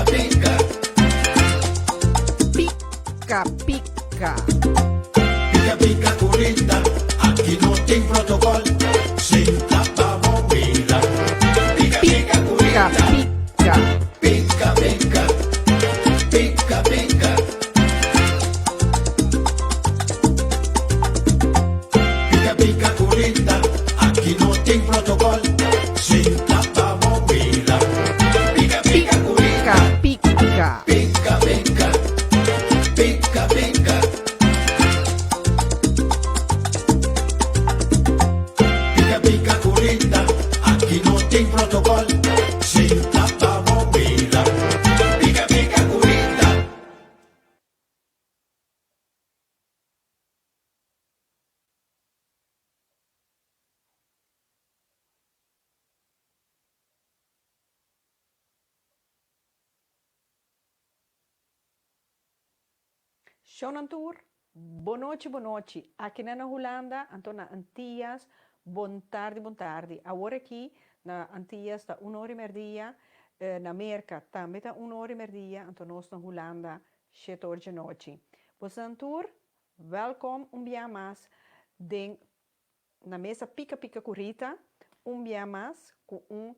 Pica pica. Pica pica. Pica pica curinda, aki no tin protocol, sinta pa bo mira. Pica pica Pica curinda, pica. pica pica, pica pica. Pica pica curinda, aki no tin protocol, sinta pa bo mira. Pica pica curinda, Pica pica. pica pica, pica pica. Pica pica curinda, aki no tin protocol, sinta pa bo mira. Pica pica curinda. Shownan tur, bonochi bonochi, akinan na Hulanda, anto na Antillas, bon tardi bon tardi. Awor aki na Antillas ta un ora y merdia, na Merca tambe ta un ora y merdia, anto nos na Hulanda shete or djanochi. Bosnan tur, welkom un bia mas den na mesa Pika Pika ku Rita, un bia mas ku un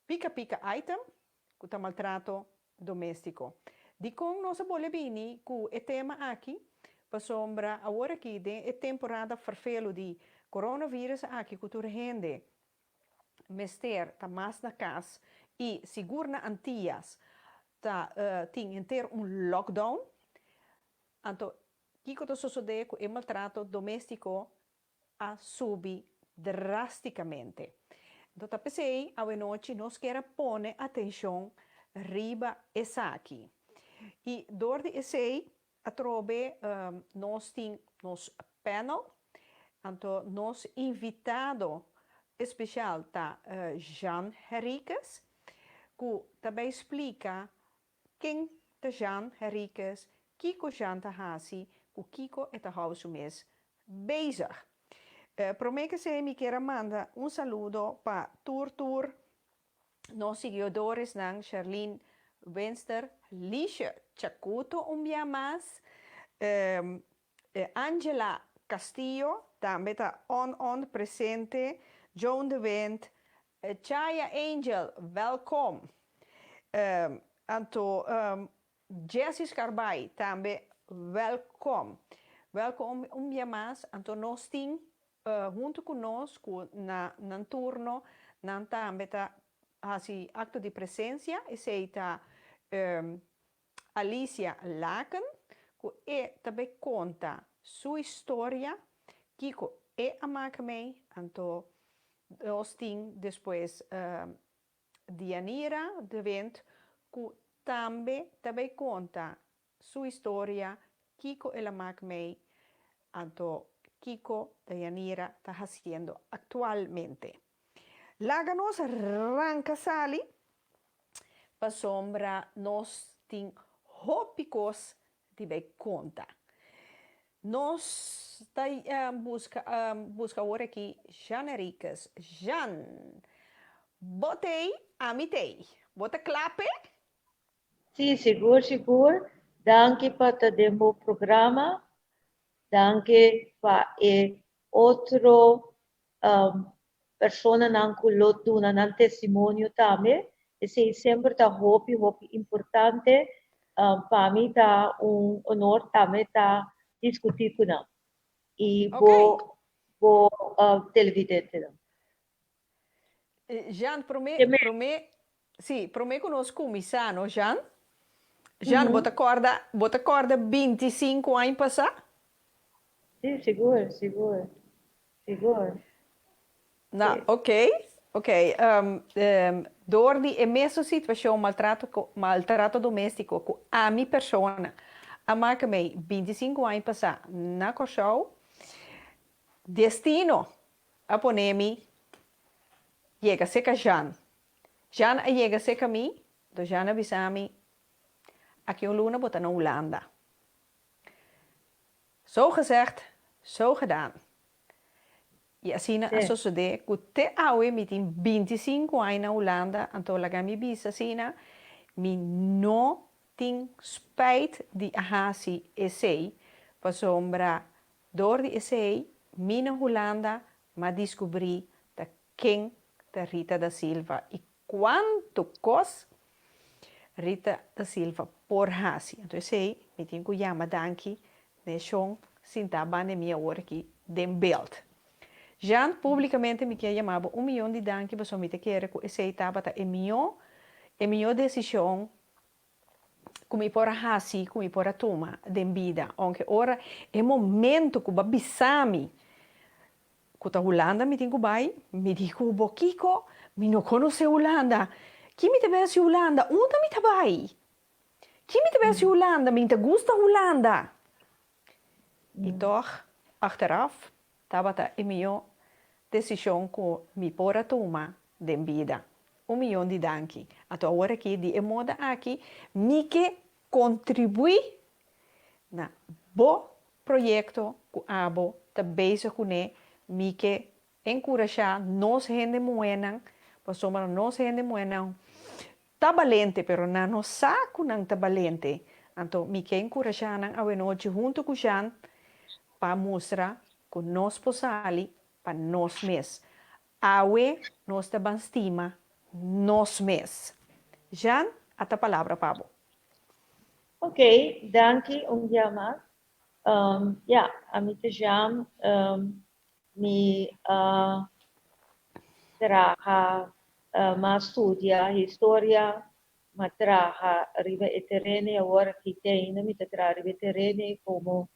Pika pika item ku ta maltrato doméstiko. Dikon nos a bole bini ku e tema aki? Pasobra awor aki den e temporada ferfelu di coronavirus aki ku tur hende mester ta mas na kas i sigur na Antillas ta tin henter un lockdown, anto kiko ta sosodé ku e maltrato doméstiko a subi drásticamente. Enton ta p'esei awenochi nos kier a pone atencion riba esaki. Y door di esei atrobe nos tin nos panel, anto nos invitado especial ta Jean Henriquez cu ta bay splica ken ta Jean Henriquez, kico Jean ta haci, cu kico e ta hou su mes Bezig. Prome ke esei mi kier a manda un saludo pa tur tur nos siguidoresnan Sherlyn Winster, Liesje Chacuto un bia mas, Angela Castillo tambe ta on on presente, Joan de Wind, Chaya Angel welkom. Anto Jessy Scarbay tambe welkom. Welkom un bia mas. Anto nos tin hunto cu nos cu na nan turno nan tambe ta haci acto di presencia. Esey ta Alicia Laken cu e ta bay conta su historia kico e a maka mey. Anto nos tin despues Dianira de Wind ku tambe ta bay konta su historia kiko el a mak mey anto kiko Dianira ta hasiendo aktualmente. Laga nos ranka sali pasobra nos tin hopi kos di bay konta. Nos ta buska buska awor aki Jean Henriquez. Jean, bo t'ei, ami t'ei. Bo ta kla p'e? Sí, sigur, sigur. Danki pa ta den bo programa. Danki pa e otro personanan ku lo duna nan testimonio tambe. Esei semper ta hopi, hopi importante. Pa mi ta un honor tambe ta diskutí ku nan i bo bo televidentenan. Jean, promé, promé, sí, promé ku nos kuminsá, no, Jean? Jean, bo ta kòrda, bo ta kòrda bintisinku aña pasá? Sí, sigur, sigur, sigur. Na, Sí. ok, ok. Door di e mesun situacion maltrato cu maltrato domestico cu ami persona a maka mei 25 aña pasa na Kòrsou, destino a pone mi yega serka Jean. Jean a yega serka mi, enton Jean a bisa mi, aki un luna bo ta na Hulanda. Zo gezegd, zo gedaan. I asina a sosodé ku te awe mi tin bintisinku aña na Hulanda, anto laga mi bisa asina, Mi no tin spijt di a hasi esei, pasobra dor di esei mi na Hulanda m'a diskubrí ta ken ta Rita da Silva i kuantu kos Rita da Silva por hasi. Anto esei mi tin ku yama danki n'e shon sintá banda di mi awor aki den beld. Jean, públikamente mi kier yama bo un miyon di danki pasobra mi ta kere ku esei tabata e mihó e mihó desishon ku mi por a hasi, ku mi por a tuma den bida. Ounke ora e momento ku bo a bisa mi ku ta Hulanda mi tin ku bai, mi di ku bo, Kiko? Mi no konosé Hulanda. Ki mi ta bai hasi Hulanda? Unda mi ta bai? Ki mi ta bai hasi Hulanda? Mi ta gusta Hulanda. I tòg, achteraf, tabata e mihó desishon ku mi por a tuma den bida. Un miyon di danki. Anto awor aki, di e moda aki, mi ke kontribuí na bo proyekto ku abo ta bezig kuné. Mi ke Enkurashá nos hende muhénan, pasobra nos hende muhénan ta balente, pero nan no sa ku nan ta balente. Anto mi ke enkurashá nan awenochi huntu ku Jean pa mustra ku nos por sali pa nos mes. Awe nos ta ban stima nos mes. Jean, a ta palabra pa bo. Ok, danki un dia mas. Ya, ami ta Jean. Mi a traha, m'a studia historia, m'a traha riba e tereno i awor aki te ainda mi ta traha riba e tereno i komo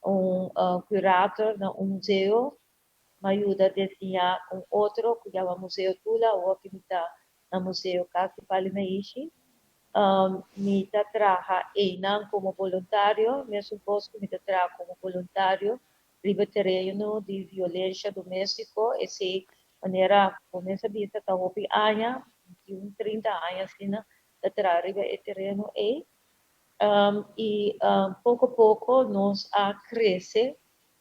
un curator na un museo. M'a yuda desiñá un otro ku yama Museo Tula, awor ki mi ta na Museo Kas di Pali Maishi. Mi ta traha einan komo boluntario, mesun kos ku mi ta traha komo boluntario riba tereno di violensha doméstiko, esei manera bo mes a bisa ta hopi aña, di un 30 aña asina ta traha riba e tereno ei. I poko poko nos a krese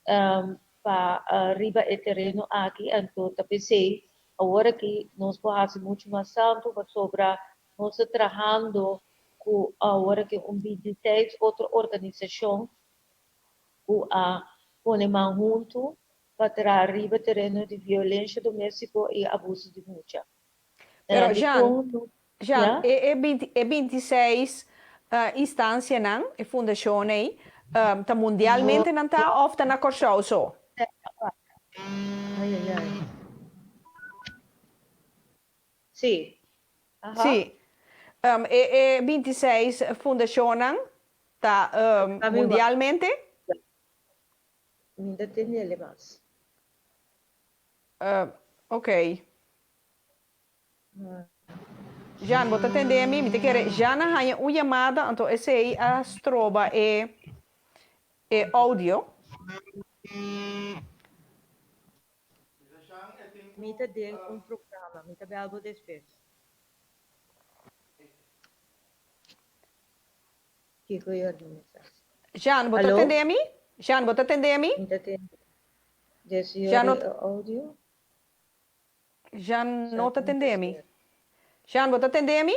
pa riba e tereno aki, anto ta p'esei awor aki nos por hasi muchu mas tantu pasobra nos ta trahando ku awor aki un 26 otro organisashon ku a pone man huntu pa traha riba tereno di violensha doméstiko i abuso di mucha. Pero Jean, Jean, e e binti e bintiseis instansianan, e fundashon ei, ta mundialmente nan ta òf ta na Kòrsou so? Ai ai ai. Sí. Aha. Sí. E e bintiseis fundashonnan ta mundialmente? Mi ta tendele mas. Ok. Jean, bo ta tende mi? Mi ta kere Jean a haña un yamada, anto esei a stroba e e audio. Mi ta den un programa, mi ta bel bo despues. Kiko e organisacion? Jean, bo ta Alo? tende mi? Jean, bo ta tende mi? Mi ta tende. Deseo Jean no di e audio. Jean no ta tende mi. Jean, bo ta tende mi?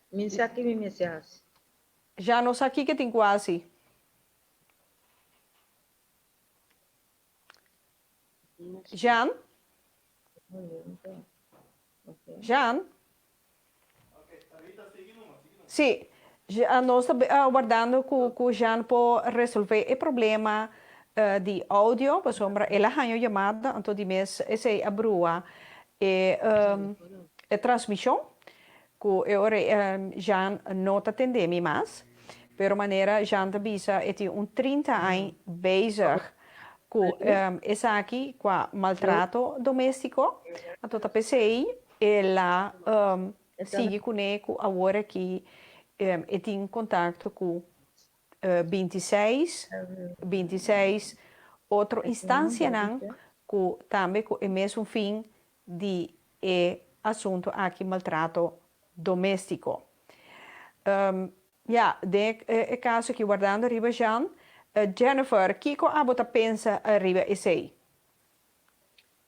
Mi sa ki mi mester hasi. Jean no sa kiko tin ku hasi. Jean? Jean? Sí, nos ta wardando ku Jean por resolve e problema di audio, pasobra el a haña un yamada, anto di mes esei a brua e transmishon. Ku e ora Jean no ta tende mi mas, pero manera Jean ta bisa e tin un 30 añ bezig ku esaki kua maltrato domestiko, anto ta p'esei el a sigui kuné ku awor aki e tin kontakto ku 26, 26 otro instansianan ku tambe ku e mesun fin di e asunto aki maltrato domestico. Ya, den e caso aki wardando riba Jean, Jennifer, kico abo ta pensa riba esey?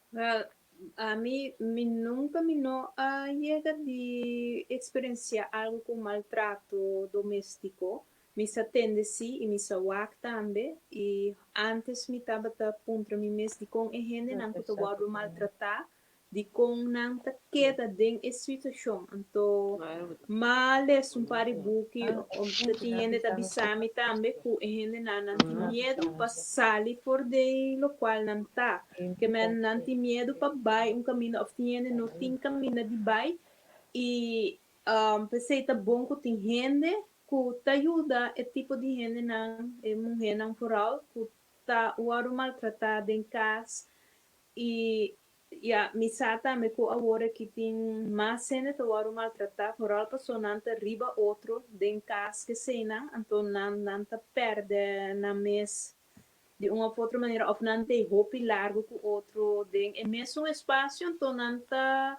Wel, Ami, mi nunka mi no a yega di eksperensiá algu ku maltrato doméstiko. Mi sa tende sí i mi sa wak tambe. I ántes mi tabata puntra mi mes dikon e hendenan ku ta wòrdu maltratá Dikon nan ta keda den e situashon? Anto m'a lesa un par di buki ta tin hende ta bisa mi tambe ku e hendenan nan tin miedu pa sali for di lokual nan ta. Ke men nan tin miedu pa bai un kaminda òf tin hende no tin kaminda di bai i p'esei ta bon ku tin hende ku ta yuda e tipo di hendenan, e muhénan foral ku ta wòrdu maltratá den kas i Ya, mi sa tambe ku awor aki tin mas hende ta wòrdu maltratá, foral pasobra nan ta riba otro den kas keseinan, anto nan nan ta pèrdè nan mes di un òf otro manera òf nan ta e hopi largu ku otro den e mesun espasio, anto nan ta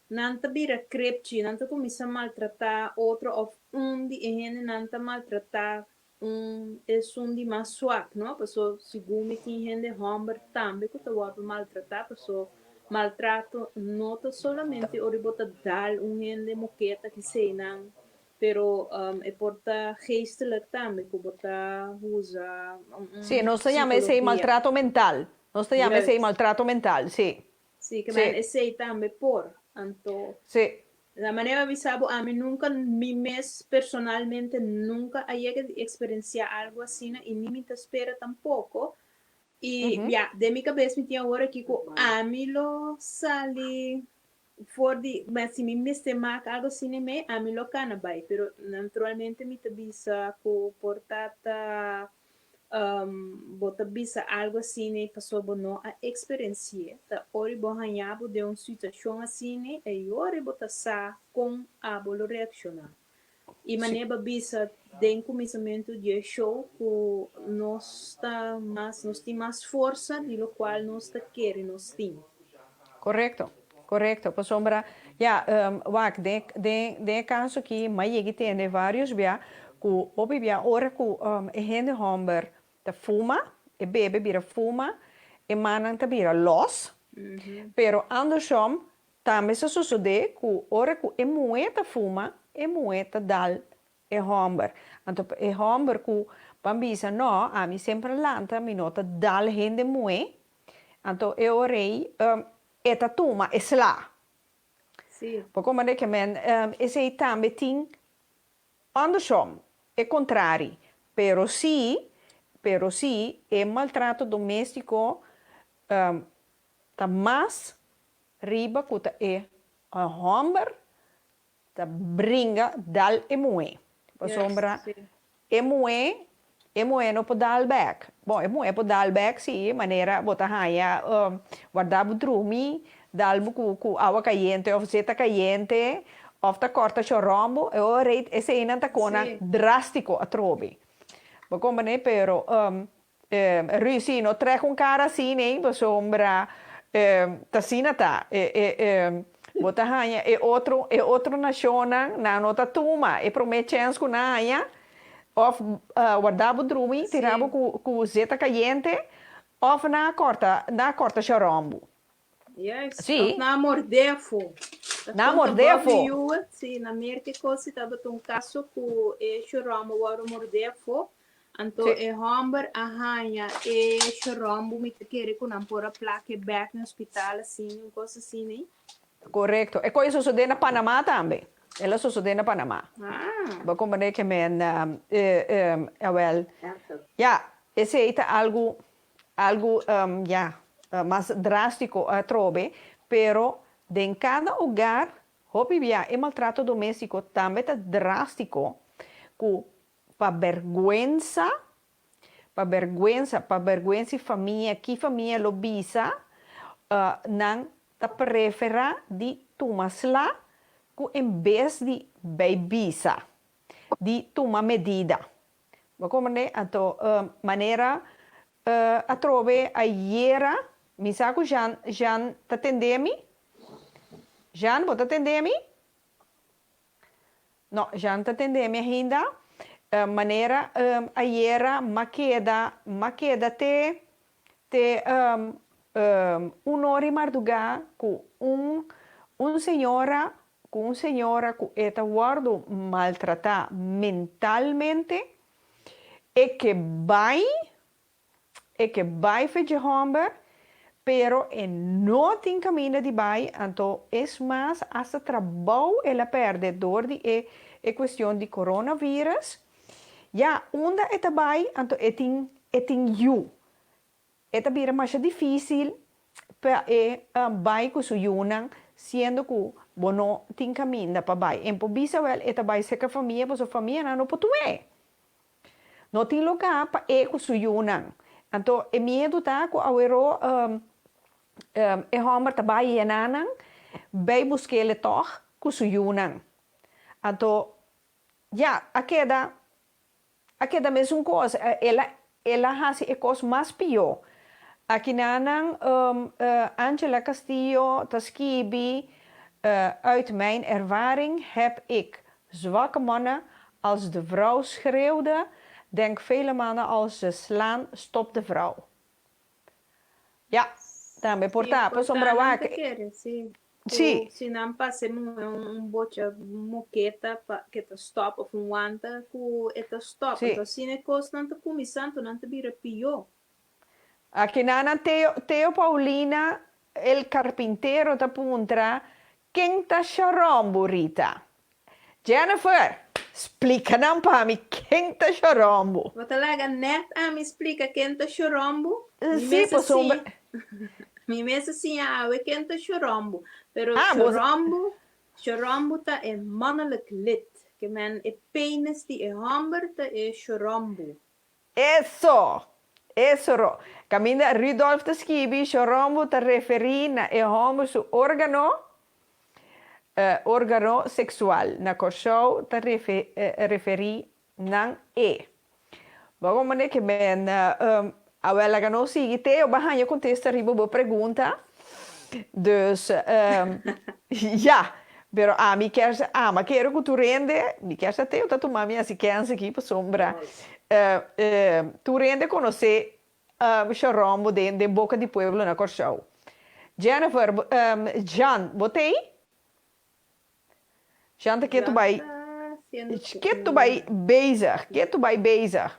nan ta bira krepchi, nan ta kuminsá maltratá otro òf un di e hendenan ta maltratá Un esun di mas swak, no? Paso segun mi tin hende homber tambe ku ta wòrdu maltratá, paso maltrato no ta solamente ora bo ta dal un hende moketa kiseinan, pero e por ta geestelijk tambe ku bo ta usa un Sí, nos ta yama esei psikología. maltrato mental. Nos ta yama esei Juist. maltrato mental, sí. Sí, ke Sí. men esei tambe por. Anto, Sí. na manera mi bisa bo, ami nunka, mi mes personalmente nunka a yega di eksperensiá algu asina i ni mi ta spera tampoko. I ya, den mi kabes mi tin awor aki ku ami lo sali for di, ma si mi mester mak algu asina mei, ami lo kana bai. Pero naturalmente mi ta bisa ku por ta ta Bo ta bisa algu asina pasobra bo no a eksperensi'é. Ta ora bo haña bo den un situashon asina ei ora bo ta sa kon abo lo reakshoná. I manera bo a bisa den kuminsamentu di e show ku nos ta mas nos tin mas forsa di lokual nos ta kere nos tin. Korekto, korekto. Pasobra, ya, wak, den den den e kaso aki m'a yega i tende vários bia ku hopi bia ora ku e hende hòmber ta fuma, e bebe bira fuma, e mannan ta bira lòs. Pero andersom tambe sa sosodé ku ora ku e muhé ta fuma, e muhé ta dal e hòmber. Anto e hòmber ku ban bisa, No, ami semper a lanta, mi no ta dal hende muhé. Anto e ora ei e ta tuma e sla. Por komprende ke men esei tambe tin andersom, e kontrari. Pero si, pero si e maltrato doméstiko ta mas riba ku ta e hòmber Ta bringa dal e muhé. Pasobra e muhé, e muhé no por dal bèk. Bon, e muhé por dal bèk si, manera bo ta haña warda bo drumi, dal bo ku ku awa kayente òf zeta kayente, òf ta kòrta choròmbo, e ora ei eseinan ta konan drástiko atrobe. Bo komprendé? Pero Rusi no trek un cara asina ei pasobra ta asina ta bo ta haña e otro e otro nacionnan nan no ta tuma e prome chens cu nan haña of warda bo drumi tira bo cu zeta cayente of nan a corta nan a corta shorombo. Yes, Sí. of nan a mordé afó. Ta Nan a konta mordé Bobby afó. Hewitt, sí, na Merka e kos si tabata un kaso ku e shoròmbu wòrdu mordé afó. Anto Sí. e hòmber a haña e shoròmbu, mi ta kere ku nan por a plak e bèk na hospital asina, un kos asina ei. Korekto. E kos a sosodé na Panamá tambe. El a sosodé na Panamá. Ah. Bo komprendé ke men, awèl, ya, esei ta algu Algu ya mas drástiko atrobe, pero den kada hogar hopi bia e maltrato doméstiko tambe ta drástiko ku pa bèrgwensa, pa bèrgwensa, pa bèrgwensa e famia, ki famia lo bisa nan ta preferá di tuma sla ku en bes di bai bisa, di tuma medida. Bo comprende? Anto manera atrobe ayera mi sa cu Jean, Jean ta tende mi? Jean bo ta tende mi? No, Jean ta tende mi ainda. Manera ayera m'a keda, m'a keda te, te. Un ora i mardugá ku un un señora ku un señora ku e ta wòrdu maltratá mentalmente, e ke bai, e ke bai fe dje hòmber, pero e no tin kaminda di bai, anto es mas asta trabou el a pèrdè dor di e e kuestion di coronavirus. Ya, unda e ta bai, anto e tin e tin yu. E ta bira masha difísil pa e bai ku su yunan siendo ku bo no tin kaminda pa bai. En por bisa wèl e ta bai serka famia pasobra famianan no por tum'é. No tin lugá pa e ku su yunan. Anto e miedu ta ku aweró e hòmber ta bai yená nan bai busk'é tòg ku su yunan. Anto ya a keda A keda mesun kos, el a el a hasi e kos mas pió. Akinanan Angela Castillo ta skibi, Uit mijn ervaring heb ik zwakke mannen, als de vrouw schreeuwde, denk vele mannen als ze slaan stop de vrouw. Ja, tambe por Sí, ta, por pasobra ta nan wak, ta kere, sí. sí. Ku si nan pasa e muhé un bocha moketa pa ke ta stòp òf un wanta ku e ta stòp. Sí. Anto asina e kosnan ta kuminsá, anto nan ta bira pió. Akinanan Teo, Teo Paulina el carpintero ta puntra, Ken ta Shorombu, Rita? Jennifer, splika nan pa mi ken ta Shorombu. Bo ta laga nèt ami splika ken ta Shorombu? Mi Sí, mes a pasobra. siña, mi mes a siña awe ken ta Shorombu. Pero Ah, bo. Shorombu, Shorombu ta e mannelijk lid. Ke men e penis di e hòmber ta e Shorombu. Eso! Eso ro. Kaminda Rudolf ta skibi, Shorombu ta referí na e hòmber su órgano, órgano seksual. Na Kòrsou ta referí nan e. Bo komprendé ke men awel laga nos sigui. Teo, bo a haña kontesta riba bo pregunta. Dus, ya. Pero ami kier sa, ama kere ku tur hende, mi kier sa Teo ta tuma mi hasi kens aki pasobra tur hende konosé Shorombo den den boka di pueblo na Kòrsou. Jennifer, Jean, bo t'ei? Jean ta ketu Jean bai, ta haciendo cu ketu un bai bezig, ketu bai bezig.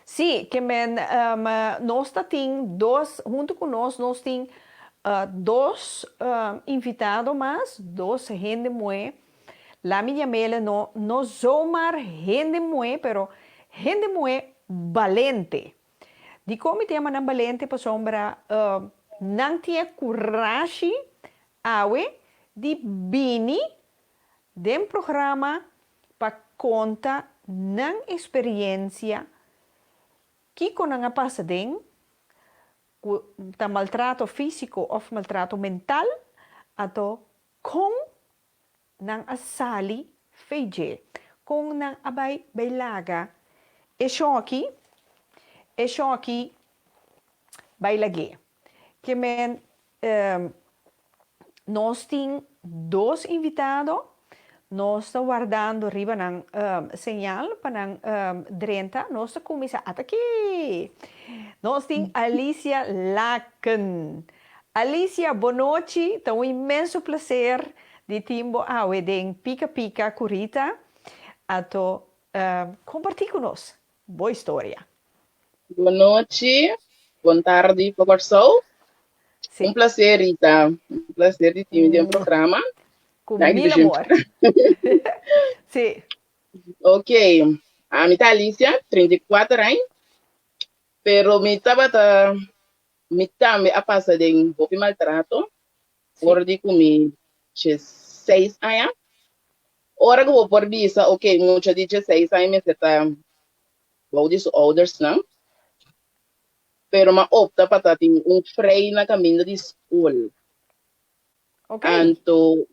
Sí, ke men nos ta tin dos, huntu ku nos, nos tin dos invitado mas, dos hende muhé. La mi yam'ele no, no zomaar hende muhé, pero hende muhé balente. Dikon mi ta yama nan balente? Pasobra nan tin e kurashi awe di bini den programa pa konta nan eksperiensia, kiko nan a pasa den, ku ta maltrato físiko òf maltrato mental, anto kon nan a sali fei dje, kon nan a bai bai laga e shòki, e shòki bai lag'é. Ke men Nos tin dos invitado, nos ta wardando riba nan señal pa nan drenta. Nos ta cuminsa ataki! Nos tin Alicia Laken. Alicia, bonochi, ta un inmenso placer di tin bo awe den Pika Pika cu Rita. Ato comparti cu nos bo historia. Bonochi, bon tardi pa Kòrsou. Sí. Un placer, Rita. Un placer di tin den programa. Ku Dank mil je. amor. Sí. Ok, ami ta Alicia, 34 aña, pero mi tabata, mi tambe a pasa den hopi maltrato, Sí. for di ku mi 16 aña. Ora ku bo por bisa, ok, mucha di 16 aña mester ta bou di su oudersnan, pero m'a opta pa ta tin un frei na kaminda di skol. Ok. Anto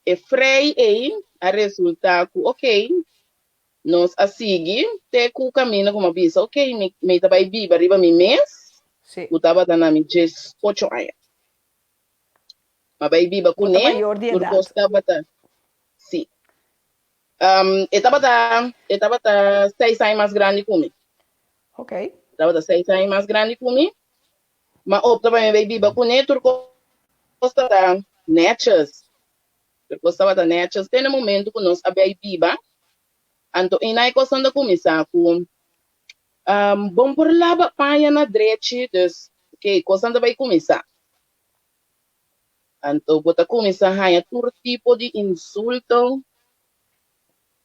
e frei ei a resulta ku ok, nos a sigui te ku kaminda ku m'a bisa ok, mi mi ta bai biba riba mi mes, Sí. ku tabata na mi 18 aña. M'a bai biba Bo ta kuné, mayor di tur edat. kos tabata, sí. Um, e tabata, e tabata seis aña mas grandi ku mi. Ok. E tabata seis aña mas grandi ku mi. M'a opta pa mi bai biba kuné, tur kos tabata nètjes. Tur kos tabata nètjes te na momentu ku nos a bai biba. Anto einan e kosnan ta kuminsá ku bon por laba paña na drechi, dus oke, kosnan ta bai kuminsá. Anto bo ta kuminsá haña tur tipo di insulto,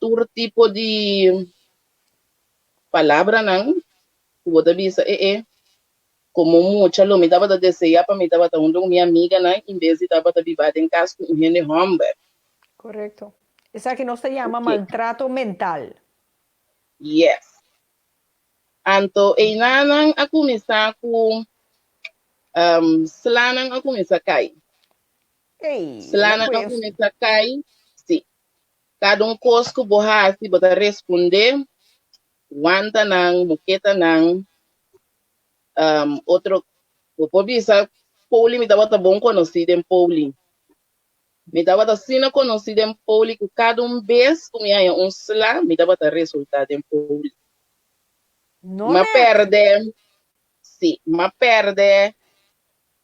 tur tipo di palabranan ku bo ta bisa e e komo mucha lo mi tabata deseá pa mi tabata huntu ku mi amiganan en bes di tabata biba den kas ku un hende hòmber. Korekto. Esaki nos ta yama maltrato mental. Yes. Anto einanan a kuminsá ku slanan a kuminsá kai. Ey, Slanan a kuminsá kai, sí. Kada un kos ku bo hasi bo ta respondé, wantanan, moketanan, otro, bo por bisa Pouli mi tabata bon konosí den Pouli. Mi tabata asina konosí den Pouli ku kada un bes ku mi haña un sla mi tabata resultá den Pouli. No M'a nèt. pèrdè, sí, m'a pèrdè,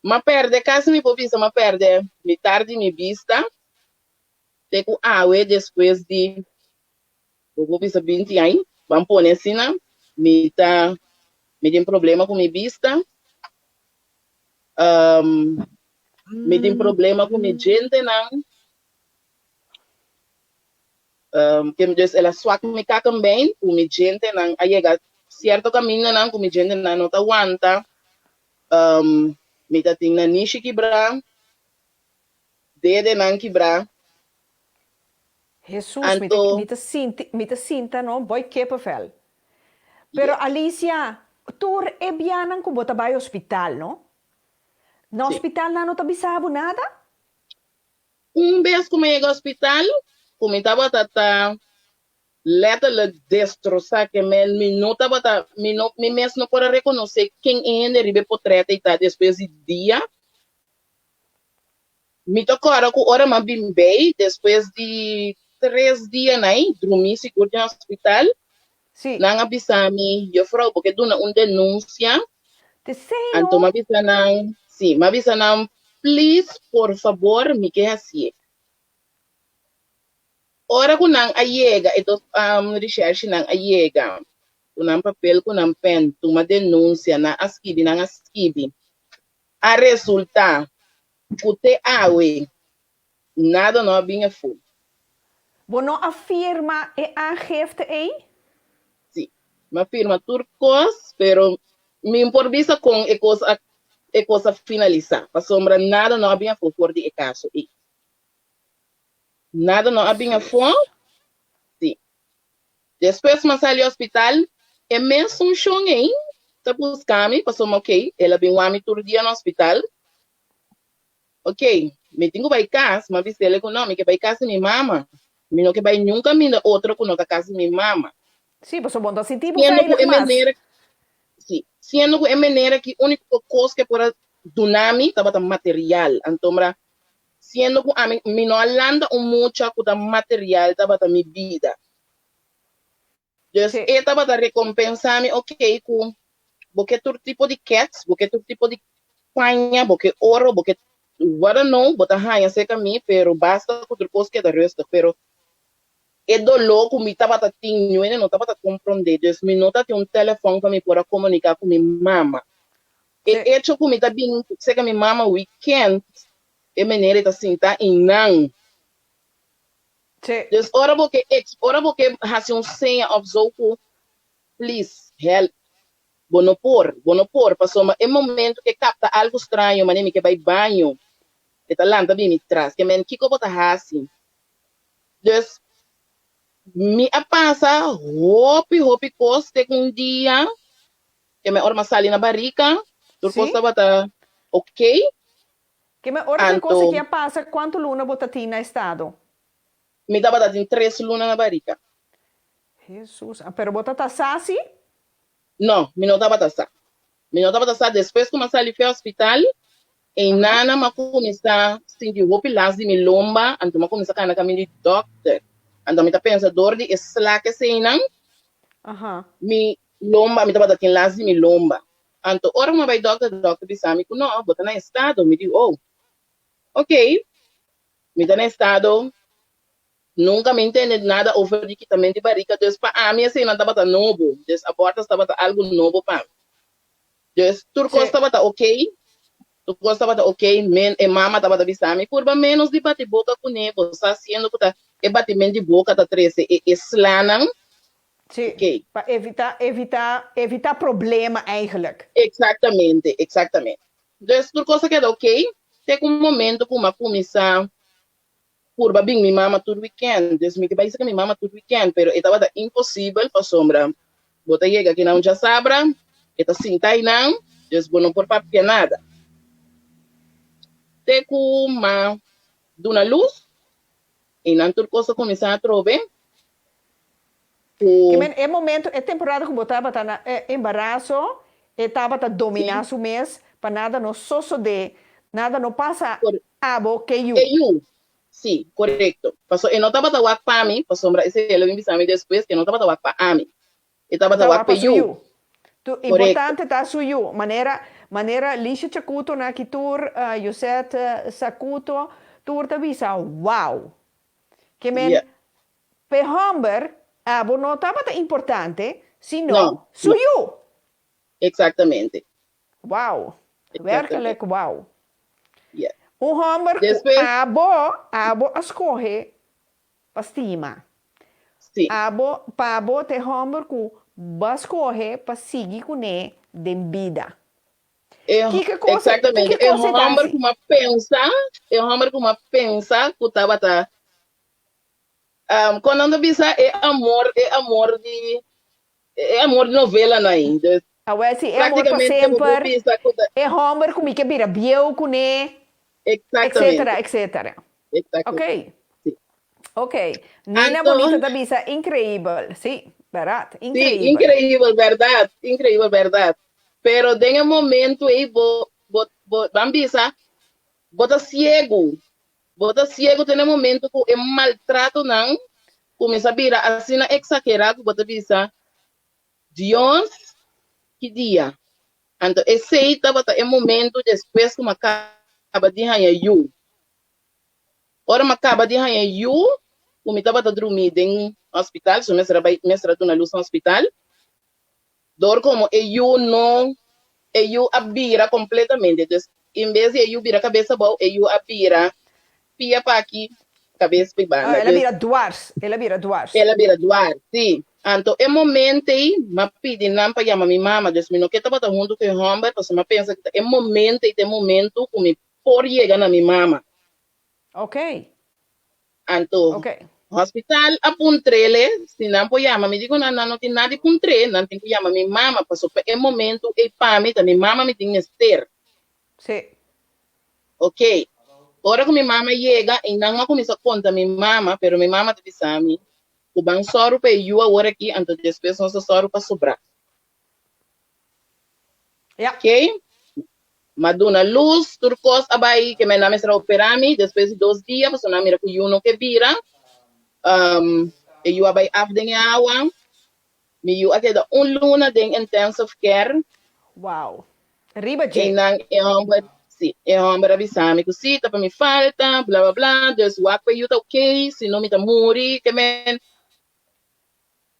m'a pèrdè, kasi mi por bisa m'a pèrdè mitar di mi bista te ku awe despues di bo por bisa binti aña, ban pone asina, mi ta, mi tin problema ku mi bista. Mi tin problema ku mi djentenan. Ke dus el a swak mi kakenbein ku mi djentenan a yega sierto kamindanan ku mi djentenan no ta wanta. Mi ta tin nanishi kibrá, dedenan kibrá. Hesus, mi ta Anto. mi ta sinti mi ta sinta no boy kippenvel. Pero Yes. Alicia, tur e bianan ku bo ta bai hospital no, Na Sí. hospital nan no ta bisa bo nada? Un bes ku mi a yega hospital, ku mi tabata ta letterlijk destrosá ke men mi no tabata, mi no, mi mes no por a rekonosé ken e hende riba e potrèt ei ta despues di dia. Mi ta kòrda ku ora mi a bin bei despues di tres dia nai drumí sigur den hospital, Sí. nan a bisa mi, Juffrouw, bo ke duna un denunsia? T'esei Anto no? mi a bisa nan, sí, mi a bisa nan, Please, por fabor, mi ke hasié. Ora ku nan a yega, e dos rishershinan a yega ku nan papel ku nan pen, tuma denunsia, nan a skibi, nan a skibi. A resultá ku te awe nada no a bin afó. Bo no a firma e aangifte ei? Sí, mi a firma tur kos, pero mi no por bisa kon e kos a e kos a finalisá, pasobra nada no a bin afó for di e kaso ei. Nada no a bin afó. Sí. Despues m'a sali hospital, e mesun shon ei ta buska mi pasobra ok, el a bin wak mi tur dia na hospital. Ok, mi tin ku bai kas, m'a bisa el ku no, mi ke bai kas di mi mama. Mi no ke bai niun kaminda otro ku no ta kas di mi mama. Sí, pasobra bo no ta sinti bo Siendo ku veilig e mas. manera, sí, siendo ku e manera ki úniko kos ku e por a duna mi tabata material. Antombra Siendo ku ami mi no a lanta un mucha ku ta material tabata mi bida. Dus Sí. e tabata rekompensá mi, ok, ku bo ke tur tipo di kèts, bo ke tur tipo di paña, bo ke oro, bo ke what I know, bo ta haña serka mi, pero basta ku tur kos keda rustig. Pero e doló ku mi tabata tin ñuene no tabata komprondé, dus mi no tatin un telefòn pa mi por a komuniká ku mi mama. E echo ku mi ta bin serka mi mama weekend, e meneer ei ta sinta einan. Sí. Dus ora bo ke ex, ora bo ke hasi un seña of zo ku please help, bo no por, bo no por pasobra e momento ku e kapta algu straño manera mi ke bai baño, e ta lanta bin mi tras, ke men kiko bo ta hasi? Dus mi a pasa hopi hopi kos te ku un dia Ke men ora m'a sali na barika, tur kos Sí. tabata ok. Ke men ora ku e kos Anto. aki a pasa, kuantu luna bo ta tin na estado? Mi tabata tin tres luna na barika. Hesus, a pero bo ta ta sa si? No, mi no tabata sa. Mi no tabata sa. Despues ku m'a sali fe hospital, Einana m'a kuminsá sinti hopi las di mi lomba, anto m'a kuminsá kana kaminda di dòkter. Anto mi ta pensa dor di e slak eseinan, mi lomba, mi tabata tin las di mi lomba. Anto ora mi a bai dòkter, dòkter bisa mi ku no, bo ta na estado. Mi di, oh, ok, mi ta na estado, nunka mi ntende nada over di kitamento di barika, dus pa ami eseinan tabata nobo, dus abortus tabata algu nobo pa mi. Dus tur kos tabata ok, tur kos tabata ok, men e mama tabata bisa mi, purba menos di bati boka kuné, bo sa siendo ku ta e batimento di boka ta trese e e slanan, Sí, ok. pa evita, evita, evita problema eigenlijk. Exactamente, exactamente. Dus tur kos a keda ok, te ku un momento ku mi a kuminsá purba bin mi mama tur weekend, dus mi ke bai saka mi mama tur weekend, pero e tabata imposibel pasobra bo ta yega aki na un djasabra, e ta sinta einan, dus bo no por papia nada. Te ku m'a duna lus, einan tur kos a kuminsá atrobe ku. Ke men e momento, e temporada ku bo tabata na e embaraso, e tabata dominá su mes pa nada no sosodé, nada no pasa Abo ke yu. E yu, sí, korekto. Paso e no tabata wak pa mi, pasobra esei el a bin bisa mi despues ku e no tabata wak pa ami. E tabata wak pa e yu. Tu, Korekto. importante ta su yu. Manera, manera Lisha Chacuto na ki tur, Josette Sacuto, tur ta bisa wow. Ke men, Yeah. p'e hòmber, abo no tabata importante, sino No, su no. yu. Exactamente. Wow. Werkelijk wow. Yeah. Un homber ku Despues. abo, abo a skohe pa stima. Sí. Abo, pa bo ta e homber ku bo a skohe pa sigui kuné den bida. E, Kiko kos, exactamente. kiko E kos e ta homber hasi? ku m'a pensa, e homber ku m'a pensa ku tabata, um, kon nan ta bisa e amor, e amor di E amor di novela nan ei. Dus Awel si e amor pa prácticamente bo por semper, bisa ku ta. e homber ku mi ke bira bieu kuné, Exactamente. etcetera, etcetera. Exactamente. Ok. Sí. Ok. Nina Anto. Bonita ta bisa increibel. Sí, bèrdat. Sí, Increibel. increibel, bèrdat. Increibel, bèrdat. Pero den e momento ei bo, bo, bo, ban bisa, bo ta siegu. Bo ta siegu te na e momento ku e maltratonan kuminsá bira asina eksagerá ku bo ta bisa, Dios, ki dia? Anto esei tabata e momento despues ku mi a kaba di haña yu. Ora mi a kaba di haña yu, ku mi tabata drumí den hospital, so mester a bai, mester a duna lus na hospital, Dor komo e yu no, e yu a bira kompletamente. Dus, en bes di e yu bira kabes abou, e yu a bira pia pa aki, kabes pa e banda. Ah, el a Dus, bira dwars, el a bira dwars. el a bira dwars, sí. Anto e momento ei, m'a pidi nan pa yama mi mama. Dus mi no ke tabata huntu ku e hòmber, pasobra m'a pensa ku ta e momento ei ta e momento ku mi por yega na mi mama. Ok. Anto Ok. hospital a puntrele si nan por yama mi. Digo nan, nan no tin nada di puntr'é, nan tin ku yama mi mama, paso pa e momento ei pa mi ta mi mama mi tin mester. Sí. Ok. Ora ku mi mama yega, einan mi a kuminsá konta mi mama, pero mi mama ta bisa mi ku ban sòru pa e yu awor aki, anto despues nos ta sòru pa sobrá. Ja. Ok. M'a duna lus, tur kos a bai ke nan mester a opera mi despues di dos dia pasobra nan a mira ku yu no ke bira. Um, e yu a bai af den e awa. Mi yu a keda un luna den intensive care. Wow. Riba dje. Einan e homber, si, e homber a bisa mi ku si, ta pa mi falta, bla bla bla, dus wak pa e yu ta ok, si no mi ta muri, ke men.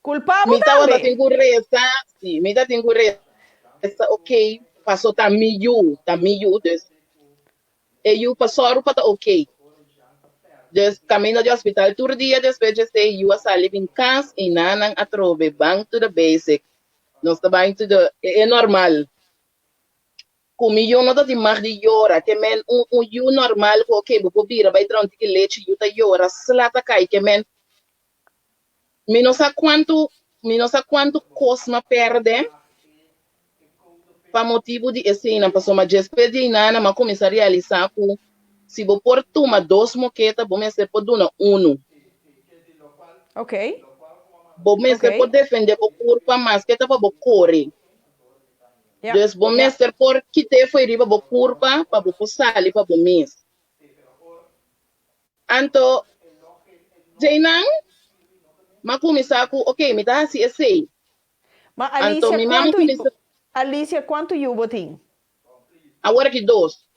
Culpa bo Mi tabata tambe. tin ku resa, si, mi ta tin ku resa, ok, paso ta mi yu, ta mi yu, dus e yu pa sòru pa ta ok. Dus kaminda di hospital tur dia despues dje e yu a sali bin kas i nan atrobe ban to the basic, nos ta bai to the e normal. Ku mi yu no ta tin mag di yora, ke men un un yu normal ku ok bo por bira bai traha un tiki lechi yu ta yora sla ta kai ke men Mi no sa kuantu, mi no sa kuantu kos m'a pèrdè pa motibu di eseinan, pasobra despues di einana m'a kuminsá realisá ku si bo por tuma dos moketa, bo mester por duna unu. Ok. Bo mester Ok. por defendé bo kurpa maske ta pa bo kore. Ja, Dus bo ja. mester por kit'é fo'i riba bo kurpa pa bo por sali pa bo mes. Anto, djeinan, m'a kuminsá ku, ok, mi ta hasi esei. Ma Anto Alicia, mi mama kuantu kuminsá. Alicia, kuantu yu bo tin? Awor aki dos.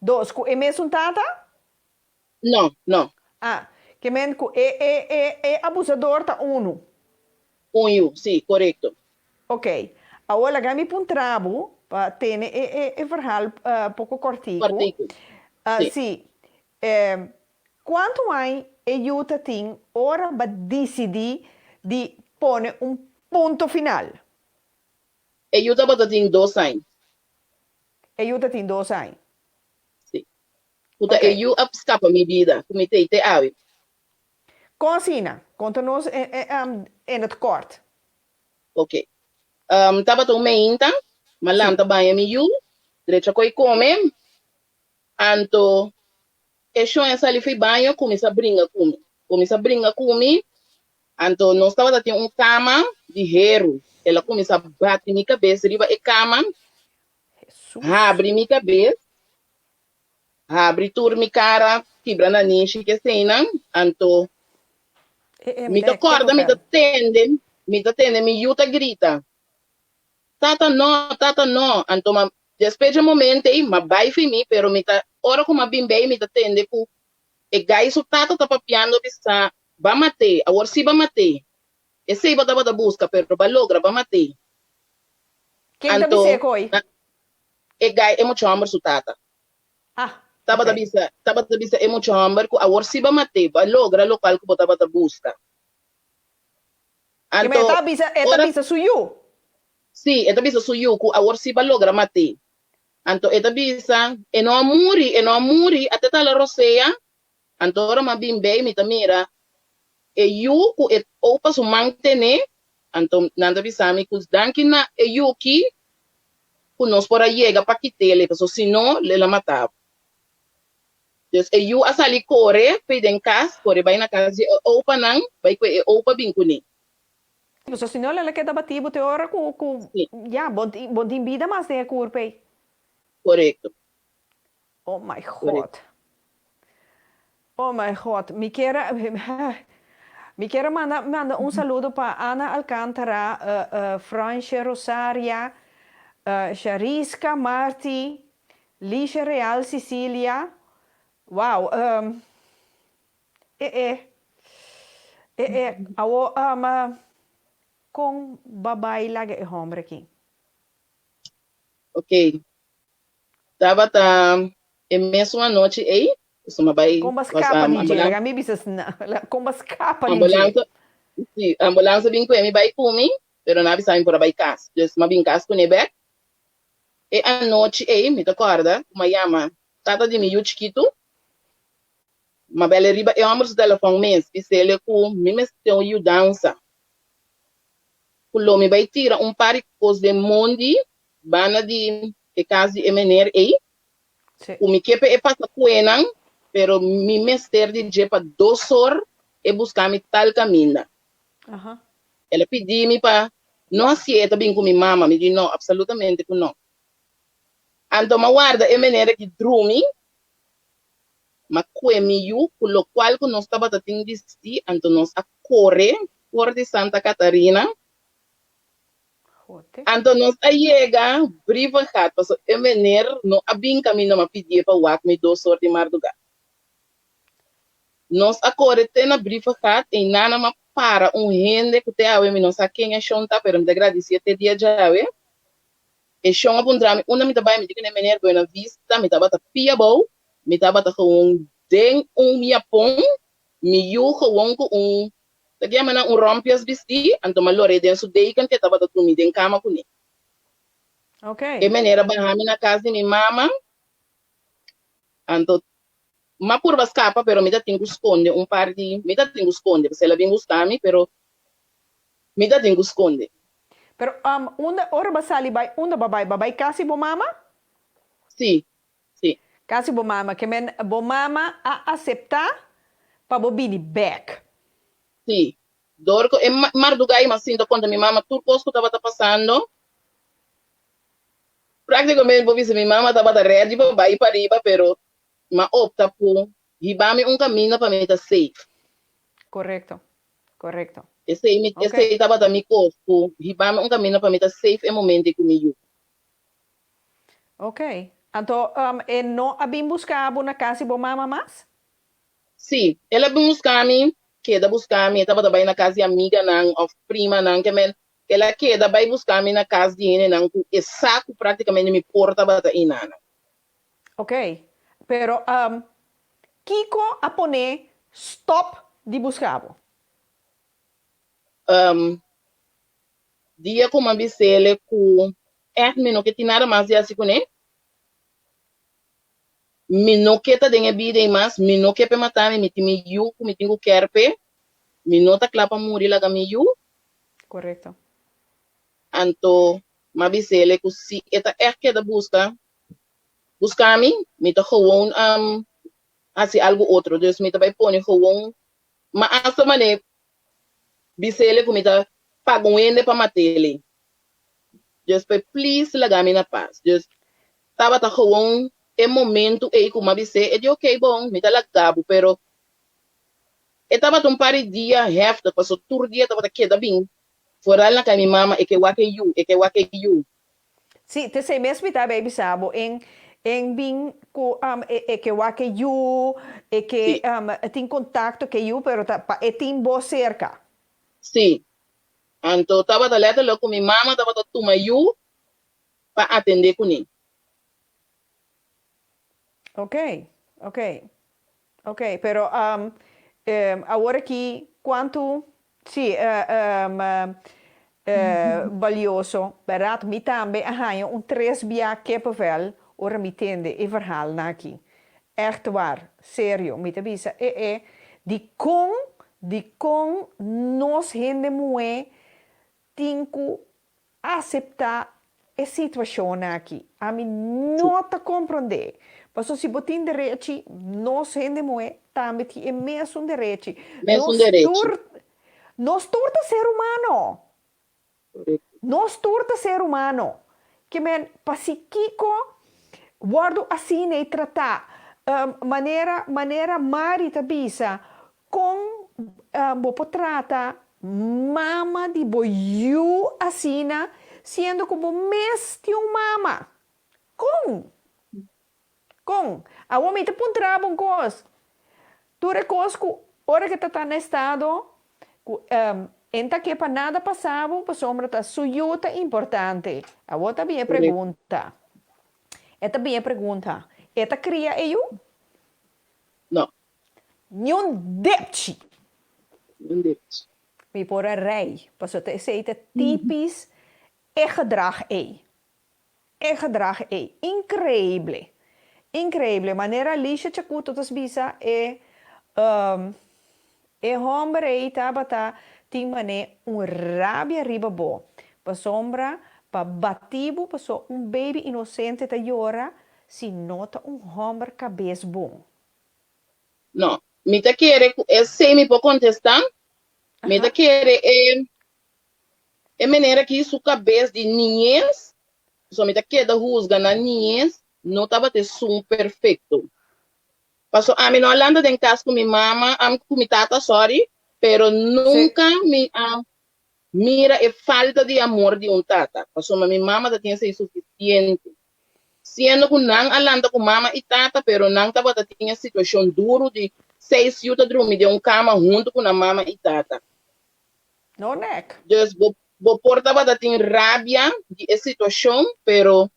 Dos. Ku e mesun tata? No, no. Ah, ke men ku e e e e abusador ta unu. Un yu, si, korekto. Ok. Awor laga mi puntra bo pa tene e e e verhaal poko kòrtiku. Kòrtiku, si. Si. Kuantu aña e yu ta tin ora bo a disidí di pone un punto final? E yu tabata tin dos aña. E yu ta tin dos aña. Si. Ku ta e yu a skapa mi bida, ku mi tei te awe. Kon asina? Konta nos in het kort. Ok. Tabata un meinta, m'a lanta baña mi yu, drecha koi kome, anto e shon a sali fi baño kuminsá bringa ku mi. Kuminsá bringa ku mi, Anto nos tabata tin un kama di heru. El a kuminsá bati mi kabes riba e kama, habri mi kabes, habri tur mi kara, kibra nanishi ku eseinan. Anto mi ta kòrda mi ta tende, mi ta tende mi yu ta grita, Tata no, tata no. Anto ma despues dje momento ei, m'a bai fi mi, pero mi ta, ora ku m'a bin bei mi ta tende ku E gai su tata ta papiando bisa, Ba mat'é, awor sí ba mat'é. Esei bo tabata buska, pero ba logra, ba mat'é. Ken ta Anto, bis'é koe? e gai, e mucha hòmber su tata, Ah, tabata oké. bisa, tabata bisa e mucha hòmber ku awor sí ba mat'é, ba logra lokual ku bo tabata buska. Ke men e Anto, ta bisa, e ta ora, bisa su yu. sí, e ta bisa su yu ku awor sí ba logra mat'é. Anto e ta bisa, E no a muri, e no a muri, a te ta la rosea. Anto ora m'a bin bei mi ta mira e yu ku e opa su man tene, anto nan ta bisa mi ku danki na e yu ki ku nos por a yega pa kit'el, pasobra si no el a mata bo. Dus e yu a sali kore p'ei den kas, kore bai na kas di e opanan, bai ku e opa bin kuné. Pasobra si no el a keda batí bo te ora ku ku Sí. ya bo bo tin bida mas den e kurp ei. Korekto. Oh my Korekto. God. Oh my God. Mi kier a mi kier a manda manda un saludo pa Ana Alcantara, Fransje Rosaria, Shariska Marti, Lisha Real Cicilia. Wow. E e. E e. Awo um kon ba bai laga e homber aki? Ok. Tabata e mesun anochi ei, pasobra mi a bai Kon ba was skapa um di dje? Laga ambulansa mi bisa sna. Kon ba skapa di dje? ambulansa si ambulansa bin kue mi bai ku mi, pero nan a bisa mi por a bai kas. Dus mi a bin kas kuné bèk. E anochi ei mi ta kòrda ku mi a yama tata di mi yu chikitu. Ma bel e riba e homber su telefon mes, bisele cu mi mester un yudansa, cu lo mi bay tira un par di cos den mondi banda di e cas di e meneer ey, cu mi ke pa e pasa cuenan, pero mi mester di dje pa dos or e busca mi tal caminda. El a pidi mi pa no hacié, e ta bin cu mi mama, mi di no, absolutamente cu no. Anto m'a warda e meneer aki drumi. Ma kue mi yu ku lokual ku nos tabata tin bistí, anto nos a kore for di Santa Catarina. Anto nos a yega Brievengat, pasobra e mener no a bin kaminda m'a pidié pa wak mi dos or di mardugá. Nos a kore te na Brievengat, einan m'a para un hende ku te awe mi no sa ken e shon ta, pero mi ta gradisié te dia djawe. E shon a puntra mi unda mi ta bai, mi di ku ne meneer Buena Vista, mi tabata pia abou, mi tabata gewoon den un yapon, mi yu gewoon ku un, ta yama nan un rompias bistí, anto mi a lor'é den su deken ku e tabata drumi den kama kuné. E meneer a baha mi na kas di mi mama, anto m'a purba skapa pero mi ta tin ku skonde un par di, mi ta tin ku skonde pasobra el a bin buska mi pero Mi ta tin ku skonde. Pero unda ora bo a sali bai unda bo a bai? Bo a bai kasi bo mama? Sí, sí. Kasi bo mama. Ke men bo mama a aseptá pa bo bini bèk? Sí. Dor ku e mardugá i m'a sinta konta mi mama tur kos ku tabata pasando. Práktikamente bo bisa mi mama tabata rèdi pa bai pariba pero m'a opta ku hiba mi un kaminda pa mi ta safe. Korekto. Korekto. Esei mi, Ok. esei tabata mi kos, ku hiba mi un kaminda pa mi ta safe e momento ei ku mi yu. Ok. Anto e no a bin buska bo na kas di bo mama mas? Sí, el a bin buska mi, keda buska mi, e tabata bai na kas di amiganan òf primanan, ke men el a keda bai buska mi na kas di hendenan ku e sa ku práktikamente mi por tabata einanan. Ok, pero kiko a pone stòp di buska bo? Dia ku mi a bis'el ku ègt mi no ke tin nada mas di hasi kuné, mi no ke ta den e bida ei mas, mi no ke p'e mata mi, mi tin mi yu ku mi tin ku kèr p'e, mi no ta kla pa muri laga mi yu. Korekto. Anto mi a bis'el ku si e ta ègt keda buska, buska mi, mi ta gewoon hasi algu otro. Dus mi ta bai pone gewoon, mi a hasta manera Bisele ku mi ta paga un hende pa matele. Dus pe please laga mi na pas. Dus tabata gewoon e momento ei ku mi a bis'é, e di ok bon, mi ta laga bo, pero e tabata un par di dia heftig paso tur dia tabata keda bin foral na kai mi mama e ke wak e yu, e ke wak e yu. Sí, t'esei mes mi ta bay bisa bo, en en bin ku e e ke wak e yu, e ke Sí. tin kontakto ke yu, pero ta pa e tin bo serka. Sí. Anto tabata letterlijk ku mi mama tabata tuma yu pa atendé kuné. Ok, ok, ok, pero awor aki kuantu, sí, balioso, bèrdat? Mi tambe a haña un tres bia kippenvel ora mi tende e verhaalnan aki. Ègt waar, serio, mi ta bisa e e, dikon, dikon nos hende muhé tin ku aseptá e situashon aki. Ami no ta komprondé. Pasobra si bo tin derechi, nos hende muhé tambe tin e mesun derechi. Mesun Nos derechi. tur, nos tur ta ser humano. Korekto. Nos tur ta ser humano. Ke men, pasikiko wòrdu asina i tratá? Manera, manera Mari ta bisa, Kon bo por trata mama di bo yu asina siendo ku bo mes tin un mama? Kon? Kon? Awor mi ta puntra bo un kos. Tur e kos ku ora ke ta ta na estado ku e n ta ke pa nada pasa bo pasobra ta su yu ta importante. Awor ta bin e pregunta. E ta bin e pregunta, e ta kria e yu? No. Niun depchi. Niun depchi. Mi por a rei, pasobra ta esei ta tipis e gedrag ei. E gedrag ei. Increible. Increible. Manera Alicia Chacuto ta bisa e e homber ei tabata tin mane un rabia riba bo, pasobra pa bati bo pasobra un baby inocente ta yora si no ta un homber cabes bon. No, mi ta kere ku esei mi por kontestá. Mi ta kere e e manera ki su kabes di niñes, so mi ta keda husga nan niñes, no tabata esun perfekto. Paso ami no a lanta den kas ku mi mama, ku mi tata, sorry, pero nunka mi a mira e falta di amor di un tata, pasobra mi mama ta tin esei sufisiente. Siendo ku nan a lanta ku mama i tata, pero nan tabata tin e situashon duru di seis yu ta drumi den un kama huntu ku nan mama i tata. No nek. Dus bo bo por tabata tin rabia di e situashon, pero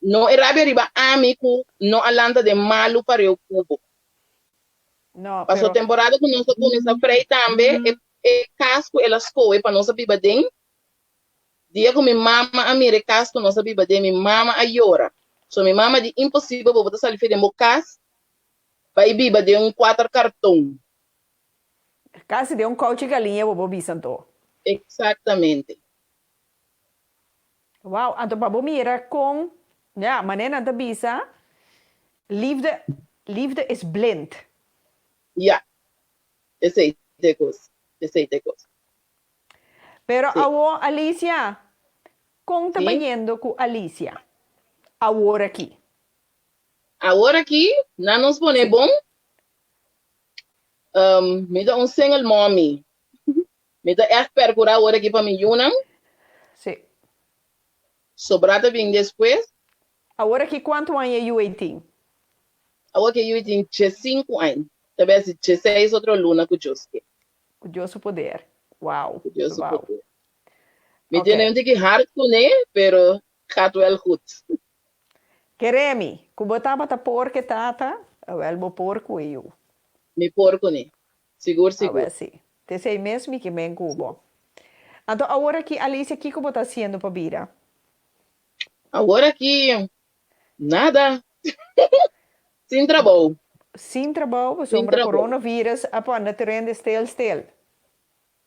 no e rabia riba ami ku no a lanta den malu pareu ku bo. No, Paso pero. temporada ku nos a kuminsá frei tambe, e e kas ku el a skohe pa nos a biba den, Dia ku mi mama a mira e kas ku nos a biba den, mi mama a yora. So mi mama di, Imposibel bo bo ta sali fe den bo kas bai biba den un kuater karton. Kasi den un kouchi galiña bo por bisa anto. Eksaktamente. Wow, anto pa bo mira kon, ya, manera nan ta bisa, liefde, liefde is blind. Ya, esei ta e kos, esei ta e kos. Pero Sí. awor Alicia, kon ta Sí. bayendo ku Alicia awor aki? Awor aki, nan nos pone Sí. bon. Um, mi ta un single mommy. Mi ta ègt perkurá awor aki pa mi yunan. Sí. Sobrá ta bin despues. Awor aki kuantu aña e yu ei tin? Awor ki e yu ei tin diesinku aña. Ta bai hasi dieseis otro luna ku Dios ke. Ku Dios su poder. Wow. Ku Dios su Wow. poder. Mi tene un tiki hard kuné, pero gaat wel goed. Kere mi, ku bo tabata por ke tata, awel bo por ku e yu. Mi por kuné. Sigur, sigur. Awel si. T'esei mes mi ke men ku bo. Anto awor aki, Alicia, kiko bo ta hasiendo pa bira? Awor aki, nada. Sin trabou. Sin trabou, Sin pasobra trabou. coronavirus a pone tur hende stil stil.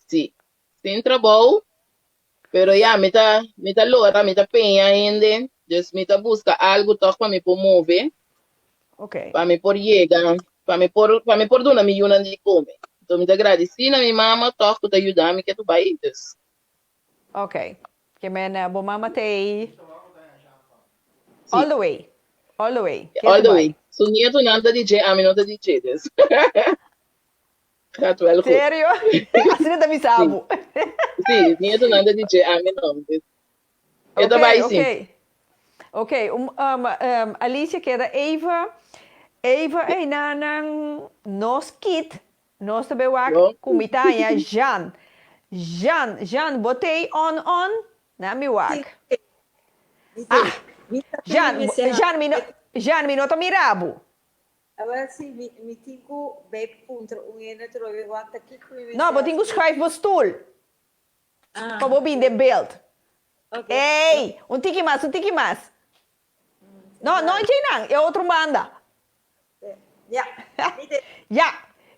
Sí. Sin trabou, pero ya, mi ta, mi ta lora, mi ta peña hende, dus mi ta buska algu tòg pa mi por move, Ok. pa mi por yega, pa mi por, pa mi por duna mi yunan di kome. Enton mi ta gradisí na mi mama tòg ku ta yuda mi ke tu bai, dus. Ok. Ke men bo mama ta ei Sí. all the way. All the way. Ke All tu the bai. way. Su nietonan ta di dje, ami no ta di dje, dus. Gaat wel goed. Serio? Asina ta bisa Sí. bo. Sí, nietonan ta di dje, ami no. Dus, e ta Ok, bai sí. ok. Ok, um, um, um, Alicia keda even, even einanan nos kit Nos ta bay wak No. cu mi ta haña Jean. Jean, Jean, bo t'ey on on? Na mi Sí, wak. mi t'ey. Ah! Mi ta tene Jean, bo, mester Jean, mi no, Jean, mi no ta mira bo. Awel sí, mi, mi tin cu bay puntra un hende atrobe wak ta kico mi No, mester bo tin cu haci. schuif bo stoel Ah, pa bo bin den beeld. ok. Ey! Un tiki mas, un tiki mas. No, no djeinan, e otro banda. Ja, mi te. Ja,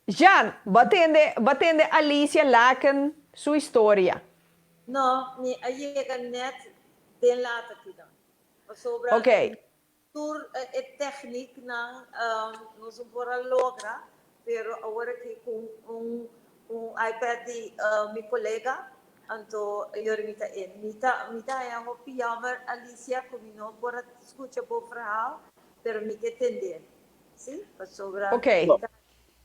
Jean, bo a tende, bo a tende Alicia Laken su historia. No, mi a yega net den laat aki dan. Pasobra Ok. tur e technieknan nos no por a logra, pero awor aki cu un un iPad di mi colega, anto yori mi ta in. Mi ta mi ta haña hopi jammer Alicia cu mi no por a scucha bo verhaal, pero mi ke tende, si, pasobra Ok. ta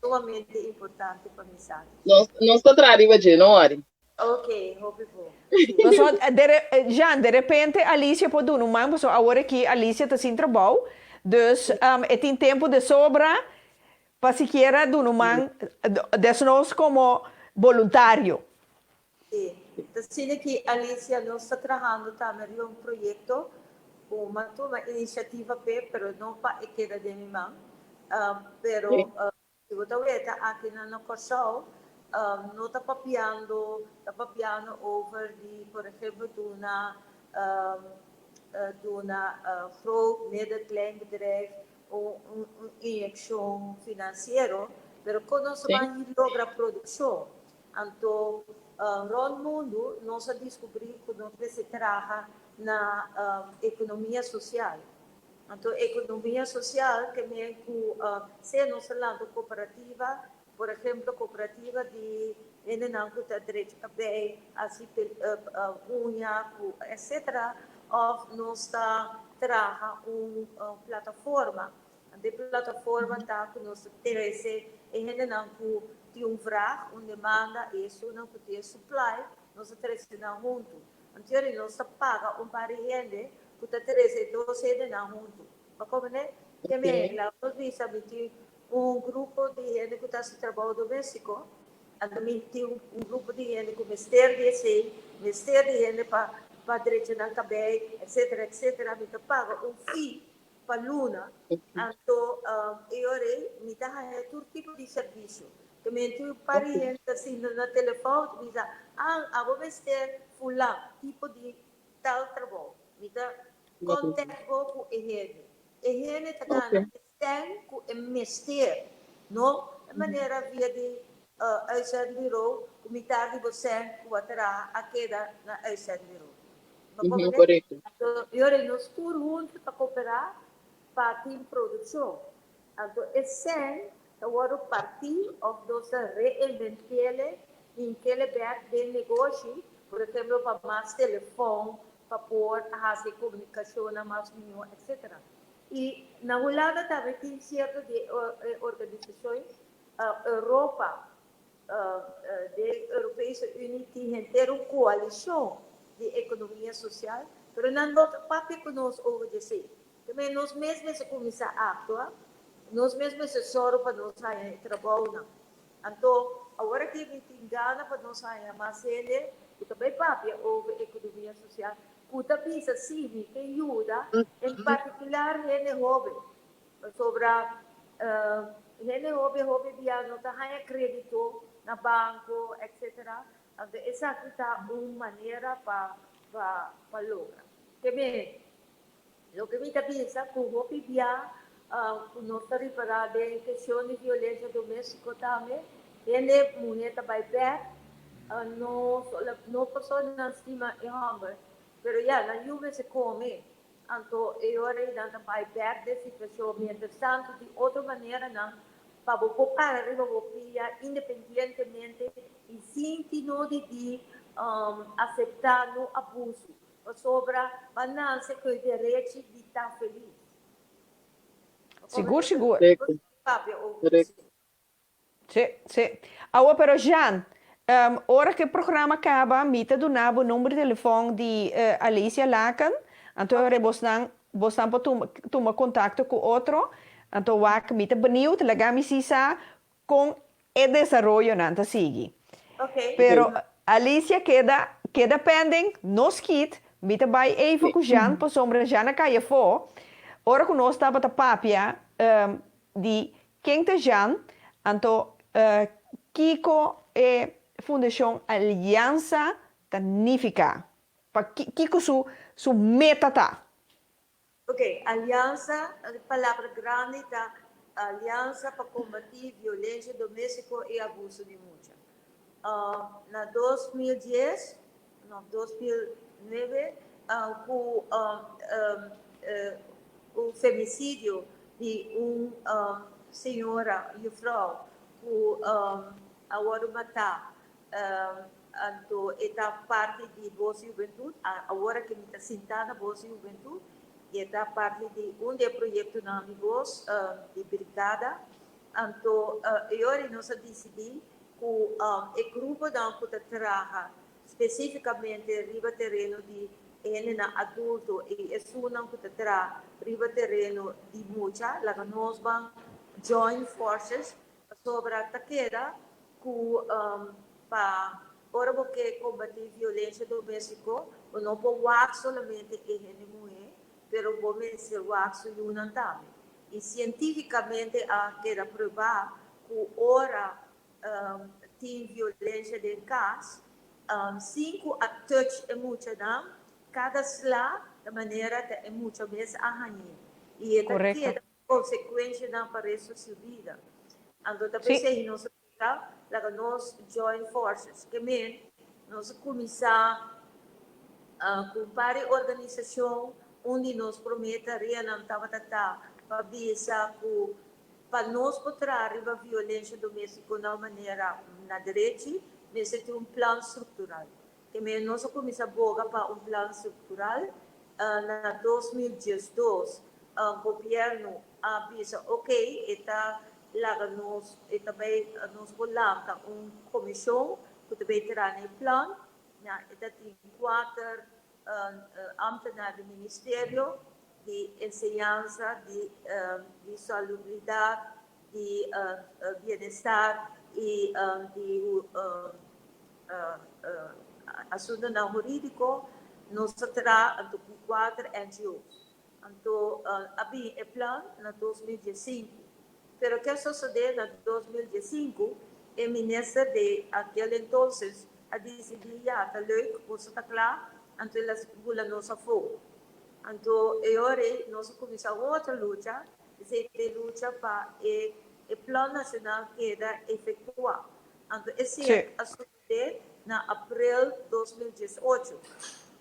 sumamente importante pa mi sa. Nos nos ta traha riba dje, no worry. Ok, hopi bo. Si. Pasobra de re Jean, de repente Alicia por duna un man, pasobra awor aki Alicia ta sin trabou, dus e tin tempo de sobra pa sikiera duna un man, desnos como boluntario. Sí, ta asina ki Alicia nos ta trahando tambe riba un proyecto cu m'a tuma iniciativa p'e, pero no pa e keda den mi man, pero si bo ta weta aki na na Kòrsou no ta papiando, ta papiando over di por ehempel duna duna groot, midden, klein bedrijf un un inyeccion financiero, pero con nos ta ban logra produccion? Anto rond mundu nos a descubri cu nos mester traha na economia social. Anto economia social ke men cu sea nos ta lanta un cooperativa, por ehemplo cooperativa di hendenan cu ta drecha cabey, haci uña cu etcetera, of nos ta traha un plataforma. Anto e plataforma ta ku nos ta trese e hendenan ku tin un vrag, un demanda, i esunnan ku tin e supply, nos ta trese nan huntu. Anto yori nos ta paga un par di hende ku ta trese e dos hendenan huntu. Bo komprende? Ke men, laga nos bisa mi tin un grupo di hende ku ta hasi trabou domestiko, anto mi tin un grupo di hende ku mester di esei, mester di hende pa pa drecha nan kabei, etsetera, etsetera, mi ta paga un fee pa luna, anto e ora ei mi ta haña tur tipo di servisio. Te menti un par di hende ta sinta na telefòn ta bisa, ah, abo mester fulan tipo di tal trabou. Mi ta contact bo ku e hende. E hende ta gana e sèn ku e mester, no e manera via di uitzendbureau ku mitar di bo sèn ku a traha a keda na uitzendbureau. Bo Ujú, comprende? korekto. Anto yori nos tur huntu ta koperá pa tin produkshon. Anto e sèn ta wòrdu partí òf nos ta reinventiele hinkele bèk den negoshi, por ehemplo pa mas telefòn, pa por hasi e komunikashonnan mas mihó etcetera. I na Hulanda tambe tin sierto di e organisashon, Europa De Europese Unie tin henter un koalishon di ekonomia sosial, pero nan no ta papia ku nos over di esei. Te nos mes mester kuminsá aktua, nos mes mester sòru pa nos haña e trabounan. Anto, awor aki mi tin gana pa nos haña mas hende ku ta bai papia over ekonomia sosial, ku ta bisa si mi ke yuda, en partikular hende hoben. Pasobra hende hoben hopi bia no ta haña kredito na banko, etcetera. Anto esaki ta un manera pa pa logra. Te men, loke mi ta bisa ku hopi bia ku nos ta ripará den keshon di violensia doméstiko tambe, hende muhé ta bai bèk, no no pasobra nan stima e hòmber, pero ya nan yu mester kome, anto e ora ei nan ta bai bèk den situashon. Mientrastantu tin otro maneranan pa bo por para riba bo pia independientemente i sin tin nodi di aseptá no abusu. Pasobra pa nanse ku e derechi di ta felis. Sigur, sigur. Papia over esei. Sí, sí. Awo pero Jean, ora ku e programa kaba mi ta duna bo number di telefòn di Alicia Laken, anto ora bosnan bosnan por tuma tuma kontakto ku otro, anto wak mi ta beniut laga mi si sa Kon e desaroyonan ta sigui. Pero Alicia keda keda pending, no skit, mi ta bai even ku Jean pasobra Jean a kai afó ora ku nos tabata papia di ken ta Jean, anto kiko e Fundashon Aliansa ta nifiká, pa kiko su su meta ta. Ok, aliansa, e palabra grandi ta Aliansa pa Kombatí Violensia Doméstiko i Abuso di Mucha. Na 2010, no, 2009, ku un femisidio di un señora, jufrou, ku a wòrdu matá Anto e ta parti di Bos Hubentut. Awor aki mi ta sintá na Bos Hubentut i e ta parti di un di e proyektonan di Bos, di Brigada. Anto e ora nos a disidí ku e gruponan ku ta traha spesífikamente riba tereno di hendenan adulto i esunnan ku ta traha riba tereno di mucha, laga nos ban join forces Pasobra ta keda ku pa ora bo ke kombatí violensia doméstiko, bo no por wak solamente e hende muhé, pero bo mester wak su yunan tambe. I sientífikamente a keda pruebá ku ora tin violensia den kas, sin ku a touch e muchanan, kada sla ta manera ta e mucha mes a hañ'é. I e ta keda Konsekuenshanan pa resto su bida. Anto ta p'esei nos a bisa laga nos join forces. Ke men nos a kuminsá ku un par di organisashon. Un di nos promé tareanan tabata ta pa bisa ku pa nos por traha riba violensha doméstiko na un manera na derechi mester tin un plan struktural. Ke men nos a kuminsá boga pa un plan struktural na 2012. Gobièrnu a bisa ok, e ta laga nos, e ta bai nos por lanta un komishon ku ta bai traha na e plan. Na e ta tin kuater ámtenar di ministerio di enseñansa, di di salubridat, di bienestar i di asuntunan hurídiko. Nos a traha anto ku kuater NGO's. Anto a bin e plan na 2015. Pero ke a sosode na 2015, e minister de aquel entonces a dicidi ya ta leuk, boso ta cla, anto el a bula nos afo. Anto e ora ei nos a cuminsa un otro lucha, esey ta e lucha pa e e plan nacional keda efectua. Anto esey a sosode na april 2018.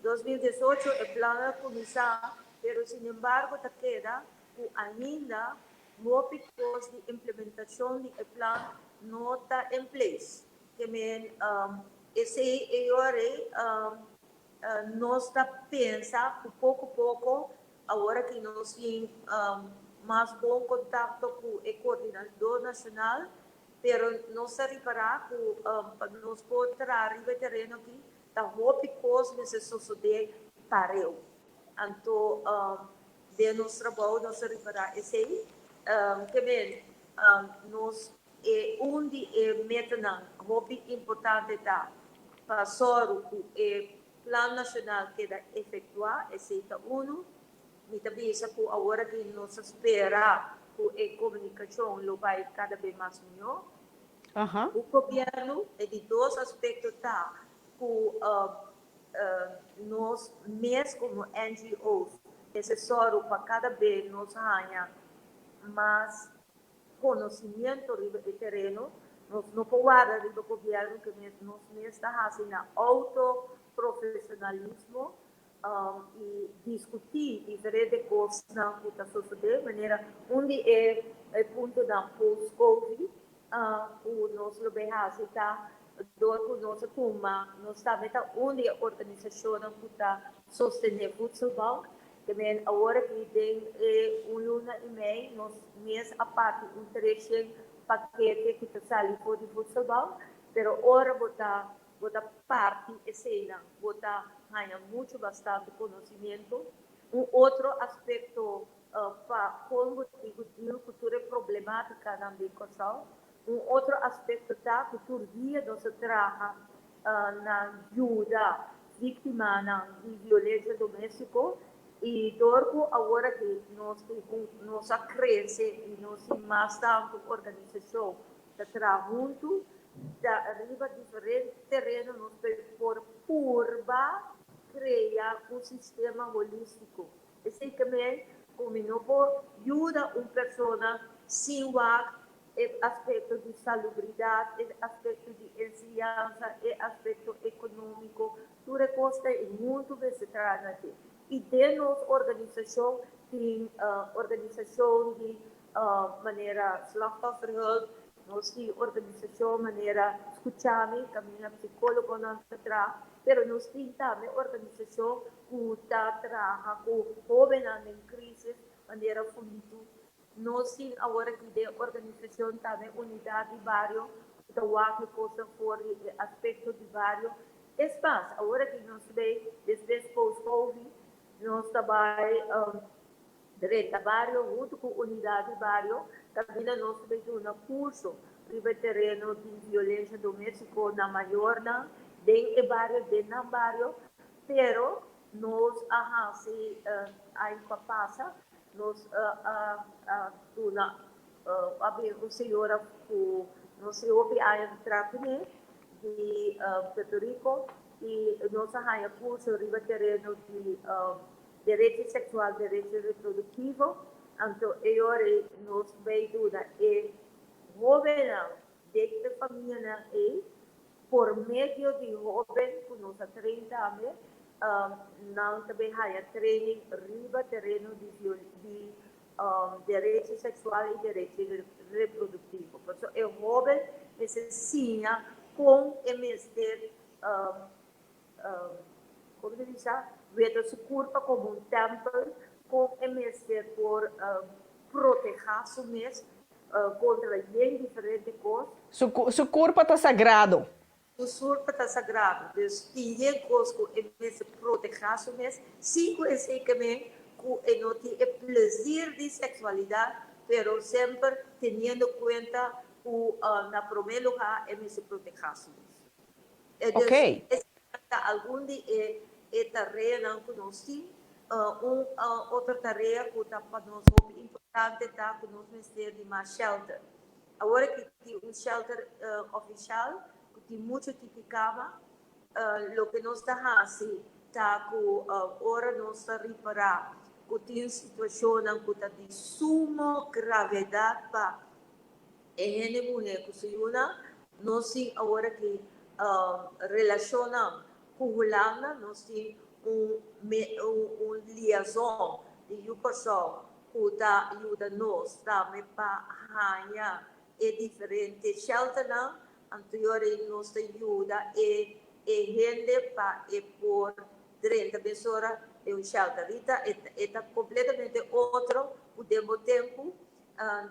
2018 e plan a cuminsa, pero sinembargo ta keda cu ainda hopi cos di implementacion di e plan no ta in place. Ke men esey e ora ei nos ta pensa cu poco poco awor aki nos tin mas bon contacto cu e coordinador nacional, pero nos ta ripara cu pa nos por traha riba e tereno aki ta hopi cos mester sosode pareu. Anto. Den nos trabou nos a ripará esei. Ke men, nos e un di e metanan hopi importante ta pa sòru ku e Plan Nashonal keda efektuá, esei ta unu. Mi ta bisa ku awor aki nos a spera ku e komunikashon lo bai kada be mas mihó ku gobièrnu. E di dos aspekto ta ku nos mes komo NGO's mester sòru pa kada be nos haña mas konosimiento riba e tereno. Nos no por warda riba gobièrnu ke mes nos mes ta hasi na outo profesionalismo i diskutí diferente kosnan ku ta sosodé, manera un di e puntonan post-covid ku nos lo bay hasi ta dor ku nos a tuma, nos tambe ta un di e organisashonnan ku ta sostené Voedselbank, ke men awor aki den e un luna i mei nos mes a parti un treshen pakete ku ta sali for di Voedselbank, pero ora bo ta Bo ta parti eseinan, bo ta haña muchu bastante konosimentu. Un otro aspekto pa kon bo tin ku deal ku tur e problemátikanan den Kòrsou. Un otro aspekto ta ku tur dia nos ta traha na yuda víktimanan di violensia doméstiko i dor ku awor aki nos tin un nos a krese i nos tin mas tantu organisashon ta traha huntu Ta riba diferente tereno nos por purba crea un sistema holistico. Esey ke men cu mi no por yuda un persona sin wak e aspecto di salubridad, e aspecto di enseñansa, e aspecto economico, tur e cos ta e hunto mester traha na dje. Y den nos organisacion tin organisacion di manera Slachtofferhulp, nos tin organisashon manera Skuchami, kaminda psikólogonan ta traha, pero nos tin tambe organisashon ku ta traha ku hóbennan den krísis, manera Funditu. Nos tin awor aki den organisashon tambe Unidat di Bario, ku ta wak e kosnan for di e aspekto di bario. Es mas, awor aki nos bay despues post-covid, nos ta bai Drenta bario huntu ku unidat di bario kaminda nos ta bay duna kurso riba e tereno di violensia domestiko na mayornan den e bario, den nan bario, pero nos a hasi aña ku a pasa nos a duna a bin un señora ku nos tin hopi aña ta traha kuné di Puerto Rico i nos a haña kurso riba tereno di Derecho sexual, derecho reproduktivo, anto e ora ei nos bay duna e hobennan den e famianan ei por medio di hoben ku nos a train tambe, nan ta bay haya training riba tereno di di derecho sexual i derecho reproduktivo. Pasobra e hoben mester siña kon e mester Como ta bisa, weta su curpa como un tempel con e mester por proteha su mes contra yen diferente cos. Su curpa ta sagrado. Su curpa ta sagrado. Dus tin yen cos cu e mester proteha su mes, sin cu esey ke men cu e no tin e plezier di sexualidad, pero semper teniendo cuenta cu na prome lugar e mester proteha su mes. Ok. Dus esaki ta algun di e e tareanan ku nos tin. Un otro tarea ku ta pa nos hopi importante ta ku nos mester di mas shelter. Awor aki tin un shelter ofishal ku tin muchu tiki kama. Loke nos ta hasi ta ku ora nos ta ripará ku tin situashonnan ku ta di sumo gravedat pa E hende muhé ku su yunan nos tin awor aki relashonnan ku Hulanda, nos tin un un liazon di Yu Kòrsou ku ta yuda nos tambe pa haña e diferente shelternan, anto yora nos ta yuda e e hende pa e por drenta mesora den un shelter. Rita e ta kompletamente otro ku den bo tempu.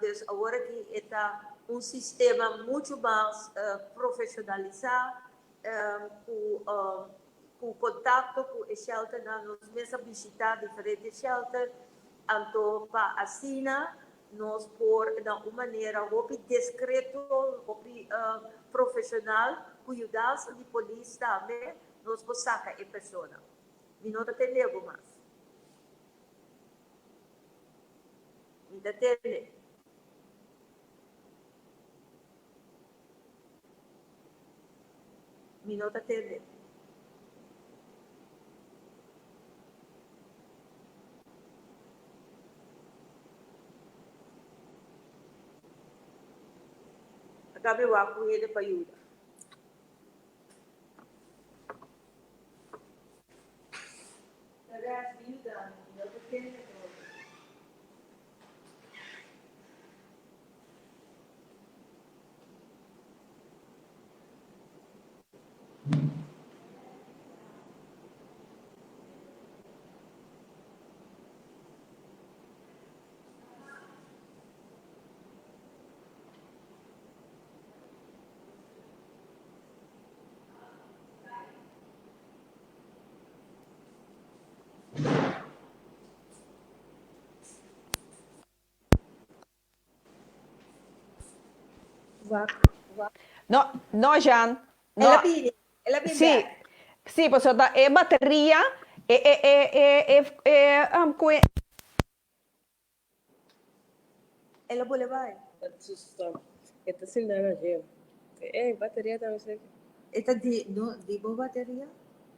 Dus awor aki e ta un sistema muchu mas profesionalisá ku ku kontakto ku e shelternan. Nos mes a bishitá diferente shelter. Anto pa asina nos por na un manera hopi discreto, hopi profesional, cu yudansa di polis tambe, nos por saca e persona. Mi no ta tende bo mas. Mi ta tende. Mi no ta tende. Aka mi wak ku hende pa yuda. Therese, mi yuda mi, mi no ta tende atrobe. No, no Jean. No. El a bini, el a bin Sí, bek. sí, pasobra ta e bateria, e e e e e e um, kue. El a bole bai. E ta sinta na dje. E bateria ta mester. E ta di, no, di bo bateria?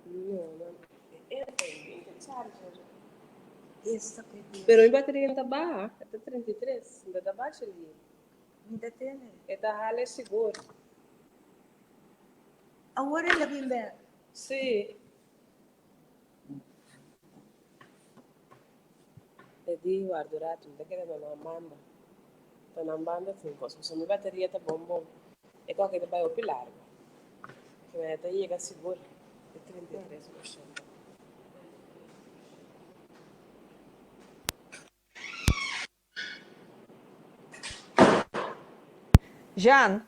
No, no. E ta bin charger. Esta ku e bes. Pero mi bateria no ta baha. E ta 33. No ta basha li. Mi ta tene. E ta hale sigur. Awor el a bin bek. Sí. E di warda un ratu, mi ta keda na nan banda. Ta nan banda tin kos, pasobra mi bateria ta bon bon. E kòke ta bai hopi largu. E ta yega sigur e 33 por shento. Jean,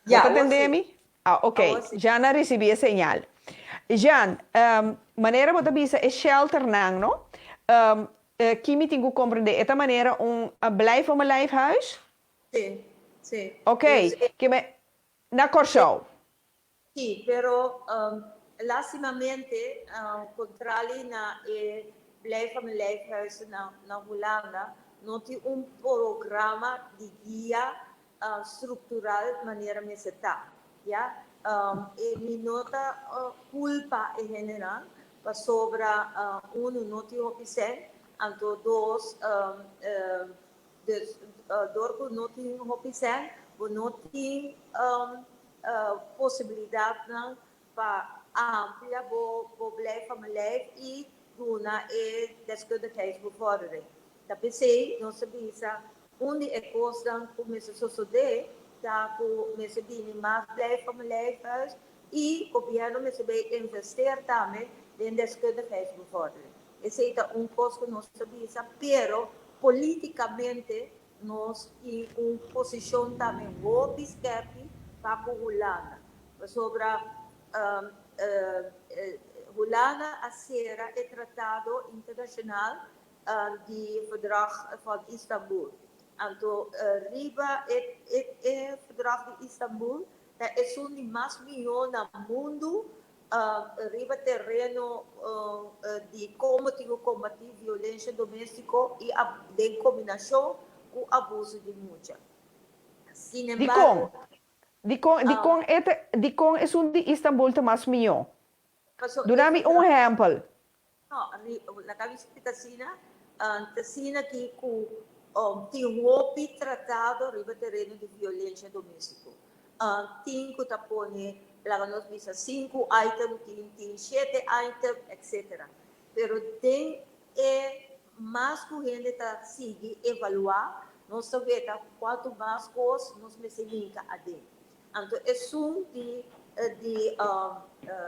bo Ya, ta awor tende sí. mi? Ah, ok. Awor sí. Jean a ricibi e señal. Jean, um, manera bo ta bisa e shelternan, no? Um, eh, ki mi tin cu comprende? E ta manera un blijf om mijn lijf huis? Sí, sí. Ok, Dus e, ke me, na Kòrsou. Sí, pero lastimamente contrali na e Blijf van Mijn Lijfhuizen na Hulanda no tin un programa di guia structural manera mester ta. Ya, e mi no ta culpa e hendenan pasobra uno no tin hopi cen, anto dos Dus dor ku no tin hopi sèn, bo no tin posibilidatnan pa amplia bo bo Blijf van Mijn Lijf i duna e deskundigheidsbevordering. Ta p'esei nos ta bisa un di e kosnan ku mester sosodé ta ku mester bini mas Blijf van Mijn Lijfhuis i gobièrnu mester bay investeer tambe den deskundigheidsbevordering. Esei ta un kos ku nos ta bisa, pero politikamente nos tin un posishon tambe hopi skèrpi pa ku Hulanda. Pasobra Hulanda a sera e tratado internashonal di Verdrag van Istanbul. Anto riba e Verdrag di Istanbul ta esun di mas mihó na mundu Riba tereno di komo tin ku kombatí violensia doméstiko i den kombinashon ku abuso di mucha. Dikon? Sinembargo, Dikon dikon e ta dikon esun di Istanbul ta mas mihó? paso Duna e mi un ehèmpel. No, laga mi splika asina, ta asina ki ku tin hopi tratado riba tereno di violensia doméstiko. Tin ku ta pone, laga nos bisa sinku item, tin tin shete item, etcetera. Pero den e mas ku hende ta sigui evaluá, nos ta weta kuantu mas kos nos mester hinka aden. Anto esun di di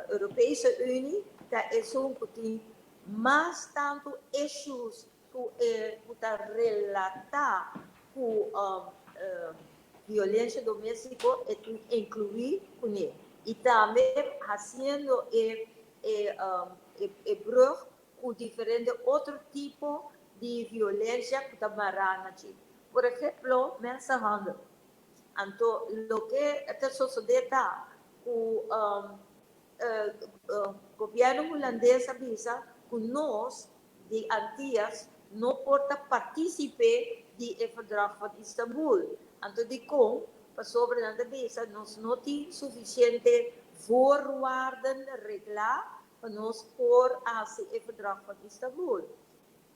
Europese Unie ta esun ku tin mas tantu issues ku e ku ta relatá ku violencia domestico e tin inclui kuné. I tambe hasiendo e e e brug ku diferente otro tipo. di violensia ku ta mará na dje. Por ehemplo, mensenhandel. Anto loke ta sosodé ta ku gobièrnu hulandes a bisa ku nos di Antias no por ta partísipe di e Verdrag van Istanbul. Anto dikon? Pasobra nan ta bisa nos no tin sufisiente voorwaarden reglá pa nos por hasi e Verdrag van Istanbul.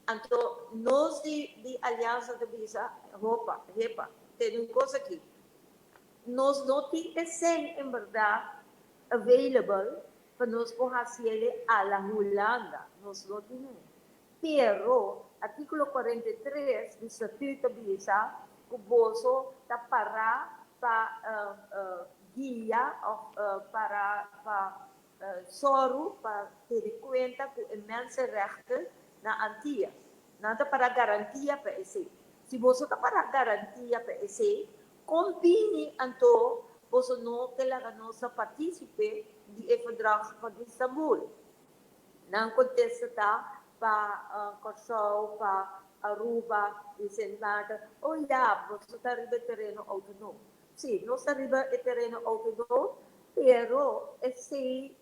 Anto nos di di Aliansa ta bisa, Hopa, hepa, tene un kos aki. Nos no tin e sèn en bèrdat available pa nos por hasiele a la Hulanda. Nos no tin e. Pero artíkulo 43 di Statüt ta bisa ku boso ta pará pa guia òf pará pa Sòru pa tene kuenta ku e mensenrechten na Antias. Nan ta para garantia pa esei. Si boso ta para garantia pa esei, kon bini anto boso no ke laga nos ta partísipe di e Verdrag van Istanbul? Nan kontesta ta pa Kòrsou, pa Aruba i Sint Maarten, Oh ya, boso ta riba e tereno outonoom. Sí, nos ta riba e tereno outonoom, pero esei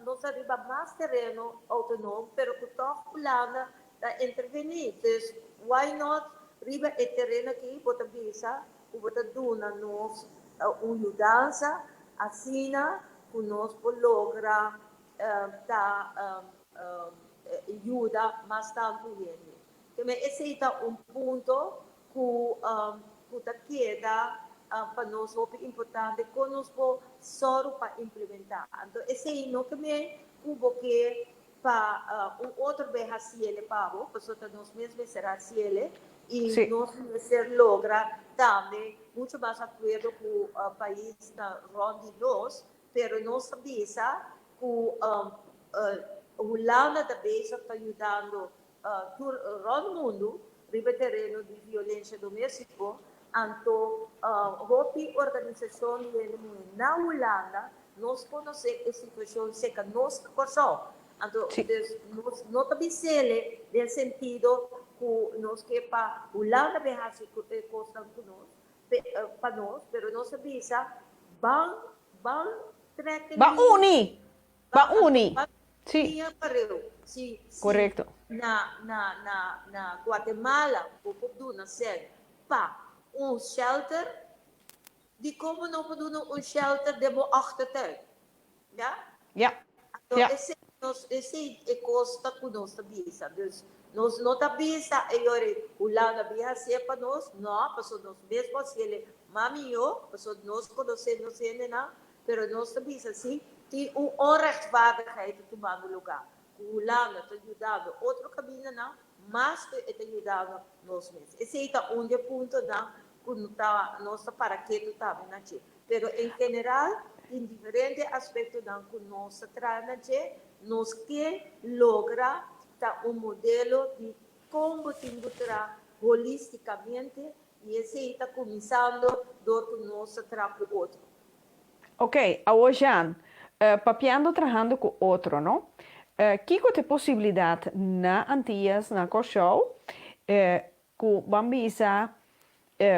nos ta riba mas tereno outonoom, pero ku tòg Hulanda ta intervení. Dus why not riba e tereno aki bo ta bisa ku bo ta duna nos un yudansa asina ku nos por logra ta yuda mas tantu hende. Keme esei ta un punto ku ku ta keda pa nos hopi importante kon nos por sòru pa implementá. Anto esei no ke men ku bo ke pa un otro bay hasiele pa bo, pasobra ta nos mes mester hasiele i nos mester logra tambe mucho mas akuerdo ku paisnan rònt di nos, pero nos ta bisa ku Hulanda ta bezig ta yudando Tur rònt mundu riba e tereno di violensia doméstiko, anto hopi organisashon di hende muhé na Hulanda nos konosé e situashon seka nos na Kòrsou. Anto dus nos no ta bis'ele den sentido ku nos ke pa Hulanda bin hasi e kosnan ku nos, pa nos, pero nos ta bisa ban ban trèk e Ban liña. uni! Ba uni. Sí. Si, si Correcto. na, na, na, na Guatemala bo por duna sèn pa un shelter, dikon bo no por duna un shelter den bo achtertuin? Ya? Ja. Anto Ja. esei nos, esei e kos ta ku nos ta bisa. Dus nos no ta bisa e yori Hulanda bin hasié pa nos, no, pasobra nos mes por hasié mas mihó, pasobra nos konosé nos hendenan, Pero nos ta bisa si tin un onrechtvaardigheid ta tumando lugar, cu Hulanda ta yudando otro camindanan mas cu e ta yudando nos mes. Esey ta un di e puntonan cu ta nos ta para ketu tambe na dje. Pero en general tin diferente aspectonan cu nos ta traha na dje. Nos ke logra ta un modelo di con bo tin cu traha holisticamente y esey ta cuminsando door cu nos ta traha cu otro. Ok, awor Jean, papiando trahando ku otro, no? Kiko ta e posibilidat na Antias, na Kòrsou, ku ban bisa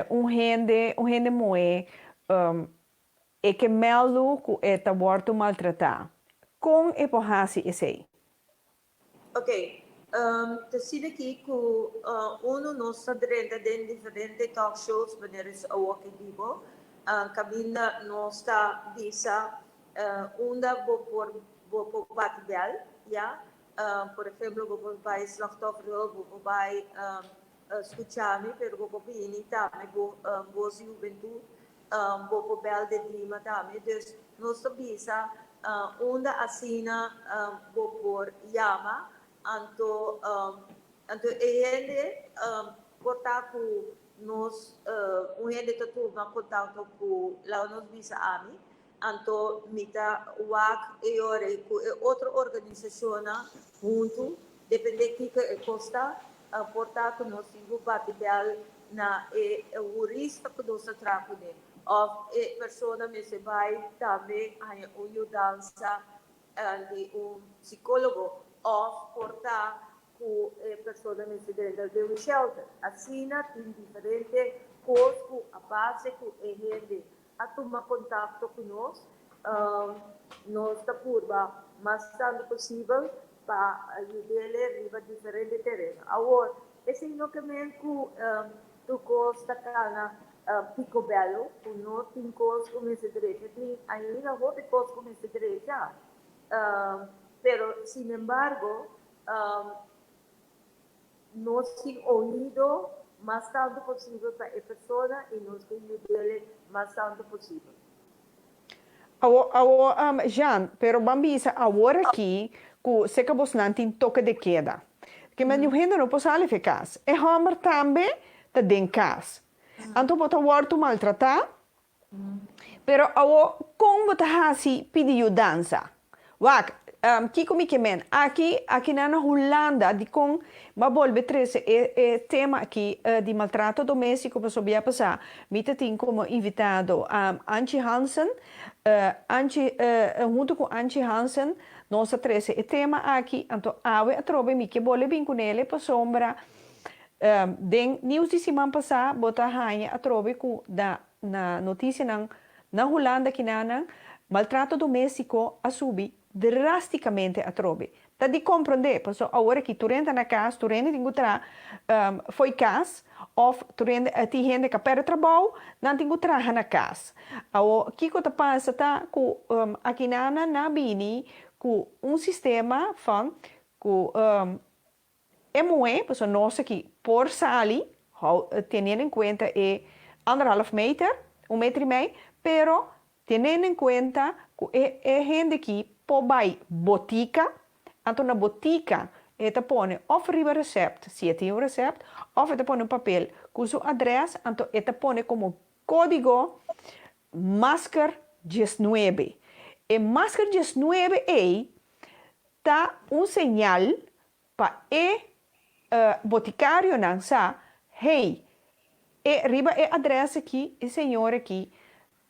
un hende, un hende muhé, e ke mèldu ku e ta wòrdu maltratá? Kon e por hasi esei? Ok, ta asina aki ku unu nos ta drenta den diferente talk shows manera es awor aki bibo, kaminda nos ta bisa unda bo por bo por bati bèl, ya, por ehemplo bo por bai Slachtofferhulp, bo por bai Skuchami, pero bo por bini tambe bo Bos di Hubentut, Bo por bel de Dima tambe. Dus nos ta bisa unda asina bo por yama. Anto anto e hende por ta ku nos un hende ta tuma kontakto ku laga nos bisa ami. Anto mi ta wak e ora ei ku e otro organisashonnan huntu, depende kiko e kos ta, por ta ku nos tin ku bati bèl na e hurista ku nos ta traha kuné òf e persona mester bai tambe haña un yudansa di un sikólogo òf por ta. ku e persona mester drenta den un shelter. Asina tin diferente kos ku a base ku e hende a tuma kontakto ku nos, nos ta purba mas tantu posibel pa yud'ele riba diferente tereno. Awor, esei no ke men ku tur kos ta kana pikobèlo, ku no tin kos ku mester drecha. Tin ainda hopi kos ku mester drecha. Pero sinembargo, nos tin oido mas tantu posibel pa e persona i nos ke yud'el mas tantu posibel. Awor, awor, Jean, pero ban bisa awor aki ku seka bosnan tin toke de keda. Ke men niun hende no por sali fe kas. E hòmber tambe ta den kas. Anto bo ta wòrdu maltratá Pero awo kon bo ta hasi pidi yudansa? Wak, kiko mi ke men? Aki, akinan na Hulanda, dikon bo a bolbe trese e e tema aki di maltrato domestiko pasobra bia pasá mi ta tin komo invitado Anchi Hansen, Anchi, huntu ku Anchi Hansen nos a trese e tema aki, anto awe atrobe mi ke bolbe bin kunele pasobra Den nieuws di siman pasá bo ta haña atrobe ku da na notisianan na Hulanda kinanan maltrato doméstiko a subi drástikamente atrobe. Ta di komprondé, pasobra awor aki tur hende ta na kas, tur hende tin ku traha fo'i kas òf tur hende tin hende ku a pèrdè trabou, nan tin ku traha na kas. Awor kiko ta pasa ta ku akinanan nan a bini ku un sistema van ku E muhé, pasobra nos aki por sali, hou, teniendo en cuenta e anderhalf meter, un meter y mei, pero teniendo en cuenta cu e e hende aki por bay botica, anto na botica e ta pone of riba recept, si e tin un recept, of e ta pone un papel cu su adres, anto e ta pone como codigo masker diesnuebe. E masker diesnuebe ey ta un señal pa e boticarionan sa, hey, e riba e adres aki e señor aki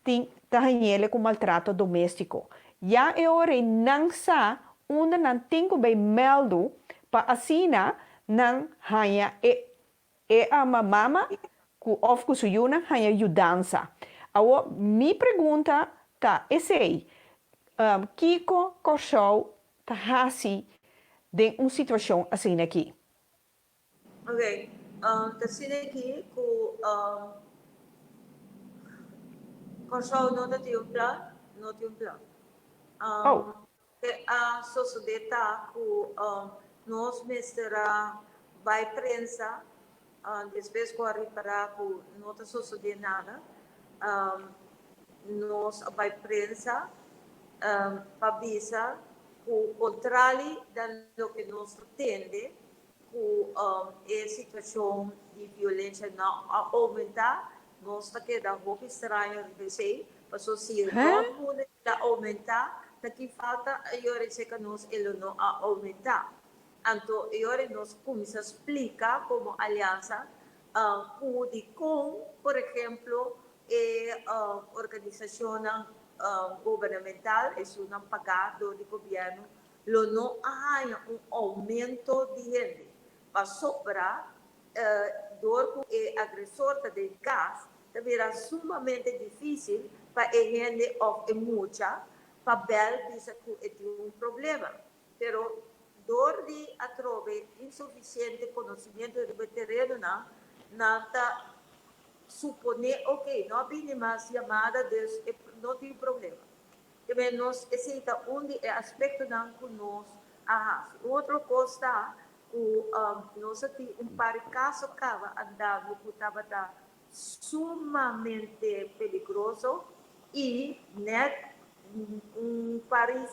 tin ta hañele cu maltrato domestico. Ya e ora ey nan sa unda nan tin cu bay meldu pa asina nan haña e E ama mama ku òf ku su yunan haña yudansa. Awor mi pregunta ta esei, kiko Kòrsou ta hasi den un situashon asina aki? Ok, ta asina aki ku Kòrsou no ta tin un plan, no tin un plan. Oh. Loke a sosodé ta ku nos mester a bai prensa despues ku a ripará ku no ta sosodé nada. Nos a bai prensa pa bisa ku kontrali dan loke nos ta tende ku e situashon di violensha no a oumentá, nos ta keda hopi straño riba esei, pasobra si rònt mundu el a oumentá, ta ki falta e ora esei nos e lo no a oumentá. Anto e ora nos kuminsá splika komo aliansa ku dikon, por ehemplo, e organisashonnan gubernamental, esunnan pagá dor di gobièrnu, lo no a haña un oumento di hende, pasobra dor ku e agresor ta den kas, ta bira sumamente difísil pa e hende òf e mucha pa bèl bisa ku e tin un problema. Pero dor di atrobe insufisiente konosimentu riba e terenonan, nan ta suponé, oke, no a bini mas yamada, dus e no tin problema. Te nos esei ta un di e aspektonan ku nos a hasi. Un otro kos ta ku nos a tin un par di kaso kaba andando ku tabata sumamente peligroso i nèt un par di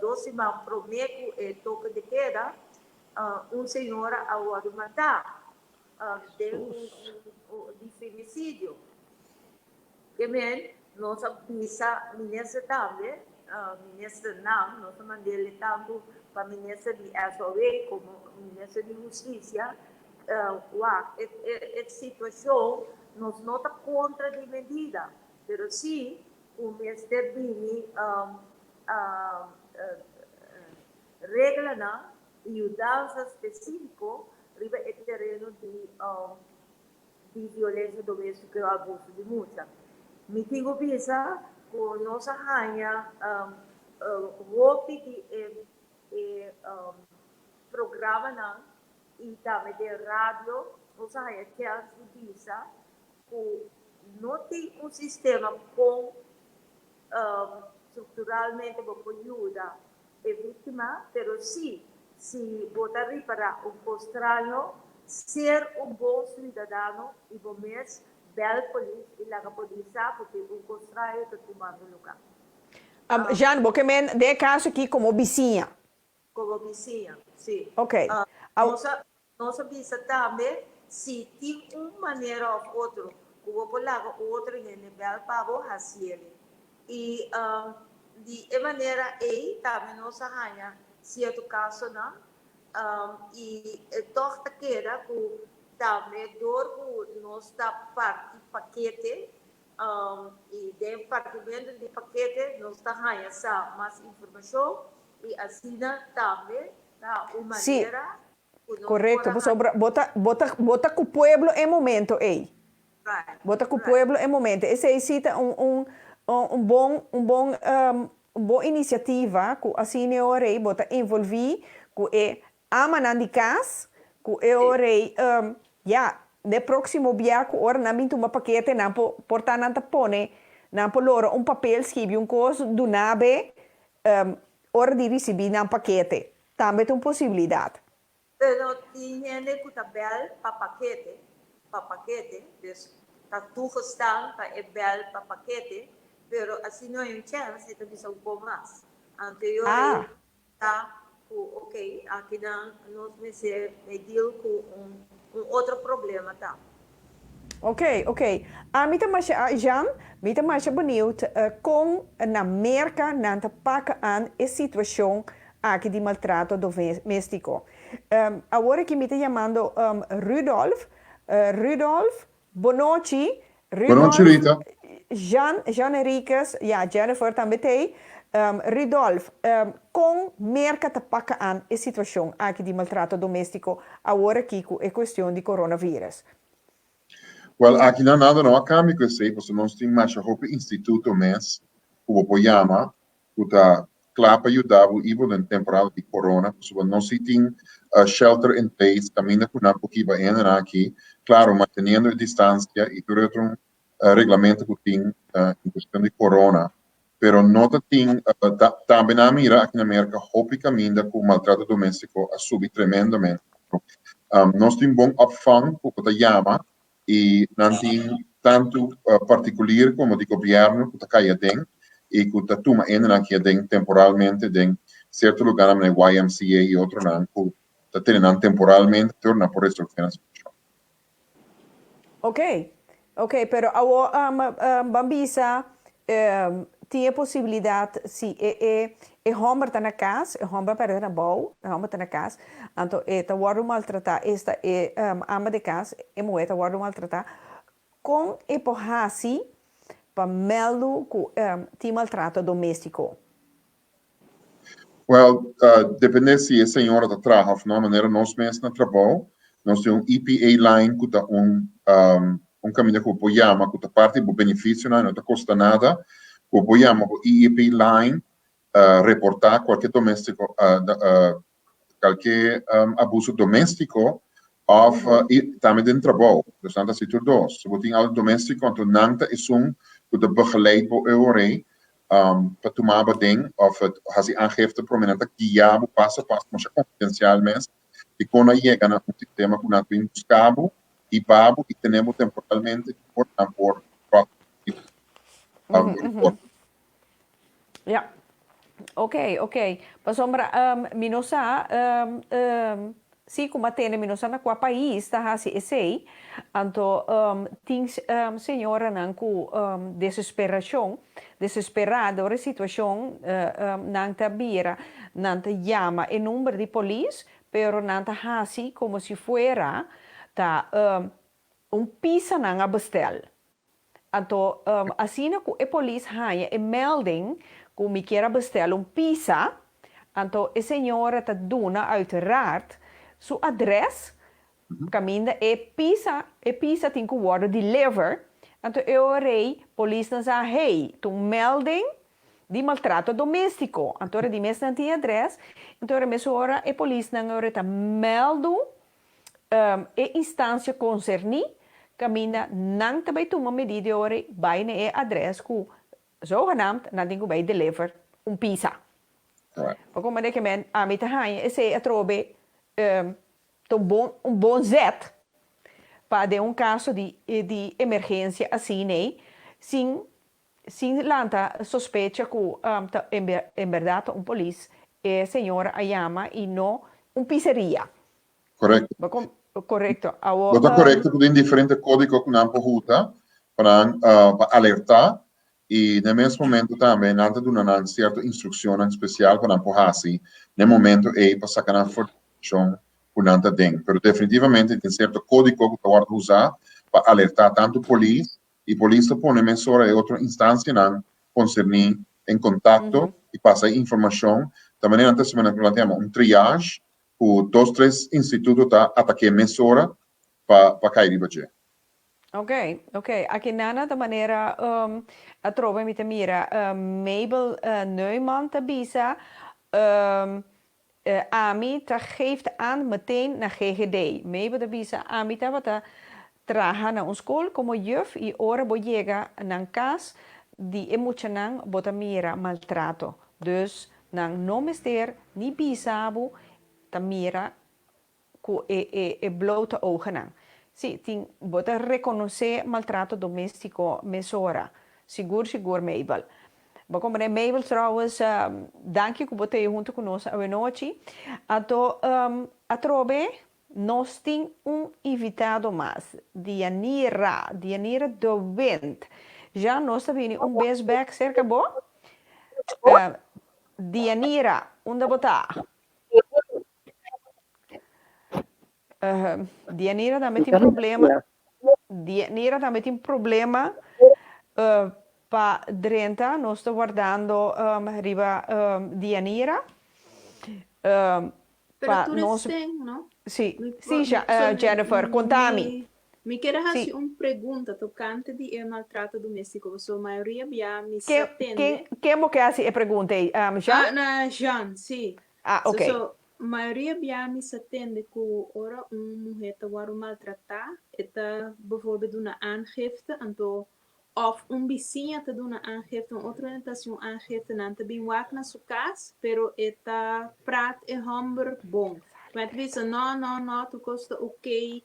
dos siman promé ku e toke de keda un señora a wòrdu matá den un di femisidio. Ke men nos a bisa minister tambe, ministernan, nos a mand'e tantu pa minister di SOA komo minister di Hustisia, wak e situashon nos no ta kontra di medida, pero si ku mester bini reglanan. i yudansa spesífiko riba e tereno di di violensia doméstiko i abuso di mucha. Mi tin ku bisa ku nos a haña hopi di e e programanan i tambe den radio nos a haña chèns di bisa ku no tin un sistema kon strukturalmente bo por yuda e víktima, pero sí si bo ta ripará un kos straño, ser un bon suidadano i bo mes bèl polis i laga polis sa ku tin un kos straño ta tumando lugá. Jean, bo ke men den e kaso aki komo bisiña? Komo bisiña, sí. Ok. Nos a Nos a bisa tambe, si tin un manera of otro cu bo por laga otro hende bel pa bo, haciele. Y di e manera ey tambe nos a haña cierto casonan y tog ta keda cu tambe door cu nos ta parti pakete y den partimento di pakete nos ta haña sa mas informacion y asina tambe Ta un Sí, manera ku nos por korekto, a pasobra bo ta, bo ta, bo ta ku pueblo e momento ei. Right, Bo ta ku right. pueblo e momento. Esei sí ta un, un, un bon, un bon, un bon inisiativa ku asina e ora ei bo ta envolví ku e amanan di kas, ku e Sí. ora ei, ya, den próksimo bia ku ora nan bin tuma pakete nan por, por ta nan ta pone, nan por lora un papel skibi un kos duna be, Ora di risibí nan pakete tambe ta un posibilidat. Pero tin hende ku ta bèl pa pakete, pa pakete, dus ta toegestaan pa e bèl pa pakete, pero asina no hay un chèns, e ta bisa un ko mas. Anto yo Ah. rei ta ku ok, akinan nos mester bay deal ku un un otro problema tambe. Ok, ok. Ami ta masha, Jean, mi ta masha benieuwd kon na Merka nan ta paka an e situashon aki di maltrato domestico. Awor aki mi ta yamando Rudolf. Rudolf, bonochi. Bonochi, Rudolf, Rita. Jean, Jean Henriquez, ya, Jennifer tambe t'ei. Rudolf, kon Merka ta paka an e situashon aki di maltrato domestico awor aki ku e kuestion di coronavirus? Wel, aki nan nada no a cambia cu esey, pasobra nos tin masha hopi instituto mes cu bo por yama cu ta cla pa yuda bo ibo den temporada di corona, pasobra nos si tin shelter in place caminda cu nan por hiba e hendenan aki, claro, manteniendo e distancia y tur e otro reglamento cu tin en cuestion di corona, pero no ta tin, tambe nan a mira aki na Merca hopi caminda cu maltrato domestico a subi tremendamente. Nos tin bon opvang cu bo ta yama y nan tin tanto particulier como di gobierno cu ta cay aden y cu ta tuma hendenan aki aden temporalmente den cierto lugarnan manera YMCA y otronan cu ta tene nan temporalmente te ora nan por resolve nan situacion. Ok, ok, pero awo ban bisa tin e posibilidad si e e e homber ta na cas, e homber a perde trabou, e homber ta na cas, anto e ta wordo maltrata, esta e ama de cas, e muher ta wordo maltrata, con e por haci pa meldu cu tin maltrato domestico? Wel, depende si e señora ta traha of no, manera nos mes na trabou, nos tin un EPA line ku ta un un kaminda ku bo por yama ku ta parti di bo benefisionan, no ta kosta nada, ku bo por yama bo EEP line, reportá kualke domestiko Kalke abuso doméstiko òf i tambe den trabou. Dus nan ta hasi tur dos. Si bo tin algu doméstiko anto nan ta esun ku ta begeleid bo e ora ei pa tuma bo aden òf hasi aangifte promé. Nan ta guia bo paso a paso masha konfidensial mes di kon a yega na un sistema ku nan ta bin buska bo, hiba bo i tene bo temporalmente ora nan por report. Ja. Ok, ok. Pasobra um, mi no sa, um, um, si ku matene mi no sa na kua pais ta hasi esei. Anto um, tin um, señoranan ku um, desesperashon, desesperá dor e situashon, uh, um, nan ta bira, nan ta yama e number di polis, pero nan ta hasi komo si fuera ta um, un pisa nan a bestel. Anto asina ku e polis haña e melding ku mi kier a bestel un pisa, Anto e señora ta duna uiteraard su adres kaminda e pisa e pisa tin ku wòrdu deliver. Anto e ora ei polisnan sa hey ta un melding di maltrato doméstiko. Anto ora di mes nan tin adres, anto ora mesora e polisnan ora ta mèldu e instansia konserní kaminda nan ta bai tuma medida e ora ei bai na e adres ku zogenaamd nan tin ku bai deliver un pisa. Pa komprendé ke men ami ta haña esei atrobe ta un bon un bon zet pa den un kaso di di emergensia asina ei sin Sin lanta sospecha cu ta en berdad ta un polis e señora a yama y no un pizzeria. Correcto. Bo com correcto. Awo Bo ta correcto cu tin diferente codigo cu nan por huta pa nan pa alerta y na e mes momento tambe nan ta duna nan cierto instruccionnan special pa nan por haci na e momento ey pa saca nan for di situacion cu nan ta den. Pero definitivamente tin cierto codigo cu ta wordo usa pa alerta tanto polis y polis ta pone mesora e otro instancianan concerni en contacto y pasa e informacion. Ta manera nan ta haci manera cu nan ta yama un triage cu dos tres instituto ta atake mesora pa pa cay riba dje. Ok, ok. Aki nana ta manera atrobe mi ta mira Mabel Neumann ta bisa Ami ta geeft aan meteen na GGD. Mabel ta bisa, Ami tabata traha na un skol komo juf i ora bo yega nan kas di e muchanan bo ta mira maltrato. Dus nan no mester ni bisa bo ta mira ku e e e blote ogennan. Sí, tin bo ta rekonosé maltrato doméstiko mesora. Sigur sigur Mabel. Bo komprendé Mabel trouwens danki ku bo ta ei huntu ku nos awenochi. Anto atrobe nos tin un invitado mas, Dianira, Dianira de Wind. Jean nos ta bini un bes bèk serka bo. Dianira, unda bo ta? Dianira tambe tin problema. Dianira tambe tin problema pa drenta. Nos ta wardando riba Dianira. Pero tur esten, no? Sí, sí, Jennifer, konta mi. Mi kier a hasi un pregunta tokante di e maltrato doméstiko, pasobra mayoria bia mi sa tende. Ken bo ke hasi e pregunta ei? Jean? Ah, na Jean, sí. Ah, ok. So, mayoria bia mi sa tende ku ora un muhé ta wòrdu maltratá, e ta bijvoorbeeld duna aangifte, anto òf un bisiña ta duna aangifte, un otro hende ta hasi un aangifte, nan ta bin wak na su kas, pero e ta prat e hòmber bon. Nan ta bisa, no, no, no, tur kos ta ok.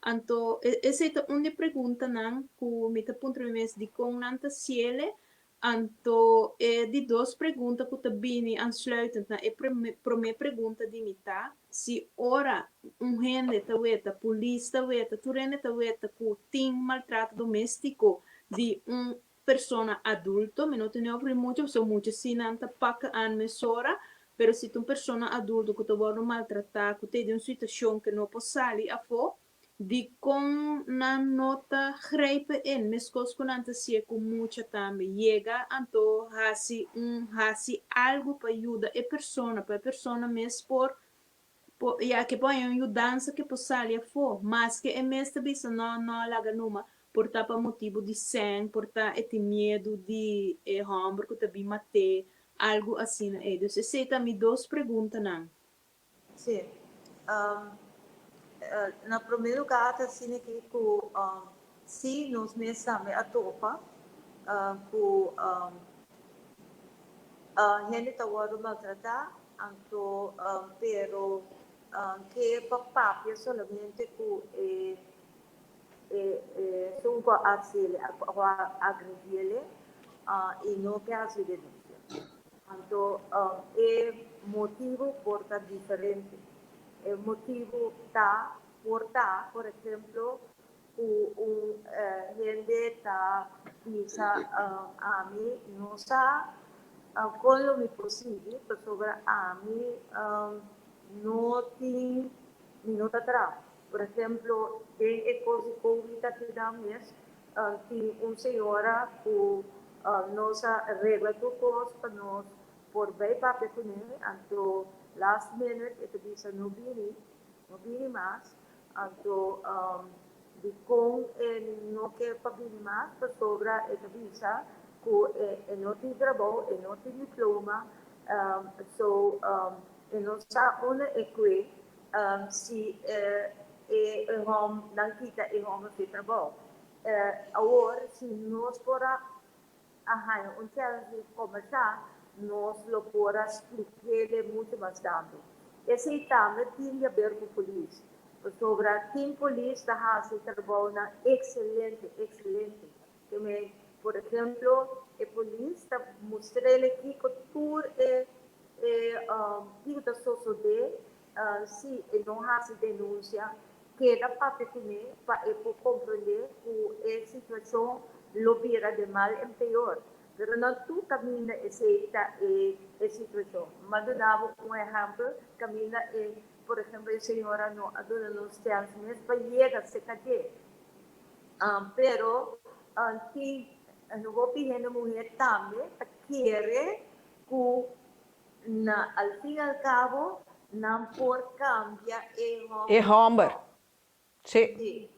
Anto, esei ta un di preguntanan ku mi ta puntra mi mes dikon nan ta siele. Anto, e di dos pregunta ku ta bini aansluitend na e promé pregunta di mi ta, si ora un hende ta weta, polis ta weta, tur hende ta weta ku tin maltrato doméstiko di un persona adulto, mi no tene over di mucha, pasobra mucha si nan ta paka aan mesora, pero si ta un persona adulto ku ta wòrdu maltratá, ku ta den un situashon ku no por sali afó, dikon nan no ta grijpen in, meskos ku nan ta si'e ku mucha tambe, yega anto hasi un hasi algu pa yuda e persona, pa e persona mes por por ya ke por haña un yudansa ke por sali afó, maske e mes ta bisa no no laga numa, por ta pa motibu di sèn, por ta e tin miedu di e hòmber ku ta bin mat'é, algu asina ei. Dus esei ta mi dos preguntanan. Sí. Na promé lugá ta asina aki ku sí nos mes tambe a topa ku hende ta wòrdu maltratá anto pero ke pa papia solamente ku e esun ku a hasiel ku a agrediel i no ke hasi denunsia. Anto e motibu por ta diferente. E motibu ta por ta, por ehemplo, ku un hende ta bisa ami no sa kon lo mi por sigui pasobra ami no tin, mi no ta traha. Por ehemplo, den e kos di covid a keda mes tin un señora ku nos a regla tur kos pa nos. por bai papia kuné, anto last minute e ta bisa no bini, no bini mas, anto dikon e no ke pa bini mas pasobra e ta bisa ku e no tin trabou, e no tin diploma, so e no sa unda e kue si e hòm nan kita e hòmber fi trabou. Awor si nos por a a haña un chèns di kombersá, nos lo por a splik'é muchu mas tantu. Esei tambe tin di aber ku polis, pasobra tin polis ta hasi trabounan ekselente, ekselente. Ke men, por ehemplo, e polis ta mustr'é kiko tur e e kiko ta sosodé si e no hasi denunsia, keda papia kuné pa e por komprondé ku e situashon lo bira de mal en peor. Pero no tur kaminda esei ta e e situashon. M'a duna bo un ehèmpel kaminda e, por ehèmpel, e señora no a duna nos chèns mes pa yega serka dje. Pero tin hopi hende muhé tambe ta kere ku Na al fin al cabo nan por cambia e homber. E homber, si. Si.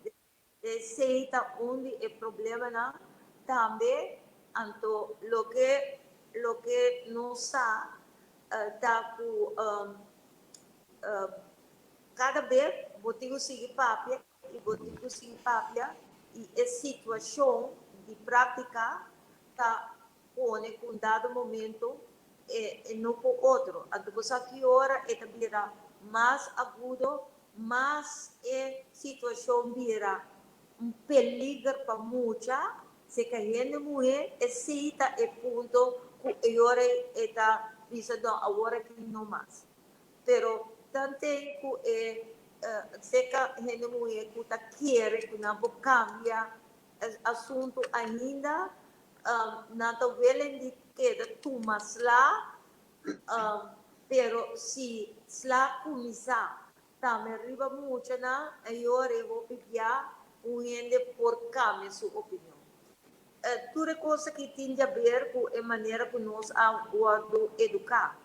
Esey ta un di e problemanan tambe. Anto loke loke nos sa ta cu cada bes bo tin cu sigui papia y bo tin cu sigui papia y e situacion di practica ta pone ku un dado momento e no por otro. Anto bo sa ki ora e ta bira mas agudo, mas e situashon bira un peliger pa mucha, si ka hende muhé, esei ta e punto ku e ora e ta bisa no, awor aki no mas. Pero tanten ku e seka hende muhé ku ta kere ku nan por kambia e asuntu ainda, Nan ta willing di keda tuma sla, pero si sla kuminsá tambe riba muchanan, e ora e hopi bia un hende por kambia su opinion. Tur e kos aki tin di aber ku e manera ku nos a wòrdu eduká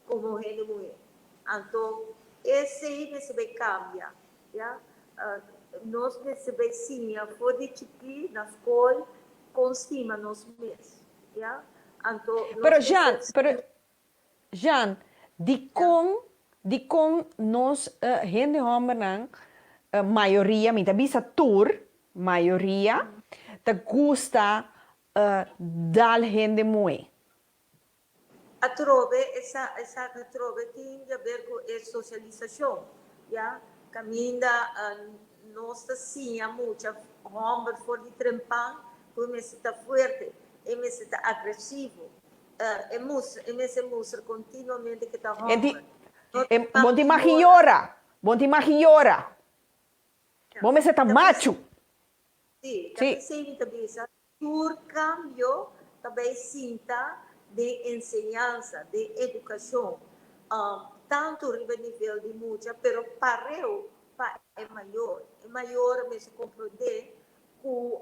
komo hende muhé. Anto esei mester bai kambia. Ya, nos mester bai siña for di chikí na skol kon stima nos mes. Ya, anto nos Pero Jean, mester. pero Jean, dikon, dikon nos hende hòmbernan, mayoria, mi ta bisa tur, mayoria, ta gusta dal hende muhé? Atrobe esa esaki atrobe tin di haber ku e sosialisashon, ya, kaminda nos ta siña mucha hòmber for di trempan ku e mester ta fuerte, e mester ta agresivo, e mustra e mester mustra kontinuamente ku e ta E ti hòmber. No e ta bon tin mag mag yora. yora, bon tin mag yora. Bo mester ta Ta machu. Sí, ta Sí. p'esei mi ta bisa Tur kambio ta bai sinta den enseñansa, den edukashon, tantu riba nivel di mucha, pero pareu pa e mayor. E mayor mester komprondé ku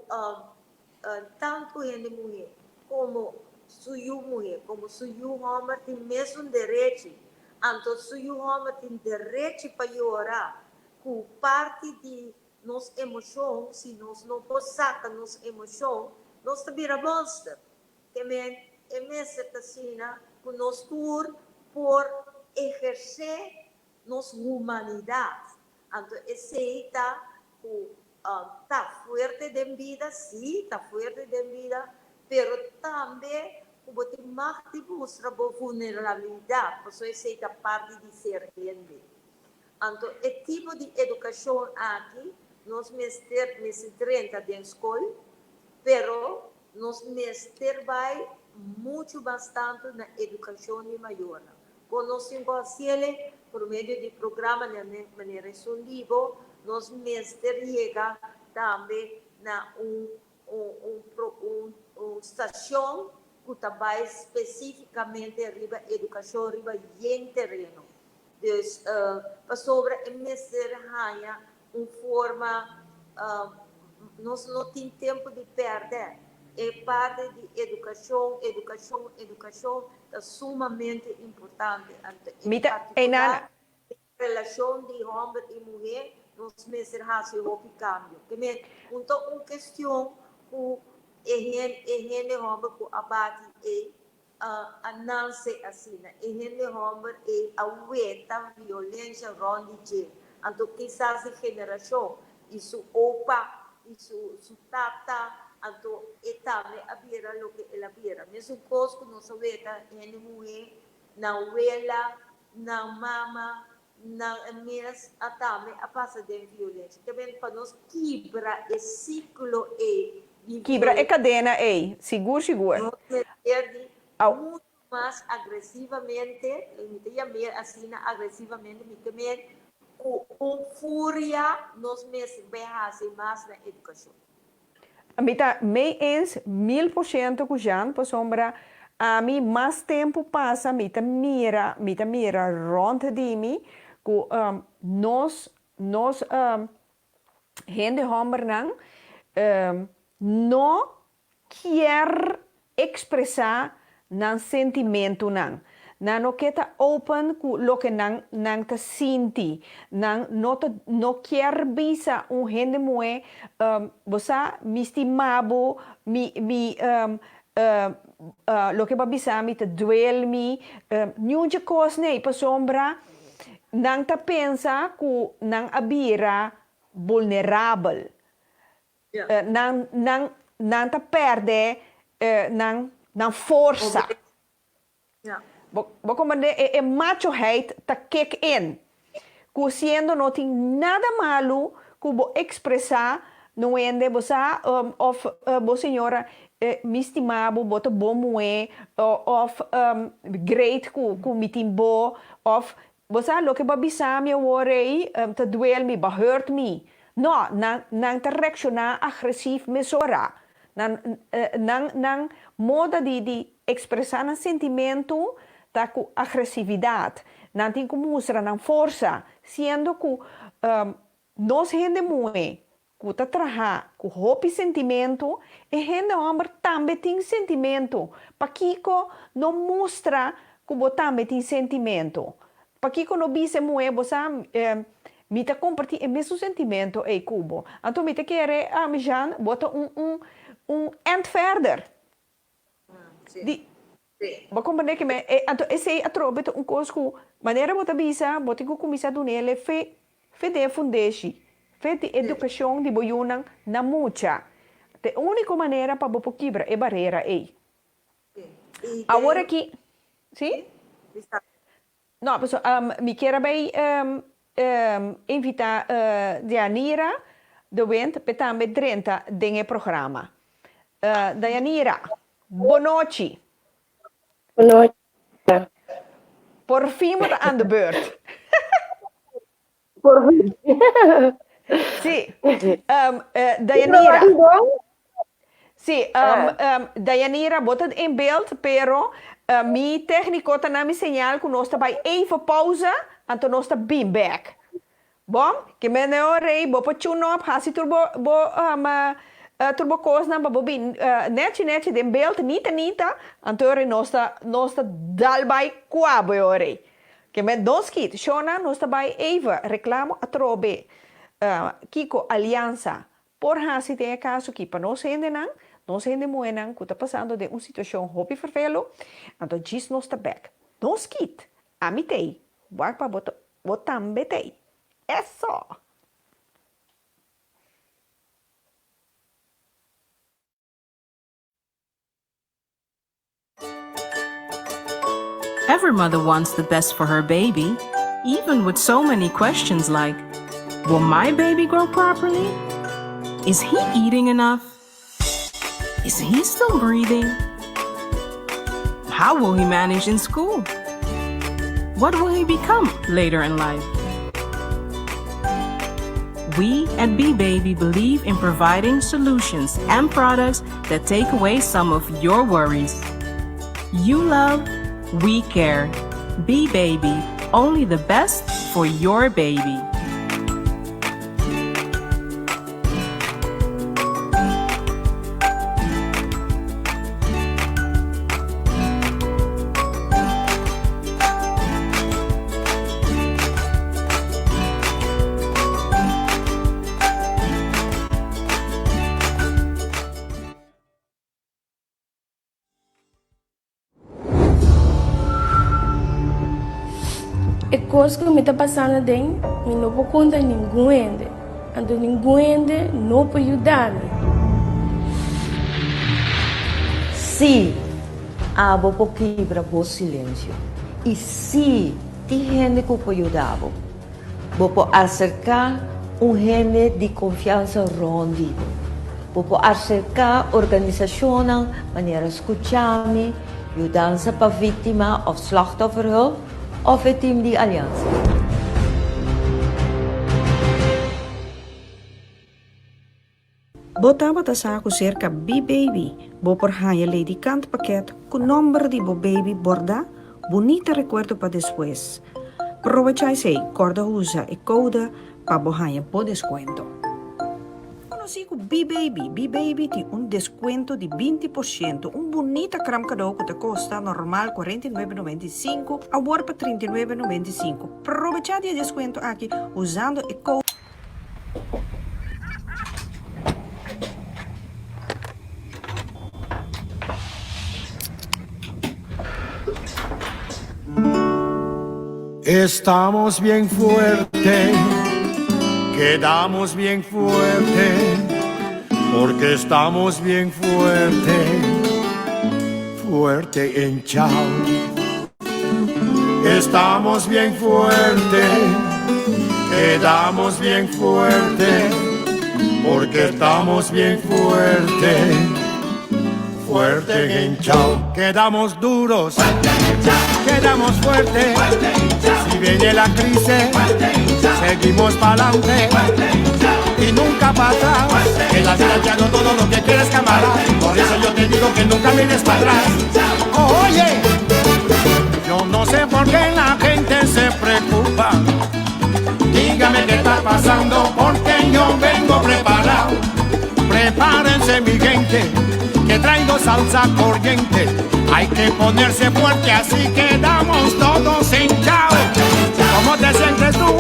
tantu hende muhé komo su yu muhé komo su yu hòmber tin mesun derechi. Anto su yu hòmber tin derechi pa yora ku parti di Nos emoshon, si nos no por saka nos emoshon, nos ta bira monster. Ke men e mester ta asina ku nos tur por ehersé nos humanidat. Anto esei ta ku ta fuerte den bida, sí, ta fuerte den bida, pero tambe ku bo tin mag di mustra bo vulnerabilidat, pasobra esei ta parti di ser hende. Anto e tipo di edukashon aki nos mester mester drenta den skol, pero nos mester bai muchu mas tantu na edukashon di mayornan. Kon nos tin ku hasiele? Por medio di programanan manera esun di bo, nos mester yega tambe na un un un un stashon ku ta bai spesífikamente riba edukashon riba yen tereno. Dus pasobra e mester haña un forma, nos no tin tempu di pèrdè. E parti di edukashon, edukashon, edukashon ta sumamente importante. Anto en Mi ta, einan, partikular den relashon di hòmber i muhé nos mester hasi hopi kambio. Ke men un ta un kestion ku e hen e hende hòmber ku a bati ei a nanse asina. E hende hòmber ei a weta violensha rònt di dje. Anto kisas di generashon i su opa i su su tata, anto e tambe a bira loke el a bira. Mesun kos ku nos a weta hende muhé, nan wela, nan mama, Nan mes a tambe a pasa den violencia. Ta ben pa nos kibra e ciclo ey di Kibra e violencia. cadena ey, sigur sigur. Nos mester di Au. mucho mas agresivamente, mi ta yam'é asina agresivamente, mi ta men cu un furia nos mester bay haci mas na educacion. Mi ta mei eens 1000% ku Jean pasobra ami mas tempu pasa mi ta mira mi ta mira rond di mi ku nos nos hende hombernan no kier expresa nan sentimentunan. Nan no ke ta open ku loke nan nan ta sinti. Nan no ta no kier bisa un hende muhé, Bo sa, mi stima bo, mi mi loke bo a bisa mi ta duel mi. Niun dje kos nei, pasobra nan ta pensa ku nan a bira vulnerabel. Nan nan nan ta perde nan nan forsa. Bo bo comprende e e machoheid ta kick in. Cu siendo no tin nada malu cu bo expresa no hende bo sa of bo señora mi stima bo bo ta bon muhe of great cu cu mi tin bo of Bo sa loke bo a bisa mi awor ei ta duel mi, bo a hurt mi. No, nan nan ta reakshoná agresief mesora. Nan nan nan moda di di ekspresá nan sentimentu ta ku agresividat. Nan tin ku mustra nan forsa, siendo ku nos hende muhé ku ta traha ku hopi sentimentu, e hende hòmber tambe tin sentimentu. Pakiko no mustra ku bo tambe tin sentimentu? Pakiko no bisa e muhé, bo sa, mi ta kompartí e mesun sentimentu ei ku bo. Anto mi ta kere, ami Jean, bo ta un un un end verder. Di, bo komprendé ke mi, anto esei atrobe ta un kos ku manera bo ta bisa, bo tin ku kuminsá dun'el e fe, fe den e fundeshi, fe di edukashon di bo yunan na mucha. Ta e úniko manera pa bo por kibra e barera ei. Awor aki, si? No, paso mi kier a bay invita Dianira de Windt p'e tambe drenta den e programa. Dianira, bo nochi. Bo nochi. Por fin bo ta aan de beurt. Por fin. Sí. Dayanira. Sí, Dayanira, bo ta in beeld, pero mi técnico ta na mi señal ku nos ta bai even pausa, anto nos ta bin bek. Bon, ke men e ora ei, bo por tune op, hasi tur bo, bo, tur bo kosnan pa bo bin nechi nechi den beeld, nita nita, anto e ora ei nos ta, nos ta dal bai kua bo e ora ei. Ke men don skit, shona nos ta bai even reklamo atrobe kiko Aliansa por hasi den e kaso ki pa nos hendenan, nos hende muhenan ku ta pasando den un situashon hopi fervelo, anto djis nos ta bek. Don skit, ami t'ei, wak pa bo ta bo tambe t'ei. Eso! Every mother wants the best for her baby, even with so many questions like, Will my baby grow properly? Is he eating enough? Is he still breathing? How will he manage in school? What will he become later in life? We at B-Baby believe in providing solutions and products that take away some of your worries. You love, we care. B-Baby, only the best for your baby. kos ku mi ta pasando aden, mi no por konta ningun hende, anto ningun hende no por yuda mi. Sí, abo por kibra bo silensio. I sí, tin hende ku por yuda bo. Bo por aserká un hende di konfiansa rònt di bo. Bo por aserká organisashonnan manera Skuchami, Yudansa pa Víktima òf Slachtofferhulp òf e tim di Aliansa. Bo tabata sa ku serka B-Baby bo por haña ledikant pakèt ku nòmber di bo baby bòrdá? Bunita rekuerdo pa despues. Probechá esei, kòrda usa e koude pa bo haña bo deskuento. Konosí ku B-Baby, B-Baby tin un deskuento di 20%, un bunita kram kadó ku ta kosta normal 49,95, awor pa 39,95. Probechá di e deskuento aki usando e koude. Estamos bien fuerte, quedamos bien fuerte, porque estamos bien fuerte, fuerte en chao. Estamos bien fuerte, quedamos bien fuerte, porque estamos bien fuerte, fuerte en chao. Quedamos duros, quedamos fuerte, si viene la crisis, seguimos pa'lante y nunca pasa. Que la vida ya no todo lo que quieres, camarada. Por eso yo te digo que nunca mires para atrás. Oye, yo no sé por qué la gente se preocupa. Dígame qué está pasando, porque yo vengo preparado. Prepárense mi gente, que traigo salsa corriente. Hay que ponerse fuerte, así quedamos todos hinchados. ¿Cómo te sientes tú?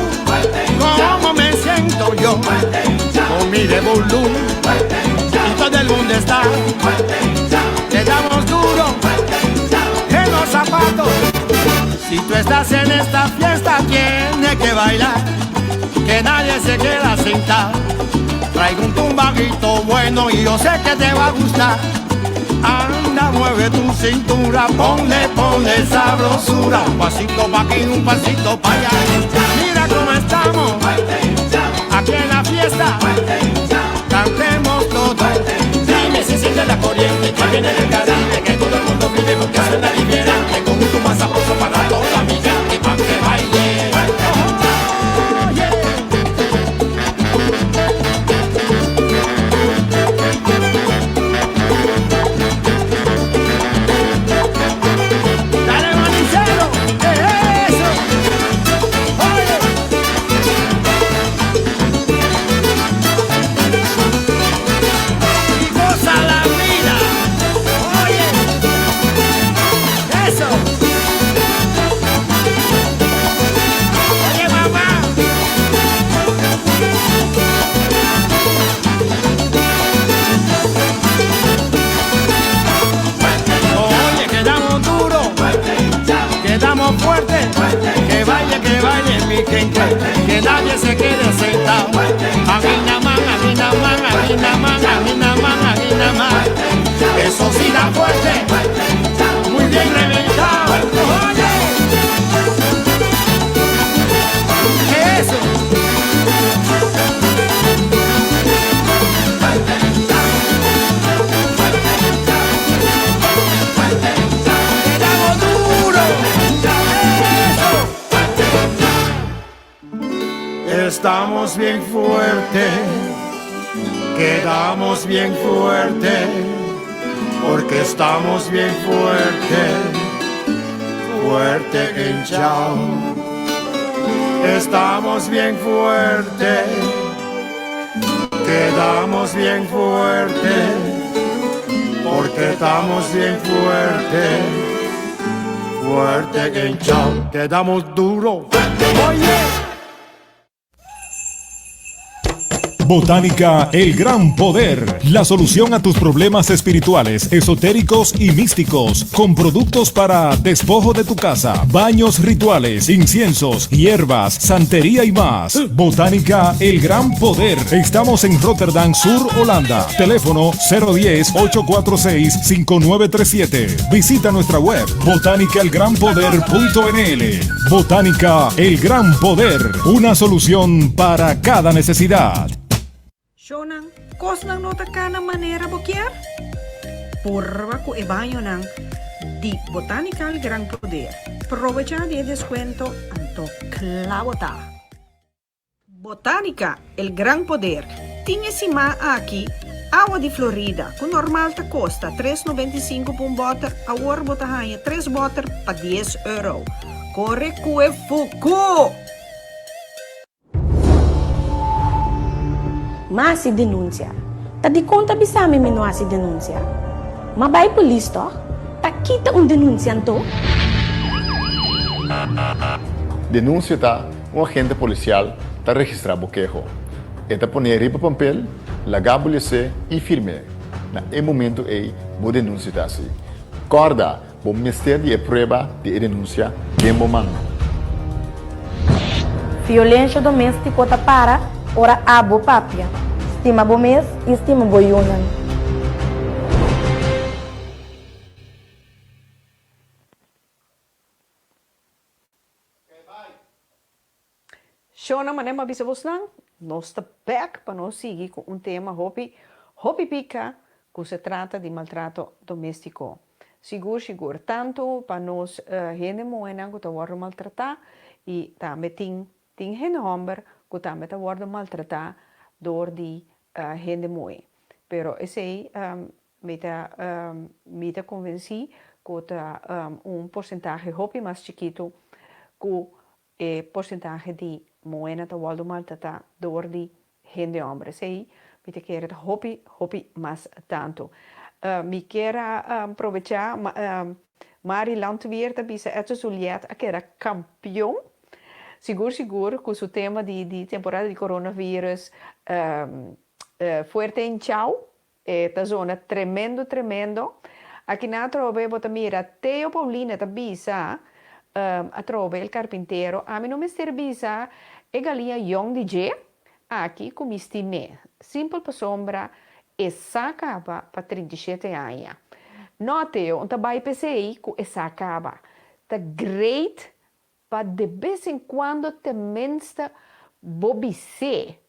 ¿Cómo me siento yo? Con mi revolú y todo el mundo está. Te damos duro en los zapatos. Si tú estás en esta fiesta, tienes que bailar. Que nadie se queda sentado. Traigo un tumbadito bueno y yo sé que te va a gustar. Anda, mueve tu cintura, ponle, ponle sabrosura. Un pasito pa' aquí, un pasito pa' allá. Mira cómo estamos, aquí en la fiesta. Cantemos todos. Dime si sientes la corriente que viene del Caribe, que todo el mundo vive porque suena diferente. Con un tumbao sabroso para toda mi gente, pa' que baile. Oye. Dale, manicero, ¿qué es eso? Oye. Y goza la vida. Oye, eso. Oye, mamá. Oye, quedamos duro, quedamos fuerte, que baile, que baile mi gente, que nadie se quede sentado. Aguinaman, aguinaman, aguinaman, aguinaman, aguinaman. Eso sí da fuerte, muy bien reventado. Oye, eso. Quedamos duro. Eso. Estamos bien fuerte, quedamos bien fuerte, porque estamos bien fuerte, fuerte en chao. Estamos bien fuerte, quedamos bien fuerte, porque estamos bien fuerte, fuerte en chao. Quedamos duro. Oye. Botánica El Gran Poder, la solución a tus problemas espirituales, esotéricos y místicos, con productos para despojo de tu casa, baños rituales, inciensos, hierbas, santería y más. Botánica El Gran Poder. Estamos en Rotterdam Sur, Holanda. Teléfono 010-846-5937. Visita nuestra web botanicaelgranpoder.nl. Botánica El Gran Poder, una solución para cada necesidad. Shownan, kosnan no ta kana manera bo kier? Purba ku e bañonan di Botanical Gran Poder. Probecha di e deskuento anto kla bo ta! Botanica El Gran Poder tin e siman aki awa di Florida ku normal ta kosta tres noventa i sinku pa un bòter awor bo ta haña tres bòter pa dies euro. Kore ku e fuku! M'a hasi denunsia. Ta dikon ta bisa mi mi no hasi denunsia? M'a bai polis tòg? Ta kita un denunsia anto? Denunsia ta Un agente polisial ta registrá bo keho. E ta pon'é riba pampel, laga bo les'é i firm'é. Na e momentu ei bo denunsia ta hasi. Kòrda, bo mester di e prueba di e denunsia den bo man. Violensha doméstiko ta para ora abo papia. Stima bo mes i stima bo yunan. Shona manera mi a bisa bosnan, nos ta bek pa nos sigui ku un tema hopi hopi pika ku se trata di maltrato domestiko. Sigur sigur tantu pa nos hende muhénan ku ta wòrdu maltratá i tambe tin tin hende hòmber ku tambe ta wòrdu maltratá dor di hende muhé. Pero esei Mi ta mi ta konvensí ku ta un porsentahe hopi mas chikitu ku e porsentahe di muhénan ta wòrdu maltratá dor di hende hòmber. Esei mi ta kere ta hopi hopi mas tantu. Mi kier a probechá Mari Landweer ta bisa Edson Juliet a keda kampion sigur sigur ku su tema di di temporada di coronavirus Fuerte Hinchao. E ta zona tremendo tremendo. Aki nan atrobe bo ta mira Theo Paulina ta bisa atrobe el carpintero ami no mester bisa e galiña yong di dje aki cu mi stim'e simpel pasobra e sa caba pa 37 aña. No Theo un ta bay p'esey cu e sa caba. Ta great pa de bes en cuando tenminste bo bis'e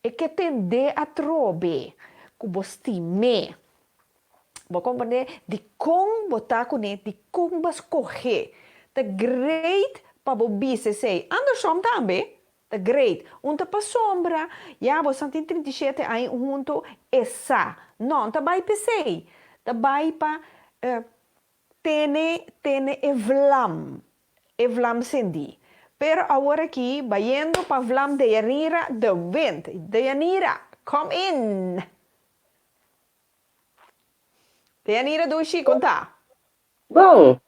E ke tendé atrobe ku bo stim'é. Bo komprendé dikon bo ta kuné, dikon bo a skohé. Ta great pa bo bisa esei. Andersom tambe ta great. Un ta pasobra ya boso tin 37 aña huntu, e sa. No, ta bai p'esei. Ta bai pa tene tene e vlam. E vlam sendí. Pero awor aki bayendo pa vlam Deyanira de Wind. Deyanira, come in! Deyanira dushi, kon ta? Bon!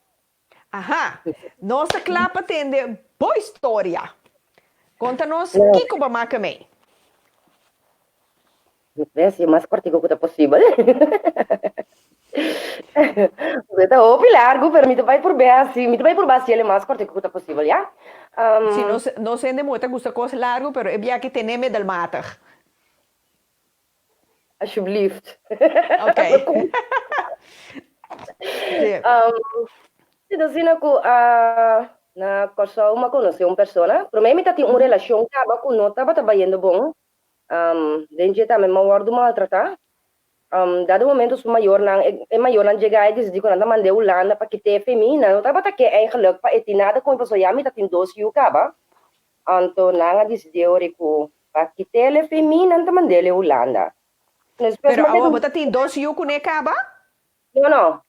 Aha, nos ta kla pa tende bo historia. Konta nos kiko bo a maka mei. Ves, e mas kortiku ku ta posibel. E ta hopi largu, pero mi ta bai purbe hasi, mi ta bai purba hasi el e mas kortiku ku ta posibel, ya? Si, nos, nos hende muher ta gusta kos largu, pero e biaha aki tene middelmatig. Alsjeblieft. Ok. Sí. Si, ta asina ku na Kòrsou mi a konosé un persona. Promé mi ta tin un relashon kaba ku no tabata bayendo bon. Den dje tambe mi a wòrdu maltratá. Dado momento su mayornan, e mayornan djega e disidí ku nan ta mand'é Hulanda pa kit'é fe mi. Nan no tabata ke eigenlijk pa e tin nada ku mi pasobra ya mi ta tin dos yu kaba. Anto nan a disidí ora ku pa kit'é fe mi nan ta mand'é Hulanda. Despues Pero awor bo ta tin dos yu kuné kaba? No, no.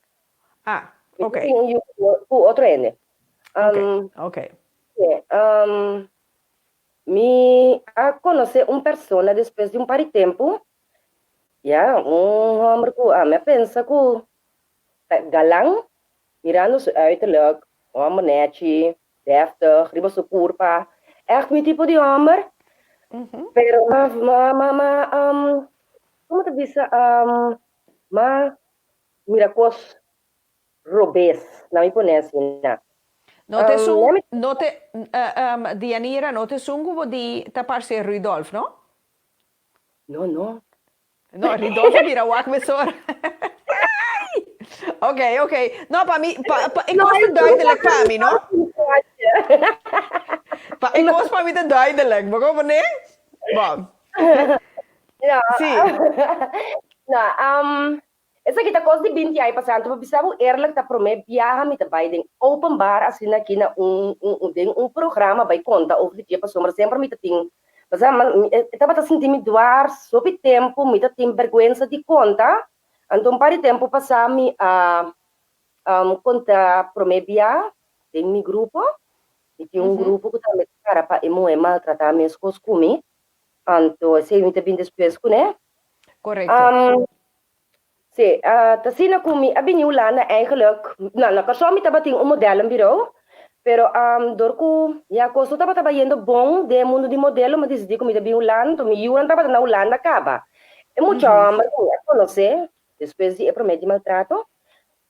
Ah, ok. Mi ta tin un yu ku otro hende. Ok, ok. Mi a konosé un persona despues di un par di tempu, ya, un hòmber ku ami a pensa ku ta galan, mirando su uiterlijk, hòmber nèchi, dèftig, riba su kurpa, ègt mi tipo di hòmber. Pero ma ma ma ma um, como ta bisa um, ma mira cos robes, na mi pone asina. No te esun, no te, um, Dianira, no te esun cu bo di ta parce Rudolf, no? No, no. No, Ridolfo bira wak mesora. Ok, ok. No, pa mi, pa, pa, e kos ta duidelijk pa mi, no? Pa, e kos pa mi ta duidelijk. Bo comprende? Bon. Ja. Sí. No, um, esaki ta kos di binti aña pasá. Anto pa bisa bo eerlijk, ta promé biaha mi ta bai den openbaar asina aki na un, un, un, den un programa bai konta over di dje pasobra semper mi ta tin Pasá ma mi e tabata sinti mi dwars hopi tempu, mi ta tin bergwensa di konta. Anto un par di tempu pasá mi a konta promé bia den mi grupo. Mi tin un grupo ku tambe ta para pa e muhé maltratá meskos ku mi. Anto esei mi ta bin despues kuné. Korekto. Sí, ta asina ku mi a bini Hulanda eigenlijk, no, na Kòrsou mi tabatin un modelenbureau, pero dor ku ya kos no tabata bayendo bon den e mundu di modelo, mi a disidí ku mi ta bin Hulanda, enton mi yunan tabata na Hulanda kaba. E mucha hòmber ku mi a konosé despues di e promé di maltrato,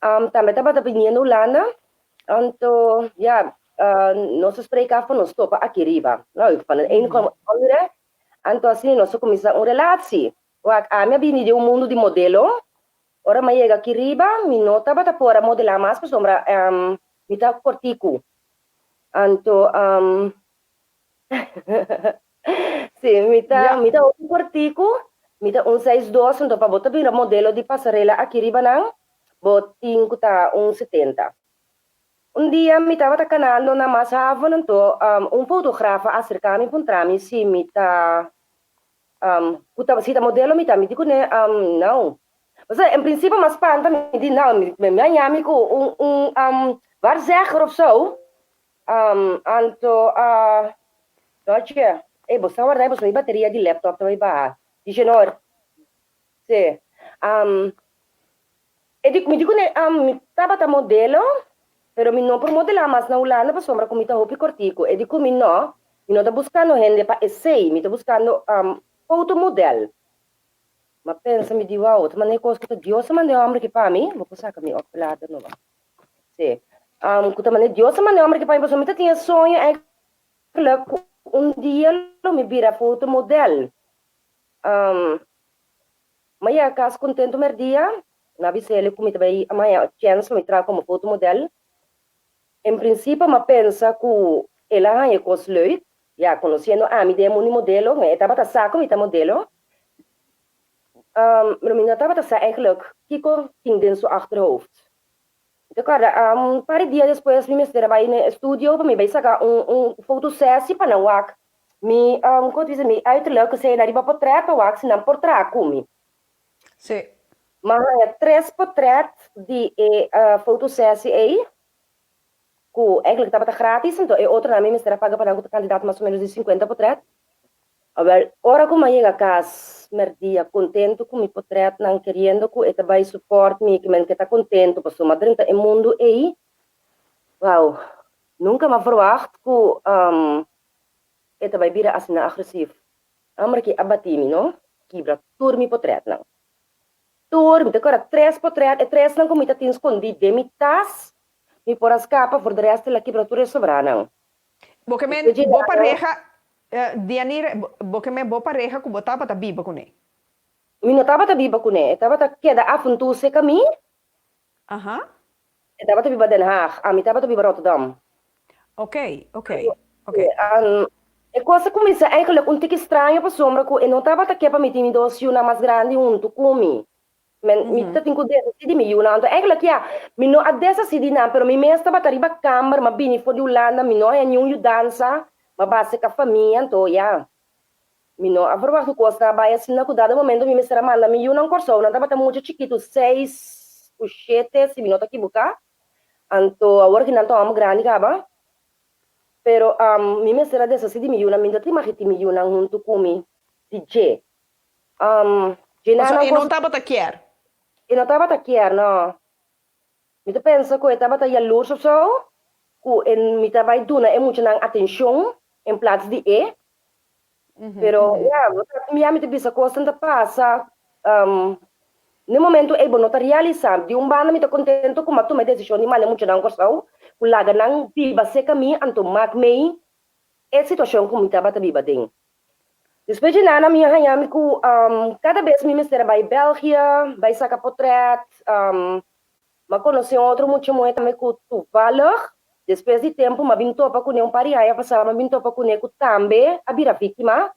tambe tabata biniendo Hulanda, anto ya, nos a spreek af pa nos topa aki riba. Nou, van de ene kwam de andere, anto asina nos a kuminsá un relatie. Wak, ami a bini den un mundu di modelo. Ora mi a yega aki riba, mi no tabata por a modelá mas pasobra mi ta kortiku. Anto, sí, mi ta, mi ta hopi kortiku, mi ta un seis dos, anto pa bo ta bira modelo di pasarela aki riba nan, bo tin ku ta un setenta. Un dia mi tabata kanando na Maashaven, anto un fotograaf a aserká mi puntra mi si mi ta Um, ku ta, si ta modelo mi ta, mi di kuné, um, no. Pasobra en prinsipio m'a spanta, mi di, no, mi, mi a ñami ku un, un, um, waarzegger of zo. Um, anto, uh, Dotje, ey, bo sa warda, pasobra mi bateria di laptop ta bai baha. Dice no, si. Um, e di, mi di kuné, um, mi tabata modelo, pero mi no por modelá mas na Hulanda pasobra ku mi ta hopi kortiku. E di ku mi no, mi no ta buskando hende pa esei, mi ta buskando um fotomodèl. M'a pensa, mi di, wou, ta manera kos ku ta Dios a manda e hòmber aki pa mi, bo por saka mi oplader no ba. Si, um ku ta manera Dios a manda e hòmber aki pa mi pasobra mi ta tin e soño eigenlijk ku un dia lo mi bira fotomodèl. Um. M'a yega kas kontentu mèrdia, m'a bisa el ku mi ta bai a haña chèns pa mi traha komo fotomodèl. En prinsipio m'a pensa ku el a haña e kos leuk, ya konosiendo ami den e mundu di modelo, e tabata sa ku mi ta modelo, pero mi no tabata sa eigentlik kiko tin den su achterhoofd. Mi ta kòrda un par di dia despues mi mester a bai na e studio pa mi bai saka un un fotosesi pa nan wak mi kon ta bisa mi uiterlijk esei na riba potrèt pa wak si nan por traha ku mi. Sí. Mi a haña tres potrèt di e fotosesi ei ku eigenlijk tabata gratis anto e otronan mi mester a paga pa nan ku ta kantidat mas o menos di sinkuenta potrèt. Awel, ora ku mi a yega kas mèrdia kontentu ku mi potrètnan, keriendo ku e ta bai supòrt mi, ku men ke ta kontentu pasobra mi a drenta e mundu ei, wou, nunka mi a verwagt ku e ta bai bira asina agresief. Hòmber aki a bati mi, no, kibra tur mi potrètnan. Tur, mi ta kòrda tres potrèt, e tresnan ku mi ta tin skondí den mi tas, mi por a skapa, for de rèst el a kibra tur e sobranan. Bo ke men bo pareha, Dianira, bo ke men bo pareha ku bo tabata biba kuné? Mi no tabata biba kuné, e tabata keda af en toe seka mi. Aha. E tabata biba Den Haag, ami tabata biba Rotterdam. Oké, oké, oké. E kos a kuminsá eigenlijk un tiki straño pasobra ku e no tabata ke pa mi tin mi dos yunan mas grandi huntu ku mi. Men, mi ta tin ku deshasí di mi yunan. Anto eigenlijk ya, mi no a deshasí di nan, pero mi mes tabata riba kamber, m'a bini for di Hulanda, mi no haña niun yudansa, m'a basa ka famia, anto ya, mi no a verwagt ku kos ta bai asina ku dado momento mi mester a manda mi yunan Kòrsou, nan tabata mucha chikitu, seis ku shete si mi no ta kibuká, anto awor ki nan ta hòmber grandi kaba, pero mi mester a deshasí di mi yunan, mi no ta imagina tin mi yunan huntu ku mi di dje. Um, Paso e no tabata kier. E no tabata kier, no. Mi ta pensa ku e tabata yalurs of so, ku e mi ta bai duna e muchanan atenshon en plats di e. Pero ya, bo ta mira mi ta bisa kosnan ta pasa, n'e momento ei bo no ta realisá. Di un banda mi ta kontento ku mi a tuma e desishon di manda e muchanan Kòrsou, ku laga nan biba serka mi, anto mak mei e situashon ku mi tabata biba den. Despues di nana mi a haña mi ku kada bes mi mester a bai België, bai saka potrèt, M'a konosé un otro mucha muhé tambe ku toevallig despues di tempu m'a bin topa kuné un par di aña pasá m'a bin topa kuné ku tambe a bira víktima.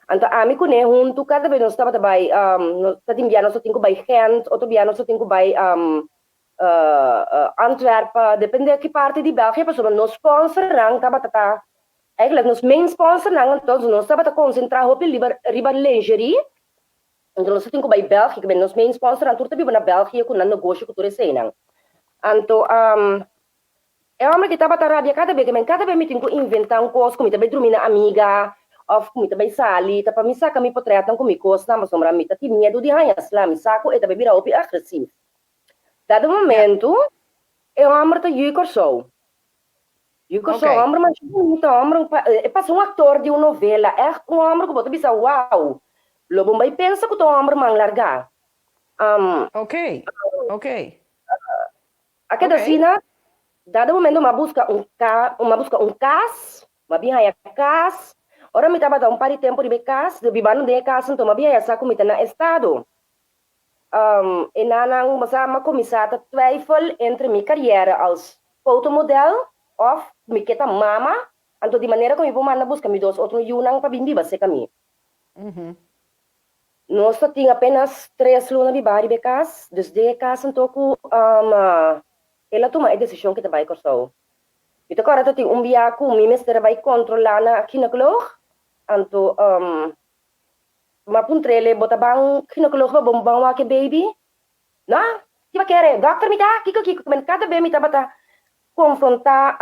Anto ami kuné huntu kada bes nos tabata bai nos ta tin bia nos ta tin ku bai Gent, otro bia nos ta tin ku bai Antwerpen, depende ki parti di België pasobra nos sponsornan tabata ta eigenlijk nos main sponsornan entonces nos tabata konsentrá hopi riba lingerie. Anto nos ta tin ku bai Bèlgika, nos main sponsornan tur ta biba na Bèlgia ku nan negoshi ku tur eseinan. Anto e hòmber ki tabata rabia kada bes, men kada bes mi tin ku inventá un kos ku mi ta bai drumi na amiga òf ku mi ta bai sali, ta pa mi saka mi potrètnan ku mi kosnan pasobra mi ta tin miedu di haña sla, mi sa ku e ta bai bira hopi agresief. Dado momentu e hòmber ta yui Kòrsou. Yu ku su homber masha bunita, homber e pasa un aktor di un novela, ègt un homber ku bo ta bisa wou, lo bo bai pensa ku ta un homber man largá. Ok, ok. A keda asina, dado momento mi a buska un ka, mi a buska un kas, mi a bin haña kas, ora mi tabata un par di tempu riba e kas, bibando den e kas anto mi a bin haña sa ku mi ta na estado. E nanan basa m'a kuminsá ta twijfel entre mi kariera als fotomodel òf mi ke ta mama, anto di manera ku mi por manda buska mi dos otro yunan pa bin biba serka mi. Nos ta tin apenas tres luna bibá riba e kas, dus den e kas anto ku el a tuma e desishon ku e ta bai Kòrsou. Mi ta kòrda ta tin un bia ku mi mester a bai kontrolá na ginekoloog, anto M'a puntr'ele, bo ta ban ginecoloog pa bo ban wak e baby? No, ki bo kere? Dokter mi ta? Kiko kiko? Men kada be mi tabata konfrontá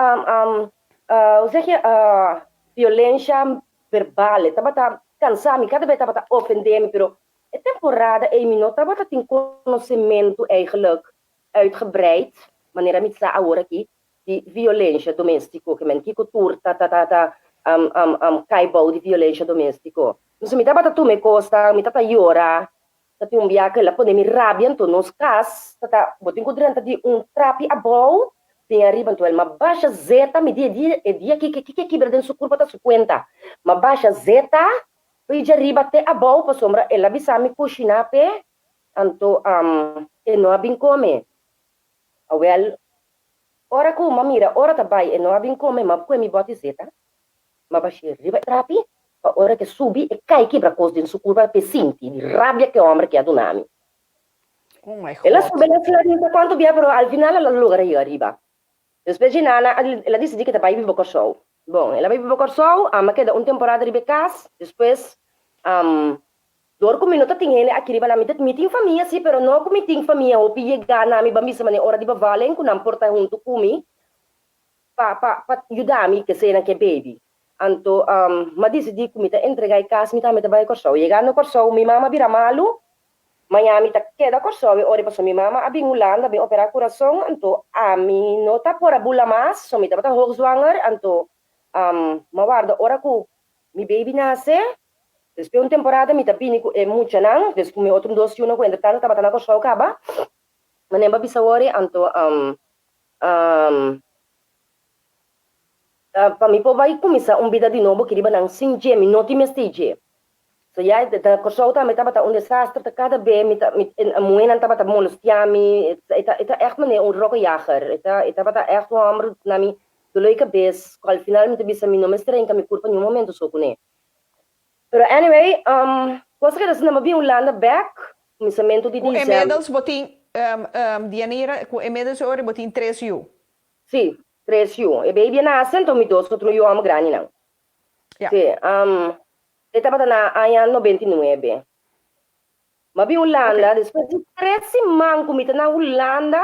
hoe zeg je, violensha verbal. E tabata kansa mi, kada be tabata ofendé mi, pero e temporada ei mi no tabata tin konosementu eigenlijk uitgebreid, manera mi sa awor aki, di violensha doméstiko, ke men kiko tur ta ta ta ta kai bou di violensha doméstiko. Entonces mi tabata tuma e kosnan, mi tabata yora, ta tin un bia ku el a pone mi rabia, anto nos kas ta ta bo tin ku drenta di un trapi abou bin ariba, anto el m'a basha zeta, mi di e dia e dia kiko kiko a kibra den su kurpa ta su kuenta, m'a basha zeta p'e djariba te abou pasobra el a bisa mi kushiná p'e, anto e no a bin kome. Awel, ora ku m'a mira ora ta bai e no a bin kome, m'a kue mi bòti zeta, m'a bash'é riba e trapi, pa ora k'e subi e kai kibra kos den su kurpa p'e sinti di rabia k'e hòmber ke a duna mi. Oh my El a God. subi, el a sla no sa kuantu bia, pero al final el a logra yega riba. Despues dje nana el a disidí ke ta bai biba Kòrsou. Bon, el a bai biba Kòrsou, a keda un temporada riba e kas, despues Dor ku mi no ta tin hende aki riba nan, mi ta, mi tin famia sí, pero no ku mi tin famia hopi yegá na mi ban bisa manera ora di bevalling ku nan por ta huntu ku mi pa, pa, pa yuda mi ke sena ke baby. Anto, m'a disidí ku mi ta entregá e kas, mi tambe ta bai Kòrsou. Yegando Kòrsou, mi mama a bira malu, maña mi ta keda Kòrsou e ora ei pasobra mi mama a bin Hulanda, a bin operá kurason, anto ami no ta por a bula mas, so mi tabata hoogzwanger, anto m'a warda ora ku mi baby nase, Despues un temporada mi ta bini ku e muchanan, des ku mi otro dos yunan ku entretanto tabata na Kòrsou kaba. Manera bo a bisa wòri, anto pa mi por bai kuminsá un bida di nobo ki riba nan sin dje, mi no tin mester dje. So ya na Kòrsou tambe tabata un desastre, ta kada be mi ta mi e muhénan tabata molestiá mi, e ta e ta ègt manera un ròkòjager, e ta e tabata ègt un hòmber na mi doló di kabes, ku al final mi ta bisa mi no mester renka mi kurpa niun momento so kuné. Pero anyway, um, cosa keda asina, mi a bin Hulanda bek, kuminsamentu di Ku december. inmiddels bo tin, um, um, Dianira, ku inmiddels ora bo tin tres yu. Sí, tres yu. E baby a nase, anto mi dos otro yu hòmber grandinan. Ja. Sí, um, e tabata na aña 99. Mi a bin Hulanda, despues di tres siman ku mi ta na Hulanda,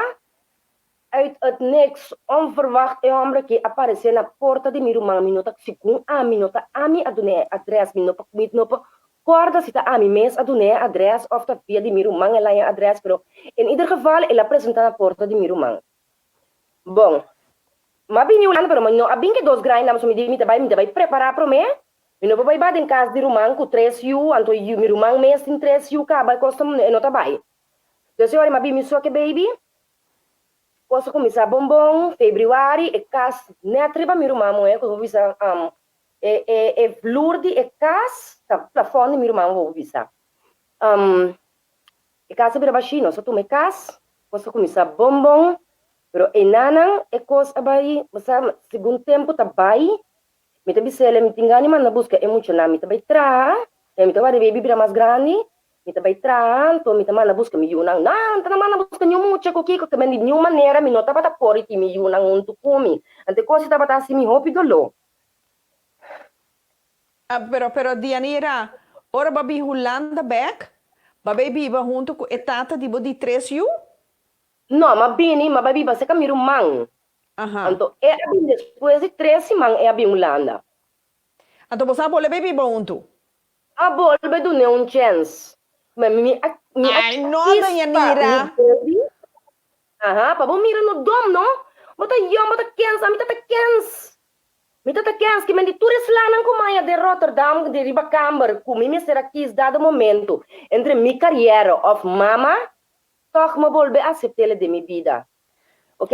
uit het niks, onverwacht e hòmber aki a paresé na porta di mi ruman. Mi no ta, segun ami, no ta ami a dun'é e adrès, mi no por, mi no por kòrda si ta ami mes a dun'é e adrès òf ta via di mi ruman el a haña e adrès, pero en ieder geval el a presentá na porta di mi ruman. Bon, mi a bini Hulanda, pero mi no a bin ku e dos grainan, pasobra mi di mi ta bai, mi ta bai prepará promé. Mi no por bai ba den kas di ruman ku tres yu, anto yu mi ruman mes tin tres yu kaba e kos ta e no ta bai. Dus e ora mi a bin mi so ke baby, kos a kuminsá bon bon, febrüari e kas nèt riba mi ruman muhé ku bo bisa e e e vlur di e kas ta plafòn di mi ruman bo bisa. E kas a bira bashí, nos a tuma e kas, kos a kuminsá bon bon, pero enanan e kos a bai, bo sa segun tempu ta bai, Mi ta bis'el, mi tin gana di manda buska e muchanan, mi ta bai traha, e mi ta wak riba e bira mas grandi, mi ta bai traha, anto mi ta manda buska mi yunan. No, mi ta na manda buska niun mucha ku kiko, ke men di niun manera mi no tabata por i tin mi yunan huntu ku mi. Anto e kos ei tabata hasi mi hopi doló. Pero, pero Dianira, ora bo a bin Hulanda bek, bo a bai biba huntu ku e tata di bo di tres yu? No, m'a bini, m'a bai biba serka mi ruman. Anto e a bin despues di tres siman e a bin Hulanda. Anto boso a bolbe bai biba huntu? A bolbe dun'é un chèns. Ma mi a mi a Ai no, kis pa mi Dayanira. baby. Aha, pa bo mira no dòm no. Bo ta yòn, bo ta kens, ami ta ta kens. Mi ta ta kens ki men di tur e slanan ku maya den Rotterdam di riba kamber ku mi mester a kis dado momento entre mi kariera òf mama, Tòg mi a bolbe asept'el den mi bida. Ok,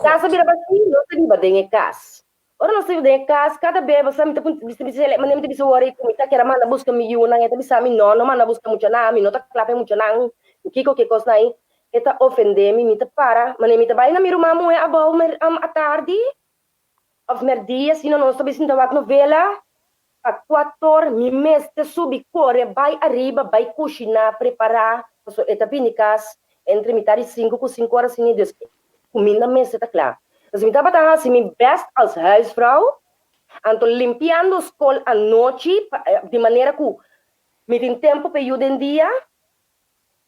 kas a bira bashí, nos ta biba den e kas. Ora nos ta biba den e kas, kada bes bo sa mi ta puntra, mi ta bisa el, manera mi ta bisa wor ei ku mi ta kere manda buska mi yunan, e ta bisa mi no, no manda buska muchanan, mi no ta kla pa e muchanan, ku kiko ku e kosnan ei. E ta ofendé mi, mi ta para, manera mi ta bai na mi ruman muhé abou atardi òf mèrdia, asina nos ta bisa mi ta wak novela, Pa kuator mi mester subi kore bai ariba bai kushiná, prepará, pasobra e ta bini kas entre mitad di sinku ku sinku ora asina dus kuminda mester ta kla. Dus mi tabata hasi mi best als huisvrouw, anto limpiando skol anochi pa di manera ku mi tin tempu pa e yu den dia,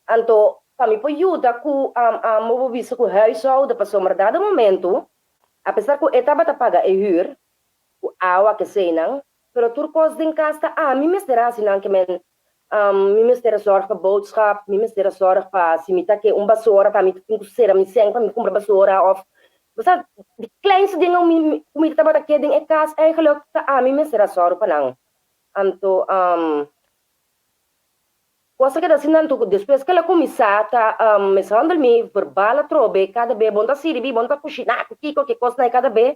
anto pa mi por yuda ku bo por bisa ku huishouden pasobra dado momento apesar ku e tabata paga e hür, ku awa keseinan, pero tur kos den kas ta ami mester hasi nan ke men mi mester a sòrg pa boodschap, mi mester a sòrg pa si mi ta ke un basora ta mi tin ku sera mi sèn pa mi kumpra basora òf bo sa di kleinste dingen ku mi tabata ke den e kas eigenlijk ta ami mester a sòru pa nan anto Kos a keda asina anto ku despues ku el a kuminsá ta mishandel mi verbal atrobe kada be, bo no ta sirbi, bo no ta kushiná ku kiko, ke kosnan ei kada be.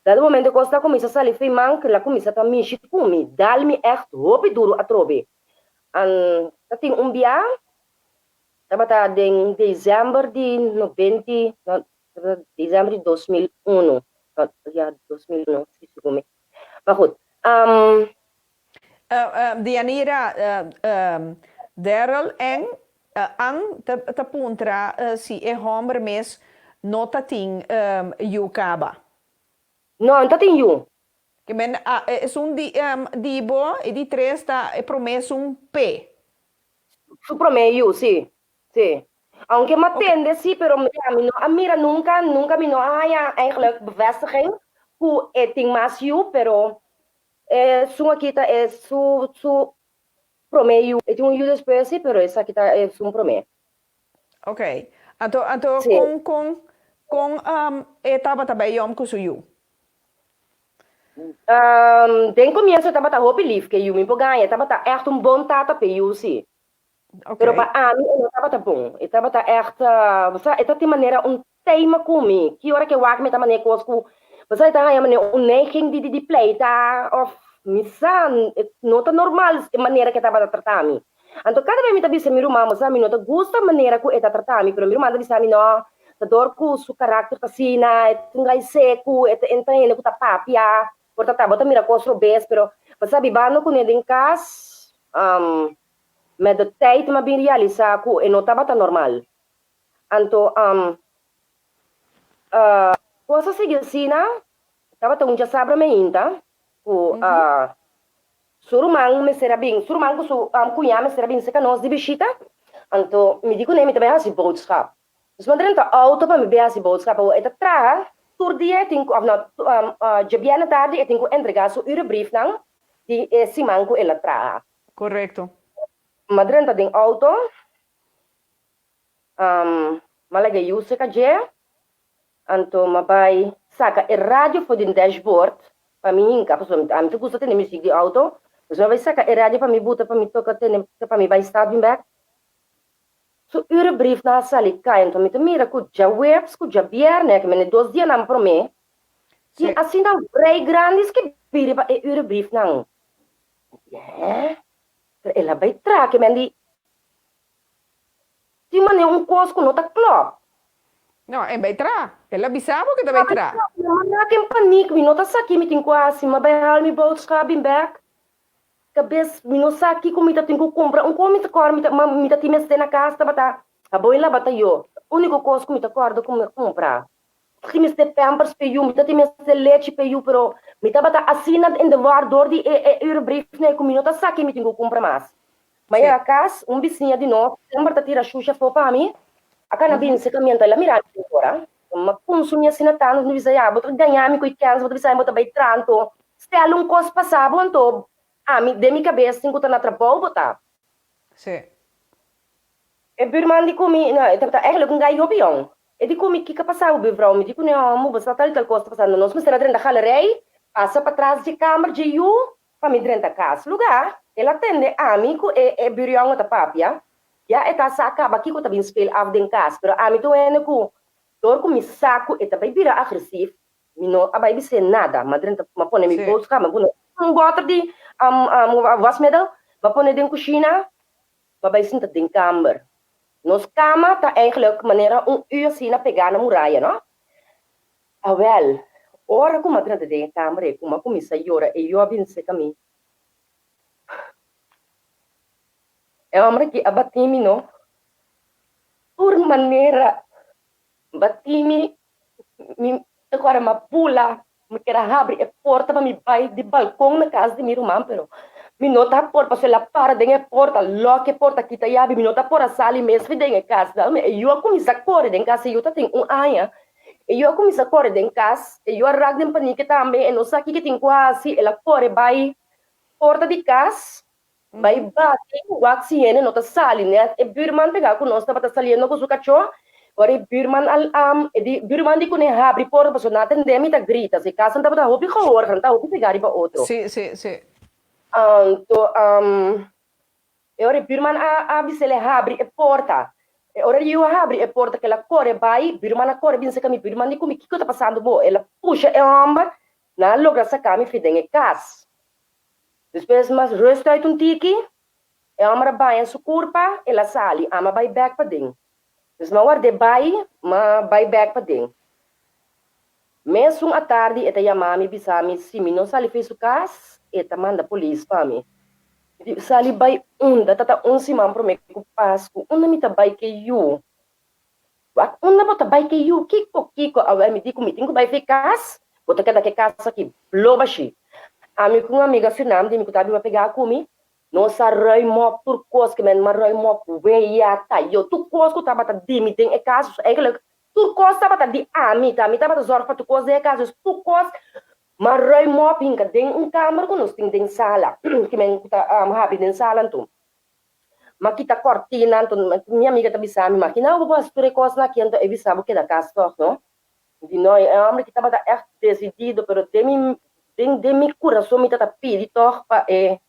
Dado momento e kosnan a kuminsá sali fo'i man ku el a kuminsá ta mishi ku mi, dal mi ègt hopi duru atrobe. An ta tin un bia, tabata den desèmber di noventi, no, tabata desèmber di 2001, no, ya, 2001, si segun mi. Ma goed, Dianira, Daryl en Ann ta puntra si e homber mes no ta tin yu kaba. No, no ta tin yu. Ke men esun di di bo e di tres ta e prome esun p'e. Su prome yu, si. Si. Aunke mi a tende si, pero mi no a mira nunka, nunka mi no a haña eigenlijk bevestiging ku e tin mas yu, pero Esun aki ta e su su prome yu. E tin un yu despues si, pero esaki ta esun prome. Ok. Anto anto Sí. kon kon kon e tabata bay yom ku su yu? Den komienso e tabata hopi lif ku e yu. Mi por gaña, e tabata ègt un bon tata p'e yu si. Pero pa ami e no tabata bon. E tabata ègt, bo sa, e ta tin manera un teima ku mi. Ki ora ku e wak mi ta manera kos ku, bo sa, e ta haña manera un neiging di di pleita òf mi sa, no ta normal e manera ku e tabata trata mi. Anto kada bes mi ta bisa mi ruman, bo sa, mi no ta gusta manera ku e ta trata mi, pero mi ruman ta bisa mi, no, ta dor ku su karakter ta asina, e ta un gai seku, e ta e ta hende ku ta papia, por ta ta bo ta mira kos robes, pero bo sa, bibando kuné den kas, Met de tijd m'a bin realisá ku e no tabata normal. Anto kos a sigui asina, tabata un djasabra meinta ku su ruman mester a bin, su ruman ku su kuñá mester a bin serka nos di bishita. Anto mi di kuné mi ta bai hasi boodschap. Dus mi a drenta outo pa mi bai hasi boodschap. Awor e ta traha tur dia e tin ku, òf no, djabièrnè tardi e tin ku entregá su urebriefnan di e siman ku el a traha. Correcto. M'a drenta den auto, m'a laga e yu seca dje, anto m'a bai saca e radio for den dashboard pa mi hinca, pasobra ami ta gusta tende music di auto, Dus mi a bai saka e radio pa mi buta pa mi toka tene pa mi bai stad bin bek. Su urebriefnan a sali kai anto mi ta mira ku djaweps ku djabièrnè, ke mene dos dianan promé, tin asina vrij grandi skibí riba e urebriefnan. Mi di, Hè? Pero el a bai traha ke men di tin manera un kos ku no ta klòp. No, e bai traha. El a bisa bo ku e ta bai traha. Mi a manda ken panik, mi no ta sa ki mi tin ku hasi, mi a bai haal mi boodschap bin bèk. Kabes mi no sa kiko mi ta tin ku kumpra, un kos mi ta kòrda mi ta mi ta tin mester na kas tabata habon i labata yo, úniko kos ku mi ta kòrda ku mi a kumpra. Mi ta tin mester pampers pa e yu, mi ta tin mester lechi pa e yu, pero mi tabata asina in de war dor di e e uurbriefnan ku mi no ta sa ke mi tin ku kumpra mas. Ma yega kas, un bisiña di nos semper ta tira shusha afó pa mi, a kana binse kamiento, el a mira mi den ora. Ma kunsumí asina tantu, mi bisa, ya, bo ta gaña mi ku e kèns, bo ta bisa mi bo ta bai traha, anto stel un kos pasa bo, anto ami den mi kabes tin ku ta na trabou bo ta. Sí. E buurman di ku mi, no, e tabata eigenlijk un gai hopi yòn. E di ku mi, Kiko a pasa bo, buurvrouw? Mi di ku ne, Hòmber, bo sa tal i tal kos ta pasando. Nos mester a drenta galerij, pasa patras dje kamer dje yu, pa mi drenta kas. Lugá, el a tende ami ku e e buurjongen ta papia, ya e ta sa kaba kiko ta bin speel af den kas, pero ami ta un hende ku dor ku mi sa ku e ta bai bira agresief, mi no a bai bis'é nada, m'a drenta, m'a pone mi boodschap, m'a pone un bòter di wasmiddel, m'a pone den kushina, m'a bai sinta den kamber. Nos kama ta eigenlijk manera un u asina pegá na muraya, no? Awel, ora ku m'a drenta den e kamber ei, ku m'a kuminsá yora, e yu a bin seka mi. E hòmber aki a batí mi, no? Tur manera batí mi, mi ta kòrda m'a bula, mi ker a habri e porta pa mi bai di balkon na kas di mi ruman, pero mi no ta por pasobra el a para den e porta, lòk e porta, kita yabi, mi no ta por a sali mes fi den e kas. E yu a kuminsá kore den kas, e yu ta tin un aña, E yu a kuminsá kore den kas, e yu a rak den panike tambe, e no sa kiko e tin ku hasi, el a kore bai porta di kas, bai bati, wak si hende no ta sali nèt. E bürman pegá ku nos tabata saliendo ku su kachó, ora e bürman al e di bürman di kuné habri porta pasobra nan a tendé mi ta grita, si kasnan tabata hopi gehoor, nan ta hopi pegá riba otro. Sí, sí, sí. Anto E ora e bürman a a bis'el e habri e porta. E ora e yu a habri e porta ku el a kore bai, bürman a kore bin saka mi. Bürman di ku mi, Kiko ta pasando bo? El a pusha e hòmber, nan a logra saka mi fi den e kas. Despues mas rust uit un tiki, e hòmber a baña su kurpa, el a sali, ami a bai bèk paden. Dus mi a ward'é bai, mi a bai bèk paden. Mesun atardi e ta yama mi bisa mi si mi no sali fei su kas, e ta manda polis pa mi. Mi di, Sali bai unda? Ta ta un siman promé ku Pasku. Unda mi ta bai ke yu? Wak, unda bo ta bai ke yu? Kiko, kiko? Awel mi di ku mi tin ku bai fei kas, bo ta keda ke kas aki blo bashí. Ami ku un amiga Surnam di mi ku ta biba pegá ku mi, nos a ruim op tur kos, ke men a ruim op weya, tayo, tur kos ku tabata di mi den e kas. Eigenlijk Tur kos tabata di ami, ta ami tabata zòrg pa tur kos den e kas, dus tur kos m'a ruim op hinka den un kamer ku nos tin den sala, ki men ku ta habri den sala anto. M'a kita kòrtina anto mi amiga ta bisa mi, makina bo por hasi tur e kosnan aki anto e bisa bo keda kas tòg no. Mi di no, e hòmber aki tabata ègt desidido pero den mi den den mi kurason mi ta pidi tòg pa e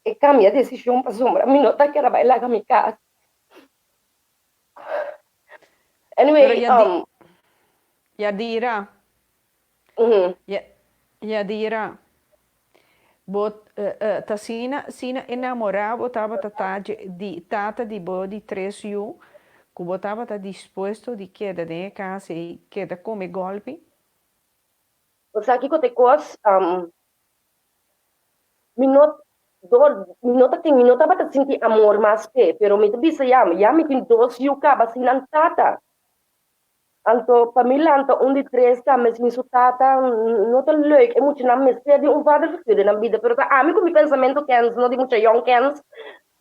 e kambia desishon pasobra mi no ta kere bai laga mi kas. Pero Anyway, Yadi um, Yadira, mhm. Ya Yadira, bo ta asina asina enamorá bo tabata ta dje di tata di bo di tres yu ku bo tabata dispuesto di keda den e kas ei keda kome gòlpi? Bo sa kiko ta e kos? Um, Mi no dor mi no ta tin mi no tabata sinti amor mas p'e, pero mi ta bisa ya, ya mi tin dos yu kaba sin nan tata. Anto pa mi lanta un di tres tambe sin su tata no ta leuk, e muchanan mester di un vaderfiguur den nan bida, pero ta ami ku mi pensamentu kens, no di mucha yòn kens.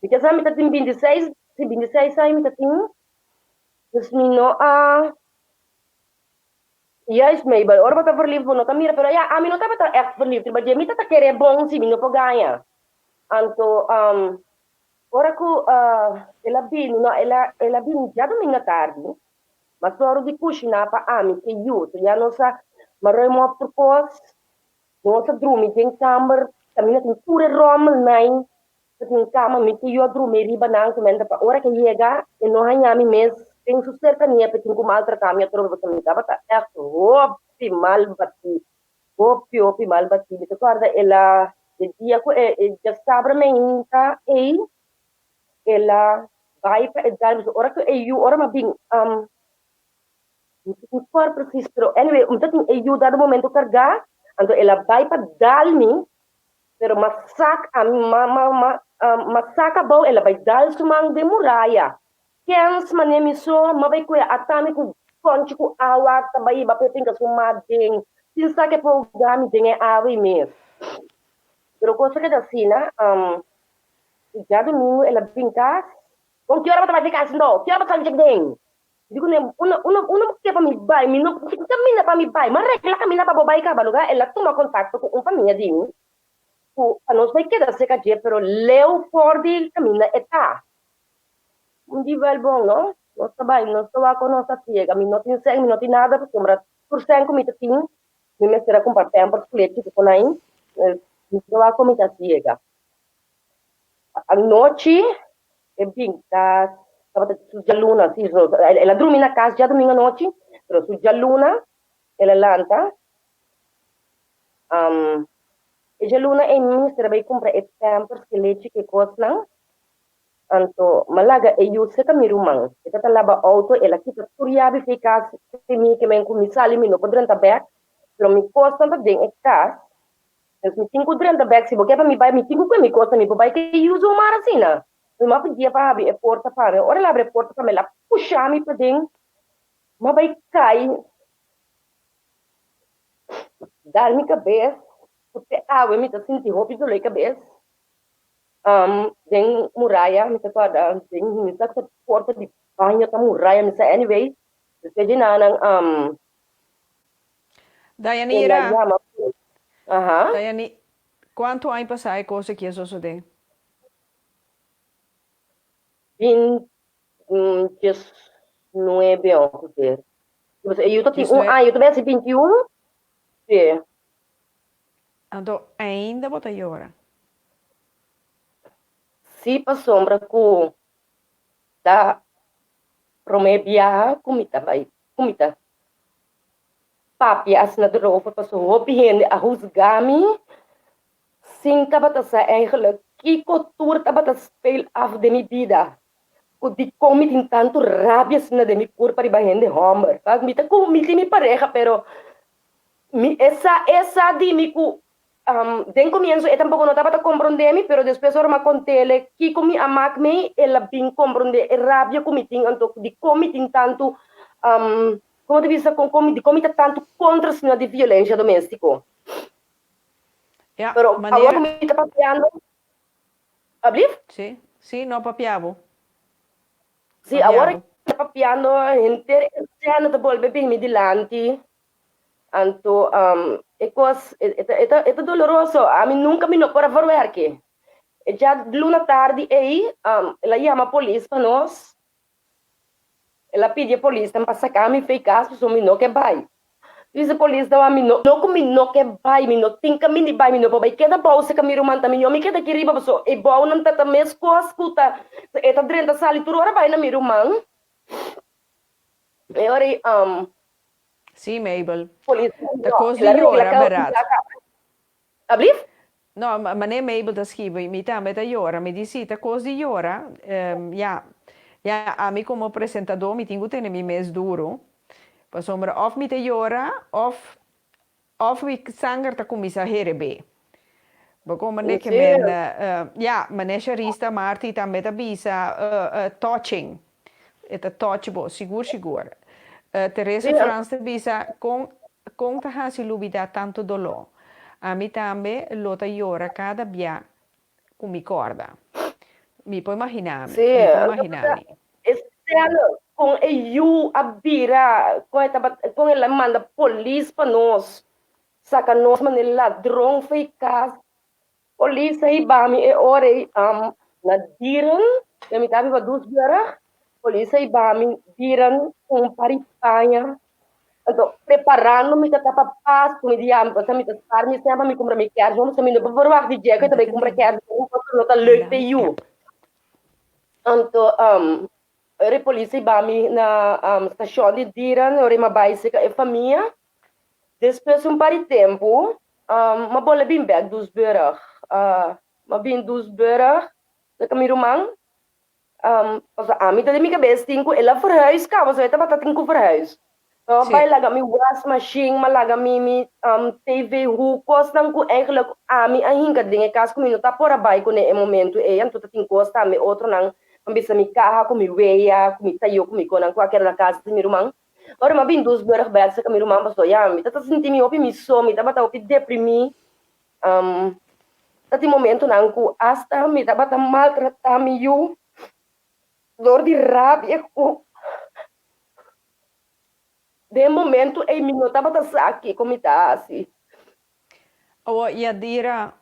Mi ke sa mi ta tin bintiseis, si bintiseis aña mi ta tin, dus mi no a. Juist Mabel, ora bo ta verliefd bo no ta mira, pero ya ami no tabata echt verliefd riba dje, mi ta ta kere bon si mi no por gaña. Anto ora ku el a bini, no el a el a bini djadumingu atardi, ma sòru di kushiná pa ami ke yu, so ya nos a maroy mòp tur kos, nos a drumi den kamber. Kaminda tin tur e ròmelnan, ta tin kama, mi ku yu a drumi riba nan, ku menta pa ora ke yega e no haña mi mes den su serkania pa e tin ku maltratá mi atrobe, pasobra mi tabata ègt hopi mal batí, hopi hopi mal batí. Mi ta kòrda el a, e dia ku e e djasabra meinta ei, el a bai pa e dal, pasobra ora ku e yu, ora mi a bin Mi kòrda precies, pero anyway, mi ta tin e yu dado momento kargá, anto el a bai pa dal mi, pero m'a sak a mi, m'a m'a m'a m'a sak abou, el a bai dal su man den muraya. Kens manera mi so, m'a bai kue ata mi ku kònchi ku awa ta bai hiba pa e finka su mat den, sin sa ke por hoga mi den e awa ei mes. Pero kos a keda asina, djadumingu el a bin kas, Kon ki ora bo ta bai fi kas no? Ki ora bo ta sali djek den? Mi di kuné, Uno, uno, uno bo ke pa mi bai, mi no tin kaminda pa mi bai. Mi a regla kaminda pa bo bai kaba lugá. El a tuma kontakto ku un famia di mi ku pa nos bai keda serka dje, pero leu for di kaminda e ta. Mi di, Wèl bon, no, nos ta bai, nos ta wak kon nos ta siega. Mi no tin sèn, mi no tin nada pasobra tur sèn ku mi ta tin, mi mester a kumpra pampers ku lechi ku konai. Mi ta wak kon mi ta siega. Anochi e bin kas, tabata su djaluna, si, el a drumi na kas djadumingu anochi, pero su djaluna el a lanta, e djaluna ei mester a bai kumpra e pampers, ke lechi, ke kosnan, anto mi a laga e yu serka mi ruman, e tabata laba outo, el a kita tur yabi for e kas, fi mi ke men ku mi sali mi no por drenta bèk, pero mi kosnan ta den e kas. Pues mi tin ku drenta bèk, si bo ke pa mi bai, mi tin ku kue mi kos, mi por bai ke yu zomaar asina. Mi mama pidié pa habri e porta pa mi. Ora el habri e porta pa mi, el a pusha mi paden, mi a bai kai, dal mi kabes, ku te awe mi ta sinti hopi doló di kabes, den muraya, mi ta kòrda den mi sa ku ta porta di baño ta muraya, mi sa anyway, despues di nan Dayanira. El a yama polis. Aha. Dayani, kuantu aña pasá e kos aki a sosodé? Bin diesnuebe ongeveer. E yu ta tin un aña, yu ta besi bintiun. Sí. Anto ainda bo ta yora? Sí, pasobra ku ta promé biaha ku mi ta bai, ku mi ta Papia asina erover paso hopi hende a huzga mi sin tabata sa eigenlijk kiko tur tabata speel af den mi bida ku dikon mi tin tantu rabia asina den mi kurpa riba hende homber. Mi ta ku mi tin mi pareha pero mi e sa e sa di mi ku den komienso e tampoko no tabata komprondé mi pero despues ora mi a kont'ele kiko mi a mak mi el a bin komprondé e rabia ku mi tin anto dikon mi tin tantu Como ta bisa con con dicon mi ta tanto contra señor di violencia domestico? Ja, Pero manera awor cu mi ta papiando, Alblief? Sí, sí, no papia bo. Sí, Papia awor bo. mi ta papiando henter e escena ta bolbe bin mi dilanti. Anto um, e cos e, e, ta, e, ta, e ta doloroso. Ami nunca mi no por a verwerke. E dja luna tardi ei, um, el a yama polis pa nos. El a pidi e polisnan pa saka mi fei kas pasobra mi no ke bai. Dice e polisnan a mi no no ku mi no ke bai, mi no tin kaminda di bai, mi no por bai keda bou seka mi ruman ta mihó mi keda aki riba pasobra e bounan ta ta meskos ku ta e ta drenta sali tur ora bai na mi ruman. E ora ei Sí, Mabel. polisnan Ta no, kos el di a regla yora, ka bèrdat. Ablief? No, manera Mabel ta skibi, mi tambe ta yora. Mi di si, ta kos di yora. Ya, ya, ami komo presentadó mi tin ku tene mi mes duru, pasobra òf mi ta yora òf òf mi sanger ta kuminsá herebé. Bo komprendé ke men, ya, manera Sharista Marti tambe ta bisa, touching. E ta touch bo, sigur sigur. Teresa Frans ta bisa, Kon kon ta hasi lubidá tantu doló? Ami tambe lo ta yora kada bia ku mi kòrda. Mi por imaginá mi, Sí, mi por anto imaginá ta mi. e sèl kon e yu a bira, kon e tabata, kon el a manda polis pa nos, saka nos manera ladron fo'i kas. Polis a hiba mi e ora ei na Dieren, den mi ta biba Doesburg. Polis a hiba mi Dieren ku un par di paña. Anto preparando mi ta tapa Pasku, mi di ya, pasobra mi ta spar mi sèn pa mi kumpra mi kèrsboom, pasobra mi no por verwagt di dje ku e ta bai kumpra kèrsboom pasobra no ta leuk pa e yu. Anto ora e polis a hiba mi na stashon di Dieren, ora mi a bai serka e famia. Despues un par di tempu mi a bolbe bin bèk Doesburg. Mi a bin Doesburg serka mi ruman. Pasobra ami ta den mi kabes tin ku el a verhuis kaba, so e tabata tin ku verhuis. Mi a bai laga mi wasmashin, mi a laga mi mi TV hoek, kosnan ku eigenlijk ami a hinka den e kas ku mi no ta por a bai kuné e momentu ei, anto ta tin kos tambe otronan, mi a bisa mi kaha ku mi weya, ku mi tayo, ku mi konan ku a keda na kas di mi ruman. Ora mi a bin Doesburg bèk serka mi ruman pasobra ya mi ta sinti mi hopi mi so, mi tabata hopi deprimí. Ta tin momentonan ku asta mi tabata maltratá mi yu dor di rabia ku den momento ei mi no tabata sa kiko mi ta hasi. Awor Yadira,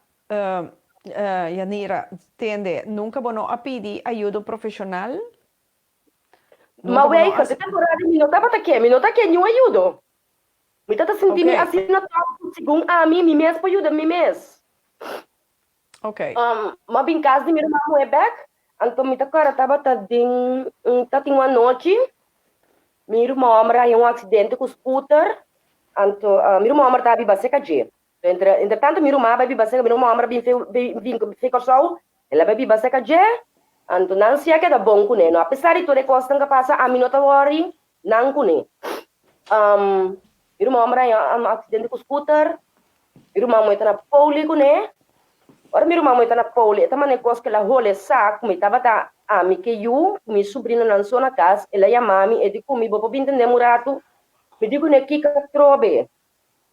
Yanira, tende, nunka bo no a pidi ayudo profeshonal? Ma weiger, e temporada mi no tabata ke, mi no ta ke niun ayudo. Mi ta ta sinti mi asina tòg ku segun ami, mi mes por yuda mi mes. M'a bin kas di mi ruman muhé bèk, anto mi ta kòrda tabata den, tatin un anochi, mi ruman hòmber a haña un aksidente ku skuter, anto mi ruman hòmber ta biba serka dje. Entre entre tanto mi ruman a bai biba serka mi ruman hòmber a bin fe bin fe Kòrsou, el a bai biba serka dje, anto nan si a keda bon kuné. No apesar di tur e kosnan ku a pasa ami no ta wòri nan kuné. Mi ruman hòmber a haña un aksidente ku skuter, mi ruman muhé ta na poli kuné. Ora mi ruman muhé ta na poli e ta manda e kos ku el a hole sa ku mi tabata ami ke yu ku mi subrinonan so na kas, el a yama mi e di ku mi bo por bin tendé un ratu? Mi di kuné kiko atrobe?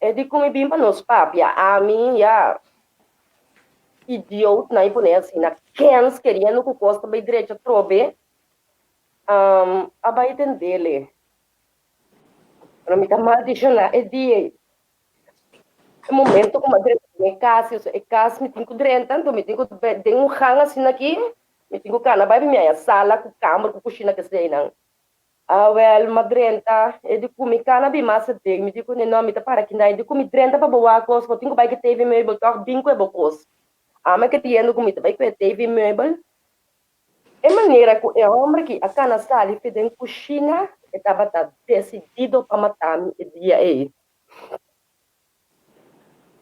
E di ku mi bin pa nos papia, ami ya idioot nan pone asina, kens keriendo ku kos ta bai drecha atrobe, a bai tendele. Pero mi ta maldishoná e dia ei. E momento ku mi a drenta den e kas, e kas mi tin ku drenta, anto mi tin ku den un gang asina aki, mi tin ku kana bai pa mi haña sala ku kamber ku kushina keseinan. Awel, m'a drenta, e di ku mi kana bin mas aden, mi di ku ne, no, mi ta para kinda, e di ku mi drenta pa bo wak kos, bo tin ku bai ku e TV meubel tòg, bin ku e bo kos. Ami keriendo ku mi ta bai ku e TV meubel. E manera ku e hòmber aki a kana sali fi den kushina, e tabata desidido pa mata mi e dia ei.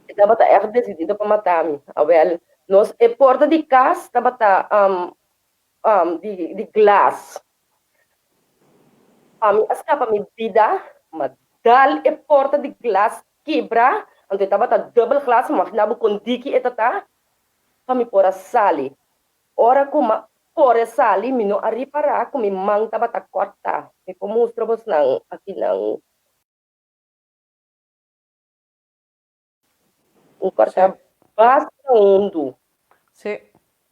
E tabata ègt desidido pa mata mi. Awel, nos, e porta di kas tabata di glas. Pa mi a skapa mi bida, m'a dal e porta di glas kibra, anto e tabata dubbel glas, imagina bo kon diki e ta ta, pa mi por a sali. Ora ku m'a kore sali, mi no a ripará ku mi man tabata kòrtá. Mi por mustra bosnan akinan. Un kòrtá basta hundu. Sí.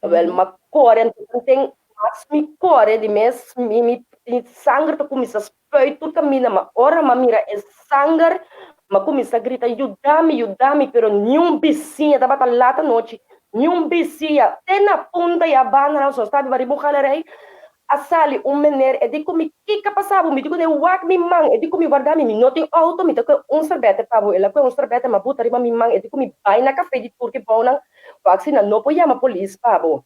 Awel, m'a kore, anto ten mas mi kore di mes mi mi mi sanger ta kuminsá spuit tur kaminda, ma ora m'a mira e sanger, m'a kuminsá grita, Yuda mi, yuda mi, pero niun bisiña, tabata lat anochi, niun bisiña, te na punta i a banda nan, so staba riba un galerij, A sali un meneer, e di ku mi, Kiko a pasa bo? Mi di ku ne, Wak mi man. E di ku mi, Warda mi, mi no tin outo, mi ta kue un serbete pa bo. El a kue un serbete, m'a buta riba mi man. E di ku mi, Bai na kafe di Turki bounan, wak si nan no por yama polis pa bo.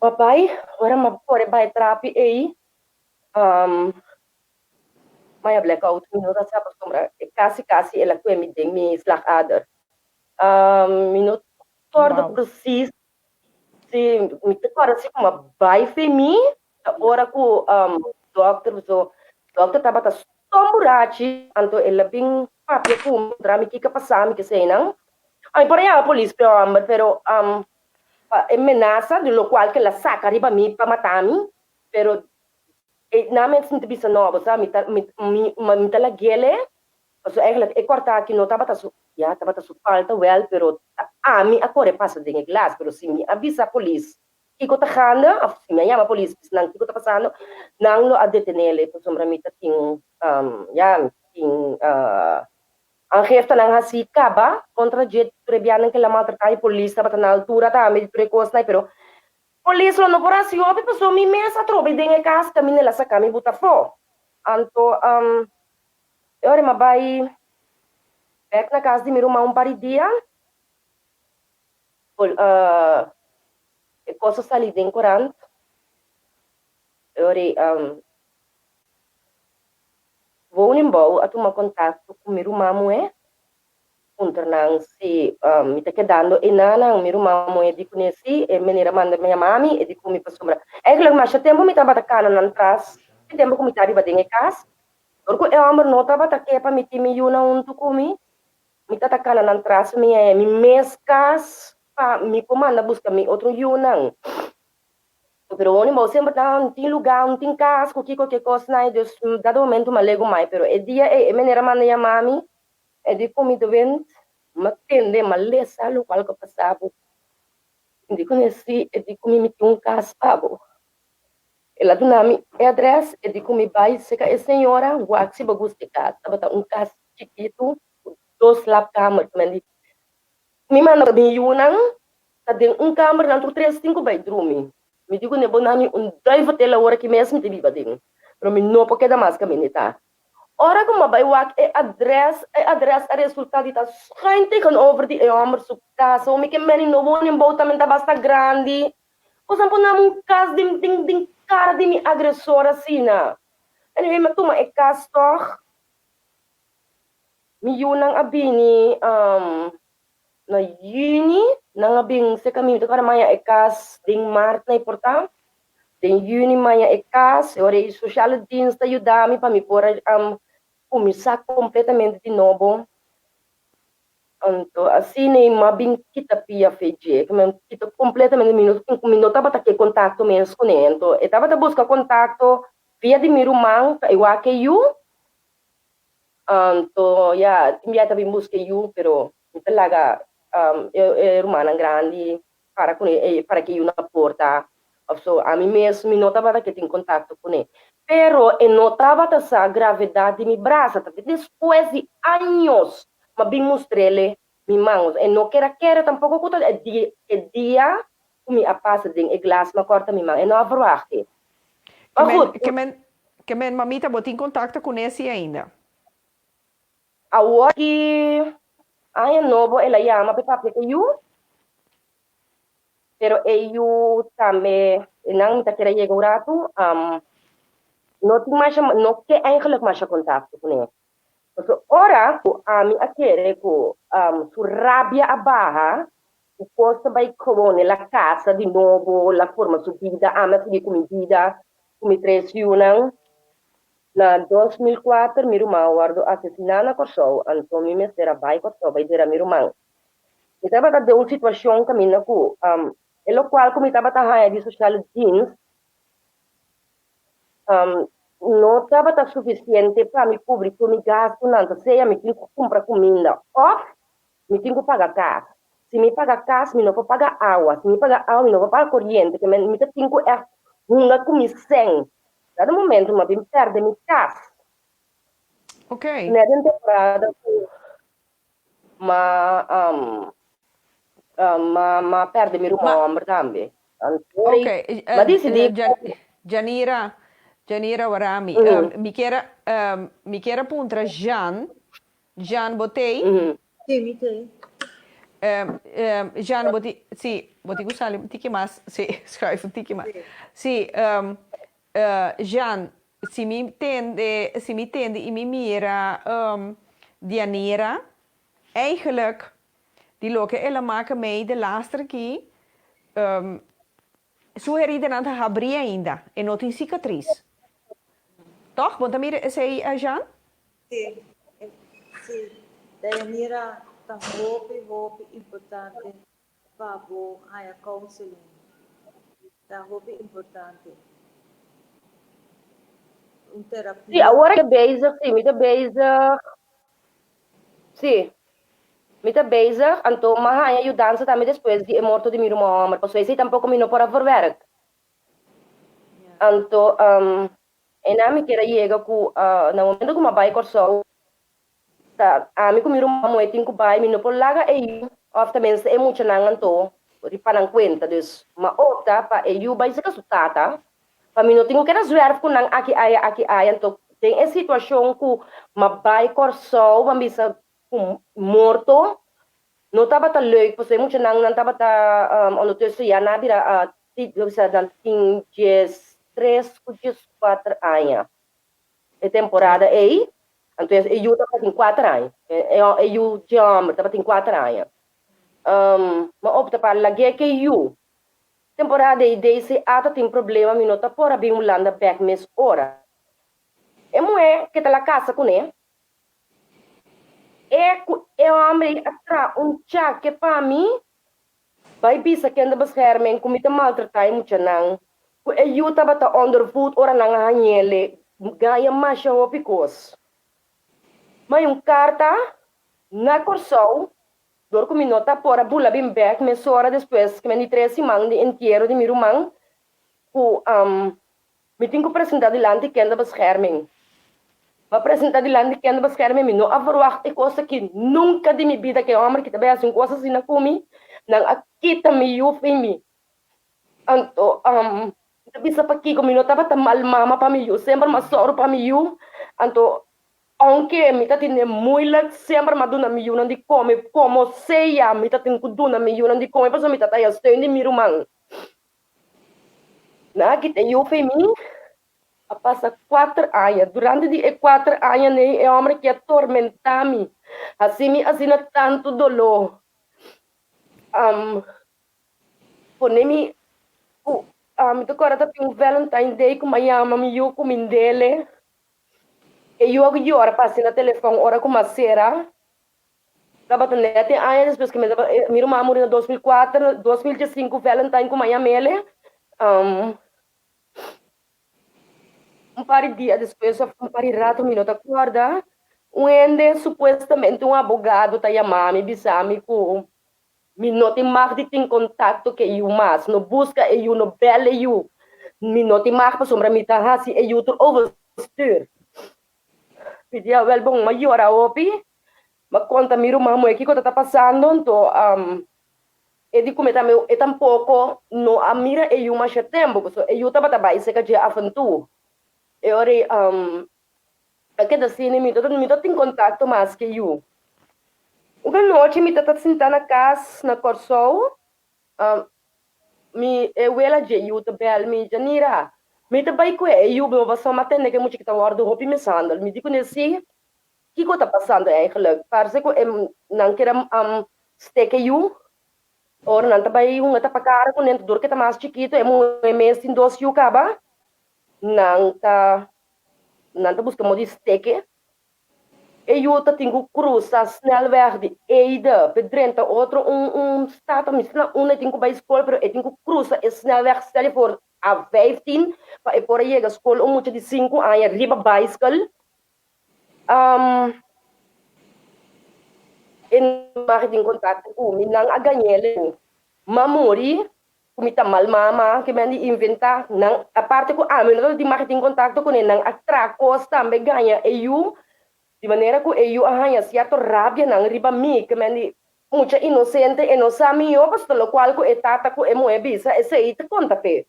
M'a bai, ora m'a kore bai trapi ei, m'a blackout, mi no ta sa pasobra e kasi kasi el a kue mi den mi slagader. Mi no kòrda presis. Sí, mi ta kòrda si kuma bai fe mi, ta ora ku dòkter so, dòkter tabata stom burachi, anto el a bin papia ku mi, puntra mi kiko a pasa mi keseinan. Mi por a yama polis p'e hòmber, pero pa e menasa, di lokual ku el a saka riba mi pa mata mi, pero e nan mes mi ta bisa no, bo sa mi ta mi mi ta lag'el e. Pasobra eigenlijk e kòrta aki no tabata su, ya, tabata su falta wèl, pero ta ami a kore pasa den e glas. Pero si mi a bisa polis kiko ta gande, òf si mi a yama polis bisa nan kiko ta pasando, nan lo a detenele pasobra mi ta tin, ya, mi ta tin aangiftenan hasi kaba kontra dje tur e bianan ku el a maltratá i polis tabata na altura tambe di tur e kosnan, pero polis lo no por hasi hopi pasobra mi mes a trobe den e kas kaminda el a saka mi buta afó. Anto. E ora mi a bai bek na kas di mi ruman un par di dia. E kos a sali den korant. E ora ei woningbouw a tuma kontakto ku mi ruman muhé. Puntra nan si mi ta kedando enanan. Mi ruman muhé di kuné si. E meneer a manda mi yama mi. E di ku mi pasobra eigenlijk masha tempu mi tabata kana nan tras. E tempu ku mi ta riba den e kas. Dor ku e hòmber no tabata ke pa mi tin mi yunan huntu ku mi, mi ta ta kana nan tras mi e mi mes kas pa mi por manda buska mi otro yunan. Pero woningbouw semper ta un tin lugá, un tin kas ku kiko ke kosnan. Dus dado momento mi a legu mai. Pero e dia ei e meneer a manda yama mi. E di ku mi ta wens, m'a tende, m'a lesa lokual ku a pasa bo. Mi di kuné si, e di ku mi, mi tin un kas pa bo. El a duna mi e adrès, e di ku mi bai serka e señora, wak si bo gusta e kas. Tabata un kas chikitu ku dos slaapkamer. Mi a di, mi manda mi yunan ta den un kamber, nan tur tres tin ku bai drumi. Mi di kuné, bo na mi un duiventel awor aki mes mi ta biba den, pero mi no por keda mas kaminda ta. Ora ku mi a bai wak e adrès, e adrès a resultá di ta schuin tegenover di e hòmber su kas. Omi ke meni no woningbouw tambe ta basta grandi. Boso a pone mi un kas den den den kara di mi agresor asina. Anyway, mi a tuma e kas tòg. Mi yunan a bini na yüni, nan a bin serka mi. Mi ta kòrda maña e kas den mart na e porta. Den yüni maña e kas, e ora ei sociale dienst a yuda mi pa mi por a kuminsá kompletamente di nobo. Anto asina ei m'a bin kita pia fe dje, mi a kita kompletamente, mi no mi no tabata ke kontakto mes kuné. Anto e tabata buska kontakto via di mi ruman pa e wak e yu. Anto ya, tin bia ta bin buska e yu, pero mi ta laga e rumannan grandi para kuné e para ke yu na porta of so. Ami mes mi no tabata ke tin kontakto kuné. Pero e no tabata sa gravedat di mi brasa. Ta despues di años m'a bin mustr'ele mi man. E no ker a kere tampoko ku ta e dia e dia ku mi a pasa den e glas m'a kòrta mi man. E no a verwagt e. Ke Ma men goed. ke men ke men mamita bo tin kontakto kuné si ainda? Awor ki aña nobo el a yama pa e papia ku e yu, pero e yu tambe nan mi ta kere yega un ratu, no tin masha, no ke eigenlijk masha kontakto kuné. Pasobra ora ku ami a kere ku su rabia a baha, ku kos ta bai gewoon el a kasa di nobo, el a forma su bida, ami a sigui ku mi bida, ku mi tres yunan. Na 2004 mi ruman a wòrdu asesiná na Kòrsou, anto mi mester a bai Kòrsou bai dera mi ruman. Mi tabata den un situashon kaminda ku e lokual ku mi tabata haña di sociale dienst no tabata sufisiente pa mi kubri tur mi gastunan, ta sea mi tin ku kumpra kuminda òf Mi tin ku paga kas. Si mi paga kas, mi no por paga awa. Si mi paga awa, mi no por paga koriente. Ke men mi ta tin ku ègt hunga ku mi sèn. Dado momento mi a bin pèrdè mi kas. Ok. Nèt den temporada ku m'a m'a pèrdè mi ruman hòmber tambe. Anto Ok, m'a disidí ku. Janira, Janira Warami, mi kier a mi kier a puntra Jean Jean bo tei? Sí, mi tei. Jean bo ti, sí, bo tin ku sali un tiki mas, sí, schuif un tiki mas. Sí, Jean, si mi tende, si mi tende i mi mira Dianira, eigenlijk di loke el a maka mei de laster aki, su heridanan ta habrí ainda, e no tin sikatris. Tòg? Bo ta mira esei, Jean? Sí, sí. Dayanira, ta hopi, hopi importante pa bo haña counseling. Ta hopi importante. Un Sí, terapia. awor mi ta bezig, sí, mi ta bezig, sí, mi ta bezig, anto mi a haña yudansa tambe despues di e morto di mi ruman hòmber, pasobra esei tampoko mi no por a verwerk. Anto, Einan mi kier a yega ku na momento ku mi a bai Kòrsou ta ami ku mi ruman muhé tin ku bai, mi no por laga e yu òf ta mester e muchanan anto riba nan kuenta. Dus mi a opta pa e yu bai serka su tata pa mi no tin ku keda zwerf ku nan aki aya aki aya. Anto Den e situashon ku m'a bai Kòrsou, ban bisa ku morto, no tabata leuk pasobra e muchanan nan tabata ondertussen ya nan a bira lo bisa nan tin diestres ku dieskuater aña e temporada ei, anto e yu tabatin kuater aña, e yu dje hòmber tabatin kuater aña. M'a opta pa lag'é ku e yu. Temporada ei DCA ta tin problema mi no ta por a bin Hulanda bek mes ora. E muhé ke ta la kasa kuné, e ku e hòmber ei a traha un chake pa mi, bai bisa kinderbescherming ku mi ta maltratá e muchanan, ku e yu tabata ondervoed ora nan a hañ'ele, gaña masha hopi kos. Mai un karta na Kòrsou Dor ku mi no ta por a bula bin bek mesora despues ku mi di tres siman di entiero di mi ruman ku mi tin ku presenta dilanti kinderbescherming. Mi a presenta dilanti kinderbescherming, mi no a verwacht e kos aki nunka di mi bida ku e hòmber ki ta bai hasi un kos asina ku mi, nan a kita mi yu fi mi. Anto mi ta bisa pakiko mi no tabata mal mama pa mi yu, semper mi a sòru pa mi yu, anto Aunke mi ta tene moeilijk, semper m'a duna mi yunan di come, como sea mi ta tin cu duna mi yunan di come pasobra mi ta taya steun di mi ruman. Nan a kita e yu fe mi, a pasa cuater aña. Durante di e cuater añanan ei e homber aki a tormenta mi, haci mi asina tanto dolor. Pone mi cu, mi ta corda ta tin un Valentine Day cu m'a yama mi yu cu mi ndele. E yu a yora pa asina telefòn ora ku mas sera. Tabata nèt e aña despues ku mi tabata, mi ruman a muri na 2004, 2015 Valentine ku maya mele. Un par di dia despues òf un par di rato mi no ta kòrda, un hende supuestamente un abogado ta yama mi bisa mi ku Mi no tin mag di tin kontakto ku e yu mas. No buska e yu, no bèl e yu. Mi no tin mag pasobra mi ta hasi e yu tur overstuur. Mi di, Awel bon, m'a yora hopi. M'a konta mi ruman muhé kiko ta ta pasando, anto e di ku mi tambe e tampoko no a mira e yu masha tempu, pasobra e yu tabata bai serka dje af en toe. E ora ei A keda asina mi ta mi ta tin kontakto mas ke yu. Un anochi mi ta ta sintá na kas na Kòrsou, mi e wela dje yu ta bèl mi, Janira, mi ta bai kue e yu bo pasobra mi a tende ku e mucha ki ta wòrdu hopi mishandel. Mi di kuné si, kiko ta pasando eigenlijk? Parse ku e nan keda stek e yu, ora nan ta bai hunga tapa kara kuné, dor ku e ta mas chikitu e muhé mes tin dos yu kaba. Nan ta nan ta buska modo di steke. E yu ta tin ku krusa snelweg di Eide p'e drenta otro un un stad mi sa na unda e tin ku bai skol pero e tin ku krusa e snelweg stel for A 15 pa e por a yega skol un mucha di sinku aña riba baiskel. E no mag tin kontakto ku mi nan a gañ'el m'a muri. Ku mi ta mal mama ke mi a di inventá nan aparte ku ami no tabata tin mag tin kontakto kuné nan a traha kos tambe gaña e yu di manera ku e yu a haña sierto rabianan riba mi ke mi a di mucha inosente e no sa mihó pasobra lokual ku e tata ku e muhé bisa esei ta konta p'e.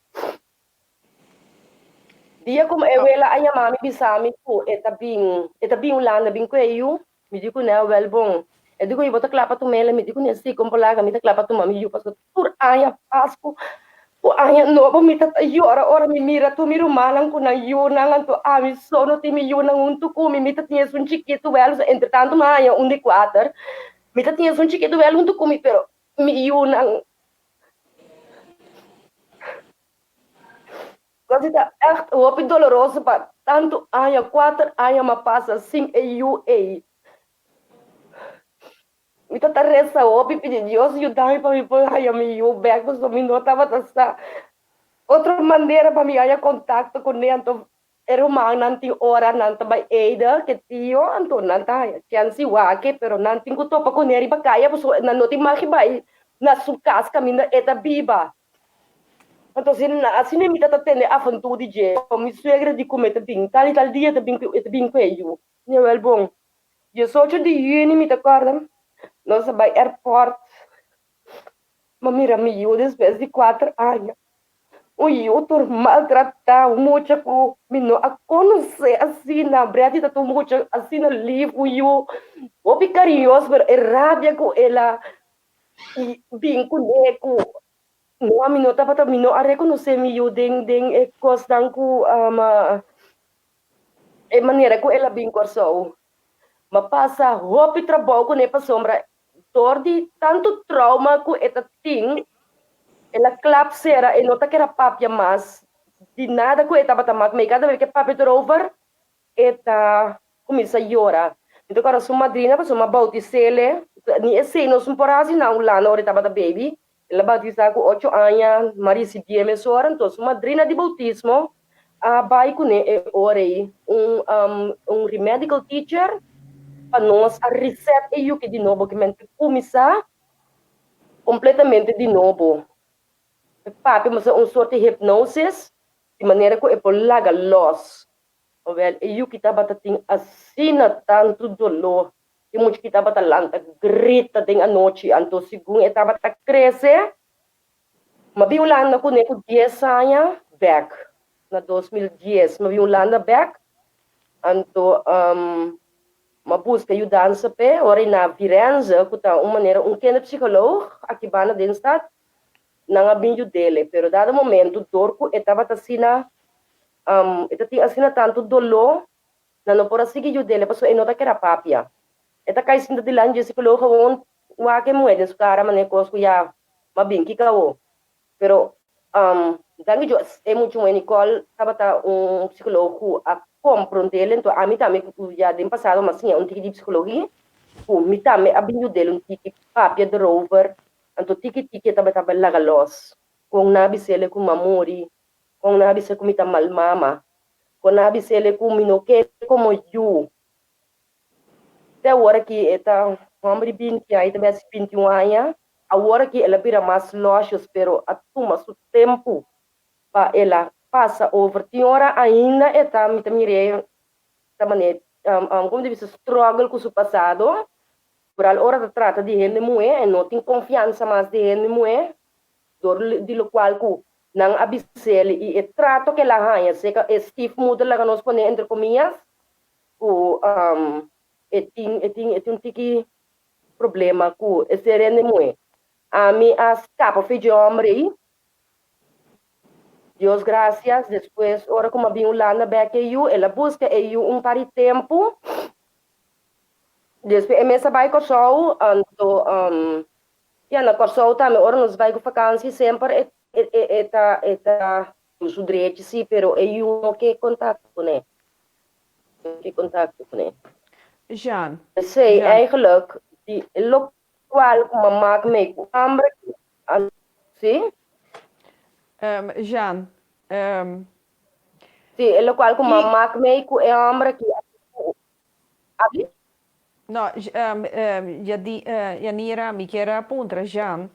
Dia ku e wela a yama mi bisa mi ku e ta bin e ta bin Hulanda bin ku e yu Mi di kuné, Awel bon. E di ku mi, Bo ta kla pa tum'el? Mi di kuné, Sí, kon por laga, mi ta kla pa tuma mi yu, pasobra tur aña Pasku ku aña nobo mi ta ta yora ora mi mira tur mi rumannan ku nan yunan, anto ami so no tin mi yunan huntu ku mi, mi ta tin esun chikitu wèl, entretantu mi a haña un di kuater, mi ta tin esun chikitu wèl huntu ku mi, pero mi yunan. Gosi ta ègt hopi doloroso pa tantu aña, kuater aña m'a pasa sin e yu ei. Mi ta ta resa hopi pidi Dios yuda mi pa mi por haña mi yu bèk pasobra mi no tabata sa otro manera pa mi haña kontakto kuné. Anto e rumannan tin ora nan ta bai Eida ke tio anto nan ta haña chèns di wak pero nan tin ku topa kuné riba kaya pasobra nan no tin mag di bai na su kas kaminda e ta biba. Anto si asina mi ta ta tende afantu di dje, mi suegra di ku mi ta bin tal i tal dia ta bin ku e ta bin ku e yu. Jawel bon, diesocho di yüni mi ta kòrda nos a bai airport, mi a mira mi yu despues di kuater aña. Un yu tur maltratá, un mucha ku mi no a konosé asina. Bretty ta un mucha asina lif, un yu hopi kariñoso, pero e rabia ku el a bin kuné ku no mi no tabata, mi no a rekonosé mi yu den den e kosnan ku e manera ku el a bin Kòrsou. Mi a pasa hopi trabou kuné pasobra Dor di tantu trauma ku e ta tin, el a klap sera, e no ta keda papia mas di nada ku e tabata mak. Mei kada bes ku e papia erover, e ta kuminsá yora. Mi ta kòrda su madrina pasobra mi a boutis'é, ni esei nos no por hasi na Hulanda ora e tabata baby. El a bautisá ku ocho aña, mi a risibié mesora. Enton su madrina di boutismo a bai kuné e ora ei, un un remedical teacher, pa nos a reset e yuki di nobo, ki men ta kuminsá kompletamente di nobo. E papia mester un sort di hipnosis, di manera ku e por laga lòs. Awèl, e yuki tabata tin asina tantu doló E mucha ki tabata lanta grita den anochi, anto segun e tabata krese, m'a bin Hulanda kuné ku dies aña bèk, na 2010 m'a bin Hulanda bèk, anto m'a buska yudansa p'e, ora i na Virenze, ku ta un manera un kinderpsycholoog aki banda den stad, nan a bin yud'é, pero dado momento dor ku e tabata asina, e ta tin asina tantu doló, Nan no por a sigui yud'é pasobra e no ta keda papia. E ta kai sinta dilanti dje psikologo gewoon wak e muhé den su kara manera kos ku ya m'a bin kiko awo. Pero danki Dios e mucha muhé Nicole tabata un psikologo ku a komprondé anto ami tambe ku ya den pasado m'a siña un tiki di psikologia ku mi tambe a bin yud'é un tiki papia derover anto tiki tiki e tabata laga los kon nan a bis'é ku m'a muri Kon nan a bisa ku mi ta mal mama? Kon nan a bis'é ku mi no ke komo yu? Te awor aki e ta hòmber di binti aña, e ta besi bintiun aña. Awor aki el a bira mas lòsjes, pero a tuma su tempu pa el a pasa over. Tin ora ainda e ta, mi ta mir'é ta manera, komo ta bisa, struggle ku su pasado. Foral ora ta trata di hende muhé, e no tin konfiansa mas di hende muhé. Dor di lokual ku nan a bis'el i e trato ku el a haña serka e stiefmoeder, laga nos pone entre komias, ku e tin e tin e tin un tiki problema ku e ser hende muhé. Ami a skapa for dje hòmber ei, Dios grasias, despues ora ku mi a bin Hulanda bèk e yu, el a buska e yu un par di tempu, despues e mes a bai Kòrsou, anto Ya na Kòrsou tambe ora nos bai ku fakansi semper e e ta e ta ku su drechi si pero e yu no ke kontakto kuné no ke kontakto kuné. Jean. P'esei Jean. eigenlijk di e lokual ku mama ku mei ku hamber si. Jean. Si e lokual ku Ki. mama ku mei ku e hamber aki Abi? No, Yanira, mi kier a puntra Jean,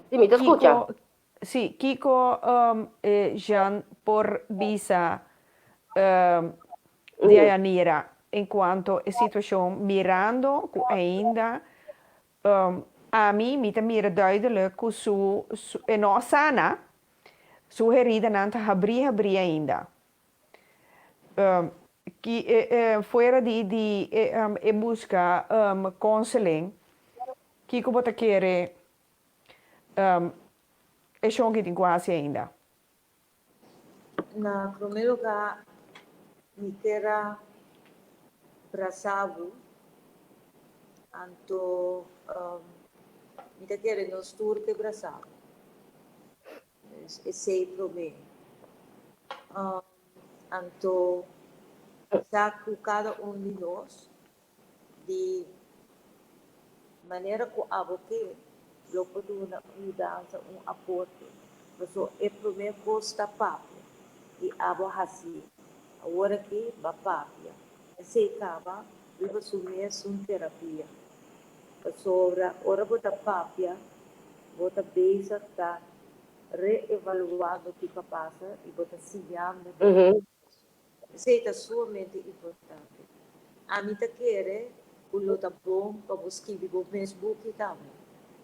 Sí, mi ta skucha. kiko, sí, kiko Jean por bisa di Yanira en cuanto e situacion mirando cu ainda ami mi ta mira duidelijk cu su, e no a sana, su heridanan ta habri habri ainda. Ki fuera di di e buska counseling, kiko bo ta kere e shon ki tin ku hasi ainda? Na promé lugá mi ker a brasa bo, anto mi ta kere nos tur ke brasa bo. Esei promé. Anto sa ku kada un di nos di manera ku abo ke lo por duna un yudansa, un aporte. Pasobra e promé kos ta papia i abo hasié. Awor aki ba papia. Esei kaba riba su mes un terapia. Pasobra ora bo ta papia bo ta bezig ta reevaluando kiko a pasa i bo ta siñando den e proseso. Esei ta sumamente importante. Ami ta kere ku lo ta bon pa bo skibi bo mes buki tambe,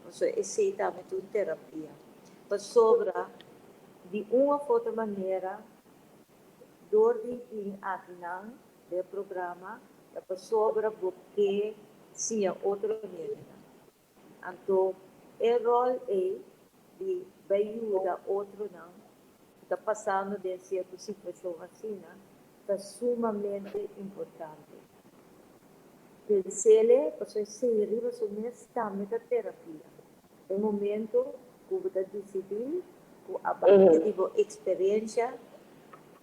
pasobra esei tambe ta un terapia. Pasobra Di un of otro manera dor di bin akinan den e programa ta pasobra bo ke siña otro hendenan. Anto e ròl ei di bai yuda otronan ku ta pasando den sierto situashon asina ta sumamente importante. Pens'ele pasobra esei riba su mes tambe ta terapia. E momento ku bo ta disidí ku a base di bo eksperensia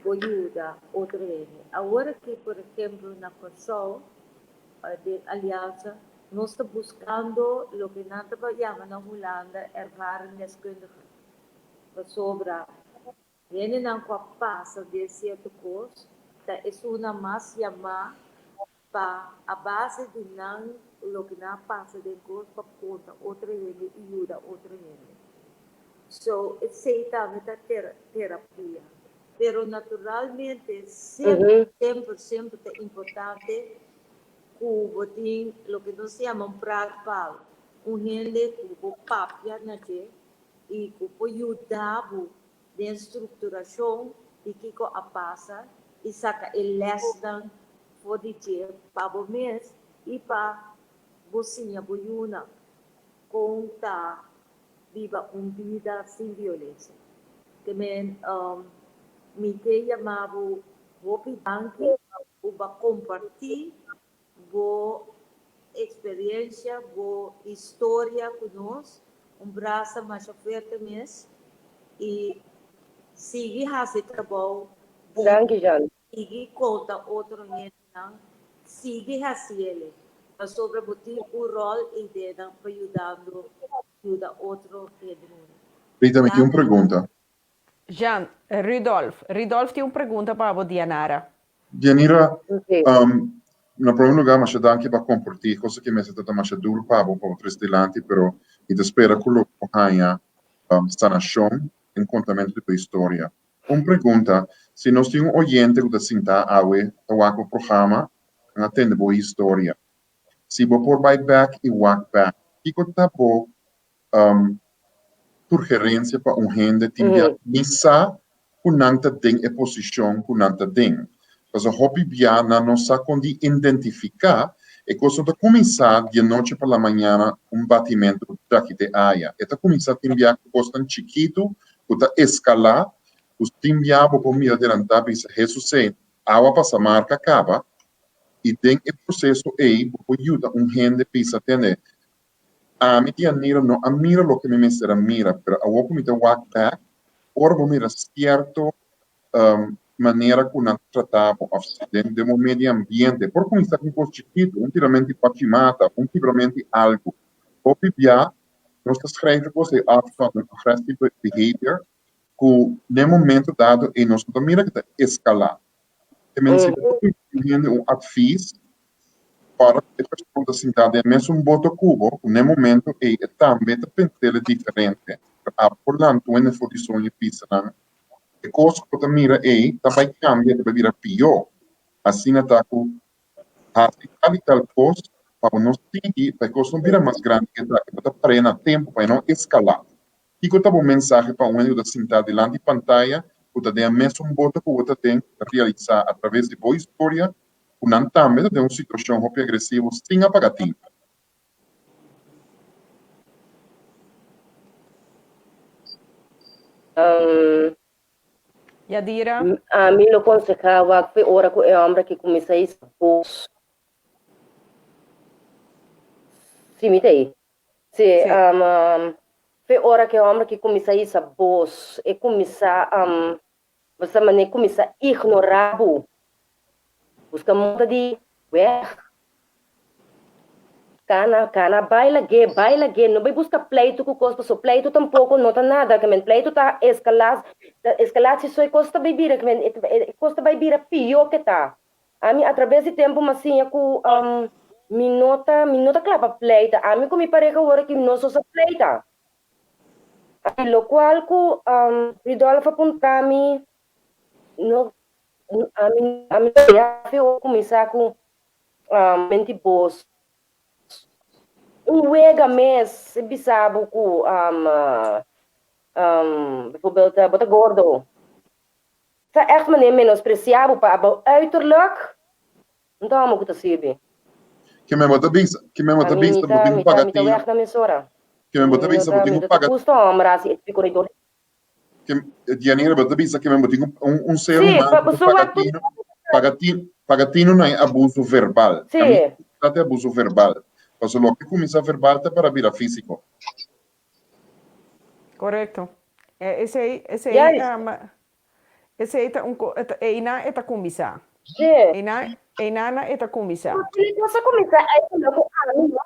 bo yuda otro hende. Awor aki por ehemplo na Kòrsou den Aliansa nos ta buskando loke nan ta yama na Hulanda ervaren deskundigen pasobra Hendenan ku a pasa den sierto kos ta esunnan mas yamá pa a base di nan loke nan a pasa den kos pa konta otro hende i yuda otro hende. So esei tambe ta terapia. Pero naturalmente semper, semper, semper ta importante ku bo tin loke nos ta yama un praatpal, un hende ku bo papia na dje i ku por yuda bo den strukturashon di kiko a pasa i saka e lèsnan for di dje pa bo mes i pa bo siña bo yunan kon ta biba un bida sin violensia. Te men mi ke yama bo hopi danki ku bo a kompartí Bo experiencia, bo historia cu nos, un brasa masha fuerte mes y sigui haci trabou di Danki Jean. sigui conta otro hendenan, sigui haciele pasobra bo tin un rol y denan pa yudando yuda otro hende mundo. Rita, mi tin un pregunta. Jean, Rudolf. Rudolf tin un pregunta pa bo, Dianara. Dianira, na prome lugar masha danki pa comparti cosa ki mester ta ta masha duro pa bo pa bo trece dilanti pero mi ta spera cu lo bo haña sanacion den contamento di bo historia. Un pregunta, si nos tin un oyente cu ta sinta awe ta wak bo programa nan a tende bo historia si bo por bay bek y wak bek kico ta bo Surgerencia pa un hende tin bia ni sa cu nan ta den e posicion cu nan ta den. Pasobra hopi bia nan no sa con di identifica e cos no ta cuminsa di e noche pa la mañana un batimento djaki te aya. E ta cuminsa tin bia cu cosnan chikitu cu ta escala cu tin bia bo por mira delanta bisa Hesus sey awa pasa marca caba y den e proceso ey bo por yuda un hende bisa tende Ami di Anira no a mira loke mi mester a mira, pero awor ku mi ta wak bèk, ora bo mira sierto manera ku nan ta trata bo òf den den bo medio ambiente, por kuminsá ku un kos chikitu, un tiramento di pachi mata, un kibramento di algu. Hopi bia nos ta skrijf e kos ei af tot un agressive behavior ku den e momento dado ei nos no ta mira ku ta eskalá. Te men si bo ta duna hende un advis ora ku e persona ta sintá den e mesun boto ku bo, ku na e momento ei e tambe ta pens'el diferente. Pero abo por lanta un hende for di soño i bisa nan, e kos ku bo ta mira ei ta bai kambia, ta bai bira pió. Asina ta ku hasi tal i tal kos pa bo no sigui, pa e kos no bira mas grandi ke ta, ke bo ta par'é na tempu pa e no eskalá. Kiko ta bo mensahe pa un hende ku ta sintá dilanti pantaya ku ta den e mesun boto ku bo ta den ku ta realisá atraves di bo historia ku nan tambe ta den un situashon hopi agresivo sin a paga tinta? Yadira. Ami lo konsehá wak fe ora ku e hòmber aki kuminsá hisa bos. Si mi ta ei. Sí, Sí. um, fe ora ku e hòmber ki kuminsá hisa bos, e kuminsá, um, bo sa manera e kuminsá ignorá bo, buska moda di wèg, kana, kana bai lag'é, bai lag'é, no bai buska pleitu ku kos, pasobra pleitu tampoko no ta nada, ke men pleitu ta eskalá, ta eskalá si so e kos ta bai bira, ke men e kos ta bai bira pió ke ta. Ami atrabes di tempu m'a siña ku mi no ta mi no ta kla pa pleita. Ami ku mi pareha wor aki no so sa pleita. I lokual ku Rudolf a puntra mi no ami ami ya fe kuminsá ku menti bos. Un wega mes e bisa bo ku. Um, bijvoorbeeld, bo ta gordo. Sa echt manera menospreciá bo pa bo uiterlijk, no ta homo ku ta sirbi. Ke men bo ta bisa, ke men bo ta Mi, mi bisa bo ta, tin mi ku ta, paga mi ta tinu. wèg na mesora. Ke men bo Mi ta no bisa ta, bo tin mi ku no ta paga. gusta hòmber hasi e tipo di dor. Ke, Dianira, bo ta bisa ke men bo tin ku un, un ser Sí, humano pa, tin ku pasobra paga wak tur tinu, paga tinu, paga tinu na e abuso verbal. Sí. Kaminda ta e abuso verbal. Pasobra loke kuminsá verbal ta para bira físiko. Korekto. Esei, esei, Juist. esei ta un ko, einan e ta kuminsá. Sí. Einan, einan e ta kuminsá. Kiko kos a kuminsá eigenlijk ku ami, no?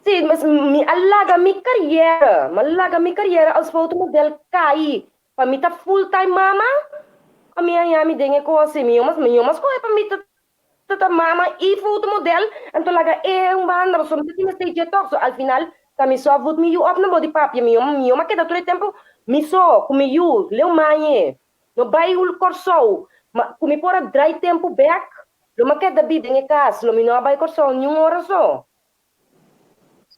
Sí, mes mi a laga mi kariera, mi a laga mi kariera als fotomodel kai pa mi ta full time mama, pa mi haña mi den e kos ei. Mi yomas, mi yomas kohe pa mi ta ta ta mama i fotomodel, anto laga e un banda, pasobra mi ta tin mester dje tòg. So al final ta mi so a voet mi yu òp na bo di papia. Mi yoma, mi yoma keda tur e tempu mi so ku mi yu, leu mañe. No bai hul Kòrsou, ma ku mi por a drai tempu bèk, lo mi a keda biba den e kas, lo mi no a bai Kòrsou niun ora so.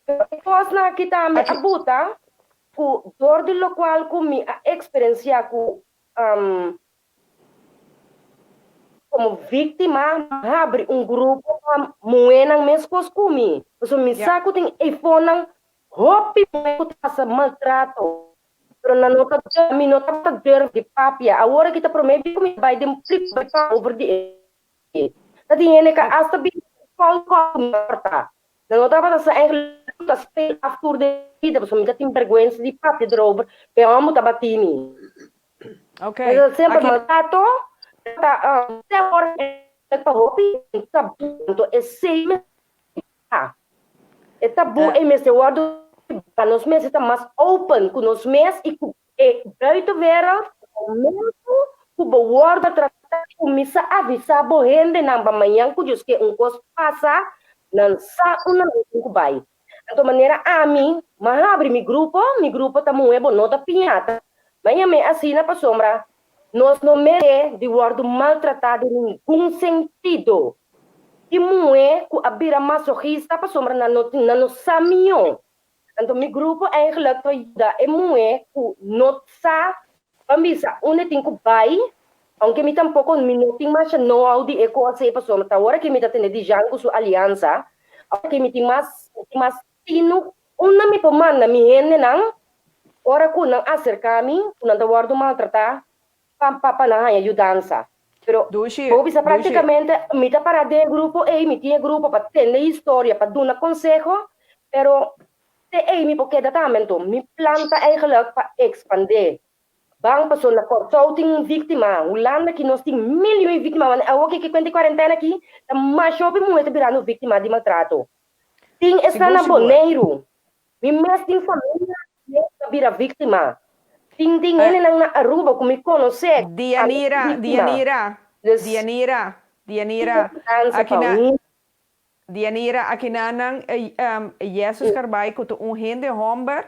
Pero e kosnan aki tambe a buta ku dor di lokual ku mi a eksperensiá ku komo víktima, mi a habri un grupo pa muhénan meskos ku mi, pasobra mi sa ku tin eifonnan hopi muhé ku ta pasa maltrato. Pero nan no ta durf, mi no tabata durf di papia. Awor aki ta promé bia ku mi bai den públiko bai papia over di e. Ta tin hende ka asta bini call call ku mi porta. Nan no tabata sa eigenlijk ku ta speel af tur den bida pasobra mi ta tin bergwensa di papia erover, pero amo tabati mi. Ok. Pero semper Aki maltrato ta te ora pa hopi tabu, anto esei mester Ta. E tabú ei mester wòrdu pa nos mester ta mas open ku nos mes i ku e buitenwereld na momentu ku bo wòrdu tratá kuminsá avisá bo hendenan pa mañan ku Dios ke un kos pasa nan sa unda nan tin ku bai. Anto manera ami m'a habri mi grupo, mi grupo ta muhé bo no ta piñata. M'a yam'é asina pasobra nos no meré di wòrdu maltratá den ningun sentido. Tin muhé ku a bira masochista pasobra nan no tin, nan no sa mihó. Anto mi grupo eigenlijk ta yuda e muhé ku no sa, ban bisa unda e tin ku bai, aunke mi tampoko mi no tin masha know-how di e kos ei pasobra ta ora ke mi ta tende di Jean ku su aliansa, awor ke mi tin mas, mi tin mas tinu unda mi por manda mi hendenan ora ku nan aserká mi ku nan ta wòrdu maltratá pa pa nan haña yudansa. Pero Dushi, bo bisa dushi. práktikamente mi ta pará den e grupo ei, mi tin e grupo pa tende historia, pa duna konseho, pero te ei mi por keda tambe. Anto mi plan ta eigenlijk pa ekspandé. Ban pasobra na Kòrsou tin un víktima, Hulanda aki nos tin milyon di víktima, wanneer awor ke kuenta e kuarentena aki ta masha hopi muhé ta birando víktima di maltrato. Tin esnan Sigur, na sigur. Boneiru, Mi mes tin famia mes ta bira víktima. Tin tin Eh, hendenan na Aruba ku mi konosé ku tambe ta Dianira, víktima. Dianira, Dus Dianira, tin Dianira, importancia aki pa na, un. Dianira, aki na nan, um, Jesus Karbay ku ta un hende hòmber,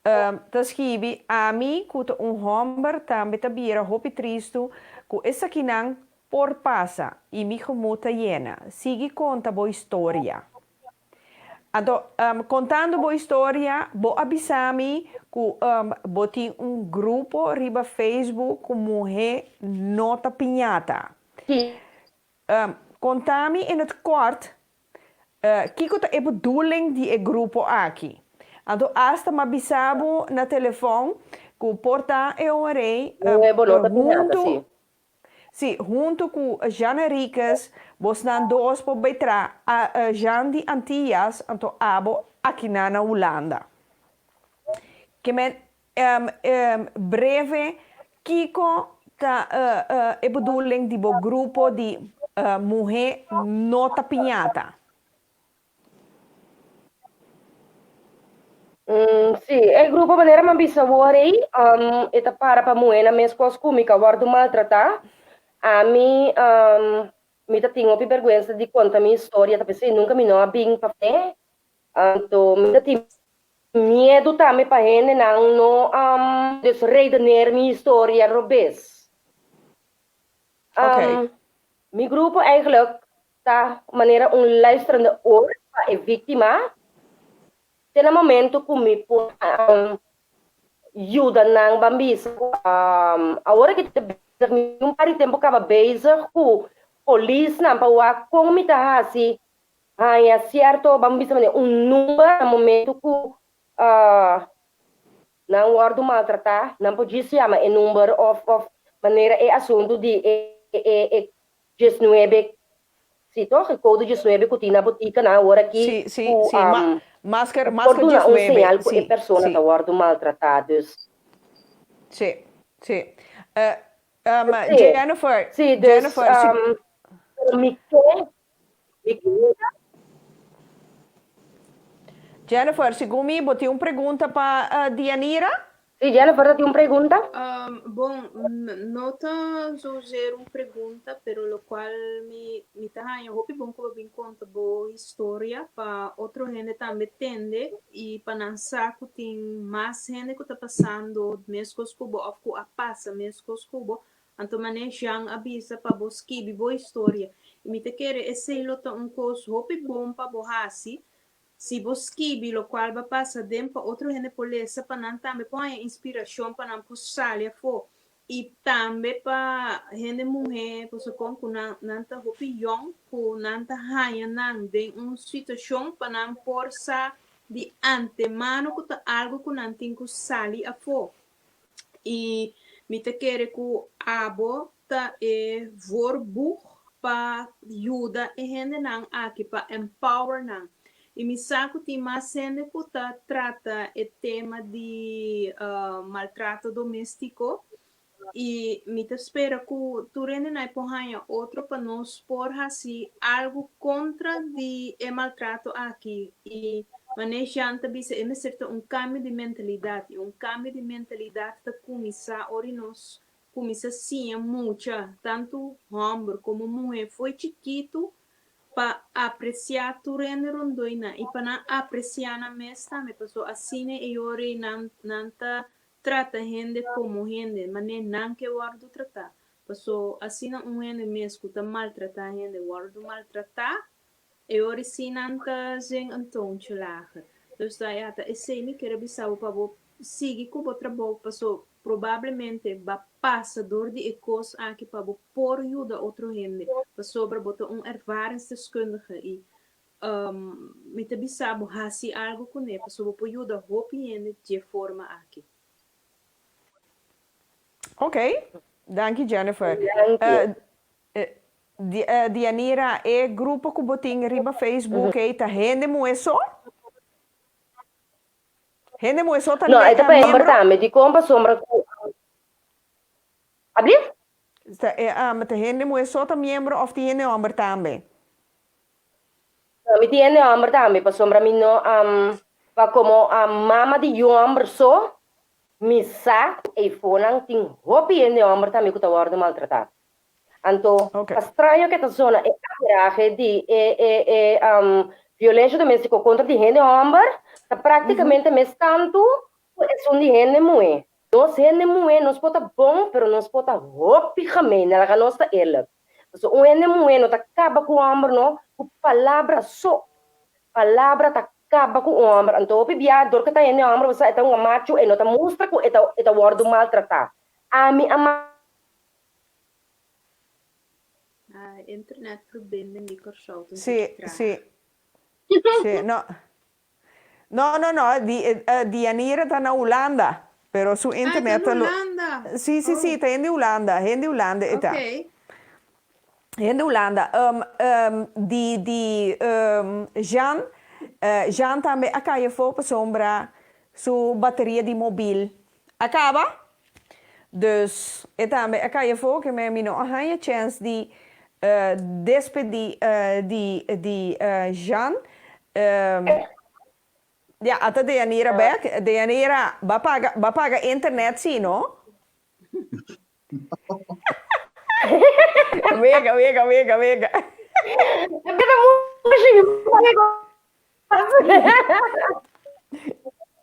um, ta skibi, Ami ku ta un hòmber tambe ta bira hopi tristu ku esakinan por pasa i mi gemut ta yena. Sigui konta bo historia. Anto, kontando bo historia, bo a bisa mi ku bo tin un grupo riba Facebook ku muhé no ta piñata. Sí. Konta mi in het kort, kiko ta e bedoeling di e grupo aki? Anto asta m'a bisa bo na telefòn ku por ta e ora ei Muhé bo no ta piñata, huntu sí. Sí, huntu ku Jean Henriquez, bosnan dos por bai tra a Jean di Antillas, anto abo akinan na Hulanda. Ke men breve, kiko ta e bedoeling di bo grupo di Muhé No Ta Piñata? Sí, e grupo manera mi a bisa awor ei, e ta para pa muhénan meskos ku mi ka wòrdu maltratá. Ami, mi ta tin hopi bèrgwensa di konta mi historia, ta p'esei nunka mi no a bin pa fe. Anto mi ta tin miedu tambe pa hendenan no dus redeneer mi historia robes. Oké. Mi grupo eigenlijk ta manera un luisterende oor pa e víktima te na momento ku mi por. yuda nan ban bisa ku awor aki ta bezig mi un par di tempu kaba bezig ku polisnan pa wak kon mi ta hasi haña sierto ban bisa manera un number na momento ku nan wòrdu maltratá nan por djis yama e number òf òf manera e asuntu di e e e diesnuebe Si toch, e code diesnuebe cu tin na boticanan awor aki Sí, sí, cu sí. Ma, masker, por masker duna un diesnuebe. señal cu e Sí, persona sí. ta wordo maltrata. Dus. Sí, sí. Eh, um, Sí, Jennifer, sí, dus, Jennifer, si, pero mi ke, mi ke Jennifer, segun mi, bo tin un pregunta pa eh, Dianira? Sí, Jennifer ta tin un pregunta. Bon, no ta zozeer un pregunta, pero locual mi mi ta haña hopi bon cu bo bin conta bo historia pa otro hende tambe tende y pa nan sa cu tin mas hende cu ta pasando mescos cu bo of cu a pasa mescos cu bo. Anto mane Jean a bisa pa bo skibi bo historia y mi ta kere esey lo ta un cos hopi bon pa bo haci Si bo skibi lokual ba pasa den pa otro hende por lesa pa nan tambe por haña inspirashon pa nan por sali afó i tambe pa hende muhé pasobra kon ku nan nan ta hopi yòn ku nan ta haña nan den un situashon pa nan por sa di antemano ku ta algu ku nan tin ku sali afó I mi ta kere ku abo ta e voorboeg pa yuda e hendenan aki, pa empower nan. I mi sa ku tin mas hende ku ta trata e tema di maltrato doméstiko I mi ta spera ku tur hendenan e por haña otro pa nos por hasi algu kontra di e maltrato aki. I manera Jean ta bisa e mester ta un kambio di mentalidat i un kambio di mentalidat ta kuminsá ora nos kuminsá siña mucha, tantu hòmber komo muhé, fo'i chikitu pa apresiá tur hende rondó nan i pa nan apresiá nan mes tambe pasobra asina e ora nan nan ta Trata hende komo hende, manera nan ke wòrdu tratá. Paso asina un hende mes ku ta maltratá hende wòrdu maltratá, e ora sí nan ta zing un toontje lager. Dus ta ya ta esei mi kier a bisa bo pa bo sigui ku bo trabou, paso probablemente ba pasa dor di e kos aki pa bo por yuda otro hende, pasobra bo ta un ervaringsdeskundige i Mi ta bisa bo hasi algu kuné pasobra bo por yuda hopi hende dje forma aki. Ok, danki Jennifer. Danki. Dianira, e grupo ku bo tin riba Facebook ei ta hende muhé so? Hende muhé so ta No, e ta pa hember miembro? tambe. Dikon? Pasobra ku. Ablief? Ta hende muhé so ta miembro òf tin hende hòmber tambe? No, mi tin hende hòmber tambe, pasobra mi no pa komo mama di yu hòmber so, mi sa ku eifonan tin hopi hende hòmber tambe ku ta wòrdu maltratá. Anto, pa straño ke ta zona e averahe di e e e violensha doméstiko kontra di hende hòmber ta práktikamente mes tantu ku esun di hende muhé. Nos hende muhé nos por ta bon, pero nos por ta hopi gemeen, laga nos ta eerlijk. Pasobra un hende muhé no ta kaba ku un hòmber no, ku palabra so. Palabra ta kaba ku un hòmber. Anto hopi bia dor ku e ta hende hòmber bo sa e ta un machu, e no ta mustra ku e ta e ta wòrdu maltratá. Ami a ma. Ah, internetverbinding di Kòrsou ta un Sí, tiki traag. sí. Sí, no. No, no, no, di, Dianira ta na Hulanda, pero su Ah, e ta internet na ta lo. Hulanda. Sí, sí, sí, Oh, ta hende Hulanda, hende Hulanda e ta. oké. Hende Hulanda. Di, di Jean, Jean tambe a kai afó pasobra su bateria di mobil a kaba. Dus e tambe a kai afó ke mi no a haña chèns di despedí di di Jean. Ya, ata Deyanira bèk. Deyanira, ba paga ba paga internet sí, no? Wega, wega, wega, wega.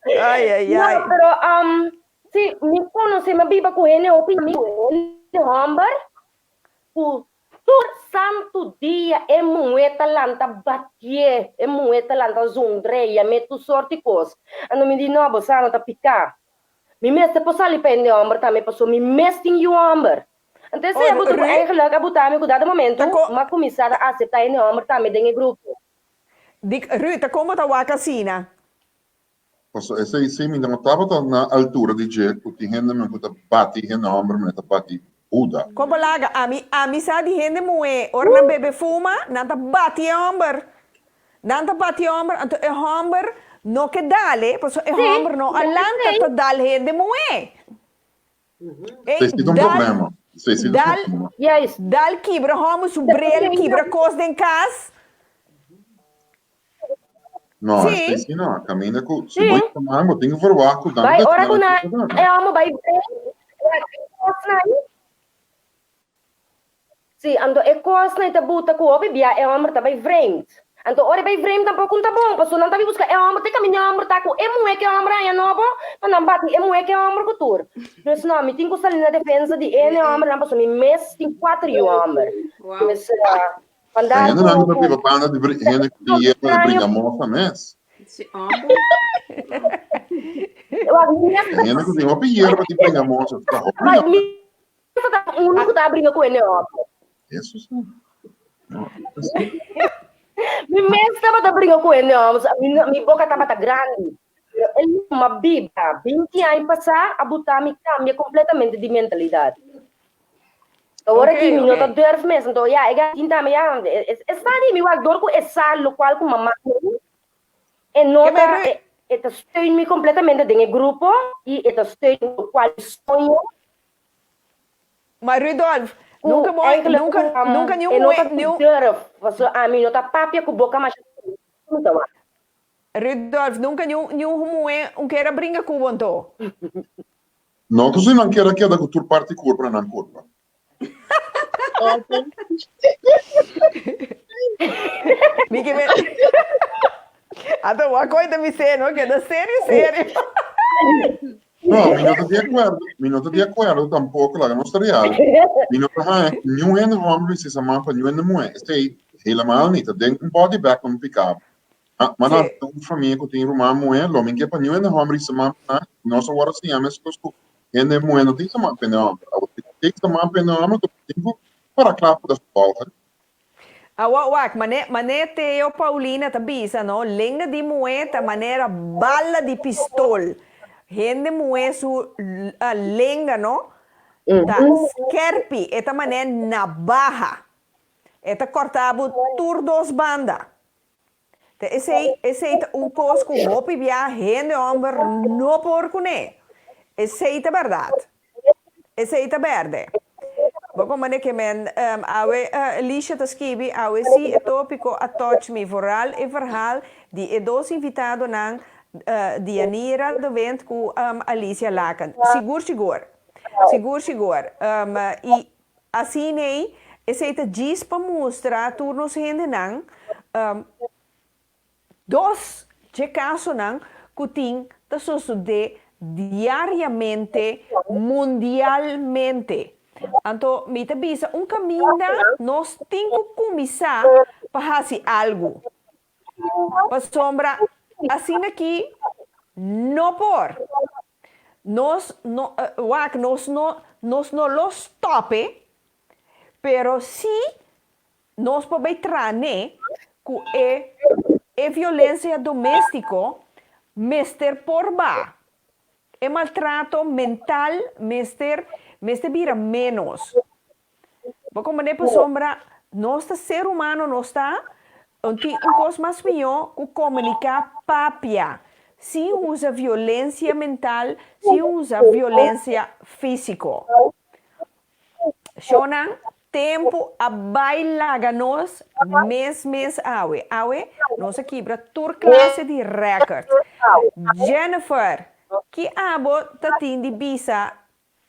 Ai, ai, No, ai. pero um, si mi conoce, mi biba cu hende hopi amigo, hende homber, cu tur santo dia e muhe ta lanta batié, e muhe ta lanta zundré, yam'é tur sorti cos. Anto mi di, no, bo sa no ta pica. Mi mester por sali pa hende hòmber tambe pasobra mi mes tin yu hòmber. Anto esei a buta ku eigenlik a buta mi ku dado momento mi a kuminsá ta aseptá hende hòmber tambe den e grupo. Dik, Ruth, ta kon bo ta wak asina? Pasobra esei sí mi no tabata na altura di dje ku tin hende men ku ta bati hende hòmber men ta bati Buda. Kon bo laga? Ami, ami sa di hende muhé ora nan bebe fuma nan ta bati e hòmber. Nan ta bati e hòmber anto e hòmber no ke dal e pasobra e hòmber no a lanta ta dal hende muhé. Esei sí ta un problema. Esei sí ta un problema. Dal kibra hòmber su bril, kibra kos den kas. No, esei sí no. Kaminda ku si bo yega man, bo tin ku verwagt ku nan Bai, ora ku nan e hòmber bai bril, e kosnan. Sí, anto e kosnan ta buta ku hopi bia e hòmber ta bai vreemd. Anto ora e bai vreemd tampoko no ta bon, pasobra nan ta bin buska e hòmber te kaminda e hòmber ta ku e muhé ku e hòmber haña nobo, pa nan bati e muhé ku e hòmber ku tur. Dus no, mi tin ku sali na defensa di e hòmbernan pasobra mi mes tin kuater yu hòmber. Dus vandaar ku. Hende nan ta biba banda di hende ku tin yerba di bringa mosa mes. Hende ku tin hopi yerba di bringa mosa ta hopi. Esa ta uno ku ta bringa ku hende otro. Eso sí. No, Mi mes tabata bringa ku hende homber, so mi, mi boka tabata grandi. Pero el ma biba 20 aña pasá a buta mi kambia kompletamente di mentalidat. Awor aki mi no ta durf mes, anto ya, e gatin tambe ya, e sa di mi wak dor ku e sa lokual ku mama E no ta, e, e ta steun mi kompletamente den e grupo i e ta steun lokual mi soño. Ma Rudolf, Ku nunka bo, eigenlijk nunka, um, nunka niun e no muhe, ta niun. durf, pasobra ami no ta papia ku boka masha mi ta wak. Rudolf, nunka niun, niun muhe un kier a bringa ku bo anto? No ku si nan kier a keda ku tur parti kurpa na nan kurpa. Mi ke men Anto wak hoy ta bis'é no keda serio serio. No, mi no ta di akuerdo, mi no ta di akuerdo tampoko, laga nos ta real. Mi no ta haña ku niun hende hòmber bisa esa man pa niun hende muhé. Esei helemaal ni, ta den un body bag ku mi pika bo. Ma nan ta un famia ku tin ruman muhé, lo mi ke pa niun hende hòmber hisa man pa nan, nos a wòrdu siña meskos ku hende muhé no tin hisa man pa hende hòmber. Awor si tin hisa man pa hende hòmber, ta tin ku para kla pa ta vervolgen. Awor wak, mane mane Theo Paulina ta bisa no, lenga di muhé ta manera bala di pistol. Hende muhé su lenga no ta skerpi, e ta mane nabaha. E ta kòrta bo tur dos banda. Ta esei, esei ta un kos ku hopi bia hende hòmber no por kuné. Esei ta bèrdat. Esei ta bèrdè. Bo komprende ke men awe Alicia ta skibi, awe si e tópiko a touch mi, vooral e verhaal di e dos invitadonan Dianira de Windt ku Alicia Laken. Sigur sigur. Sigur sigur. I Asin'ei, esei ta djis pa mustra tur nos hendenan dos dje kasonan ku tin ta sosodé diariamente mundialmente. Anto mi ta bisa un kaminda nos tin ku kuminsá pa hasi algu. Pasobra asin'aki no por. Nos no, wak, nos no, nos no lo stop e, pero si nos por bay trane cu e, e violencia domestico mester por ba. E maltrato mental mester, mester bira menos. Bo comprende pasobra nos ta ser humano nos ta un tin un cos mas miyo cu comunica papia sin usa violencia mental sin usa violencia fisico. Shownan tempo a bay laga nos mes mes awe awe nos a kibra tur clase di record. Jennifer ki abo ta tin di bisa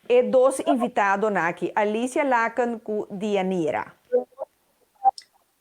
E dos invitadonan aki, Alicia Laken ku Dianira.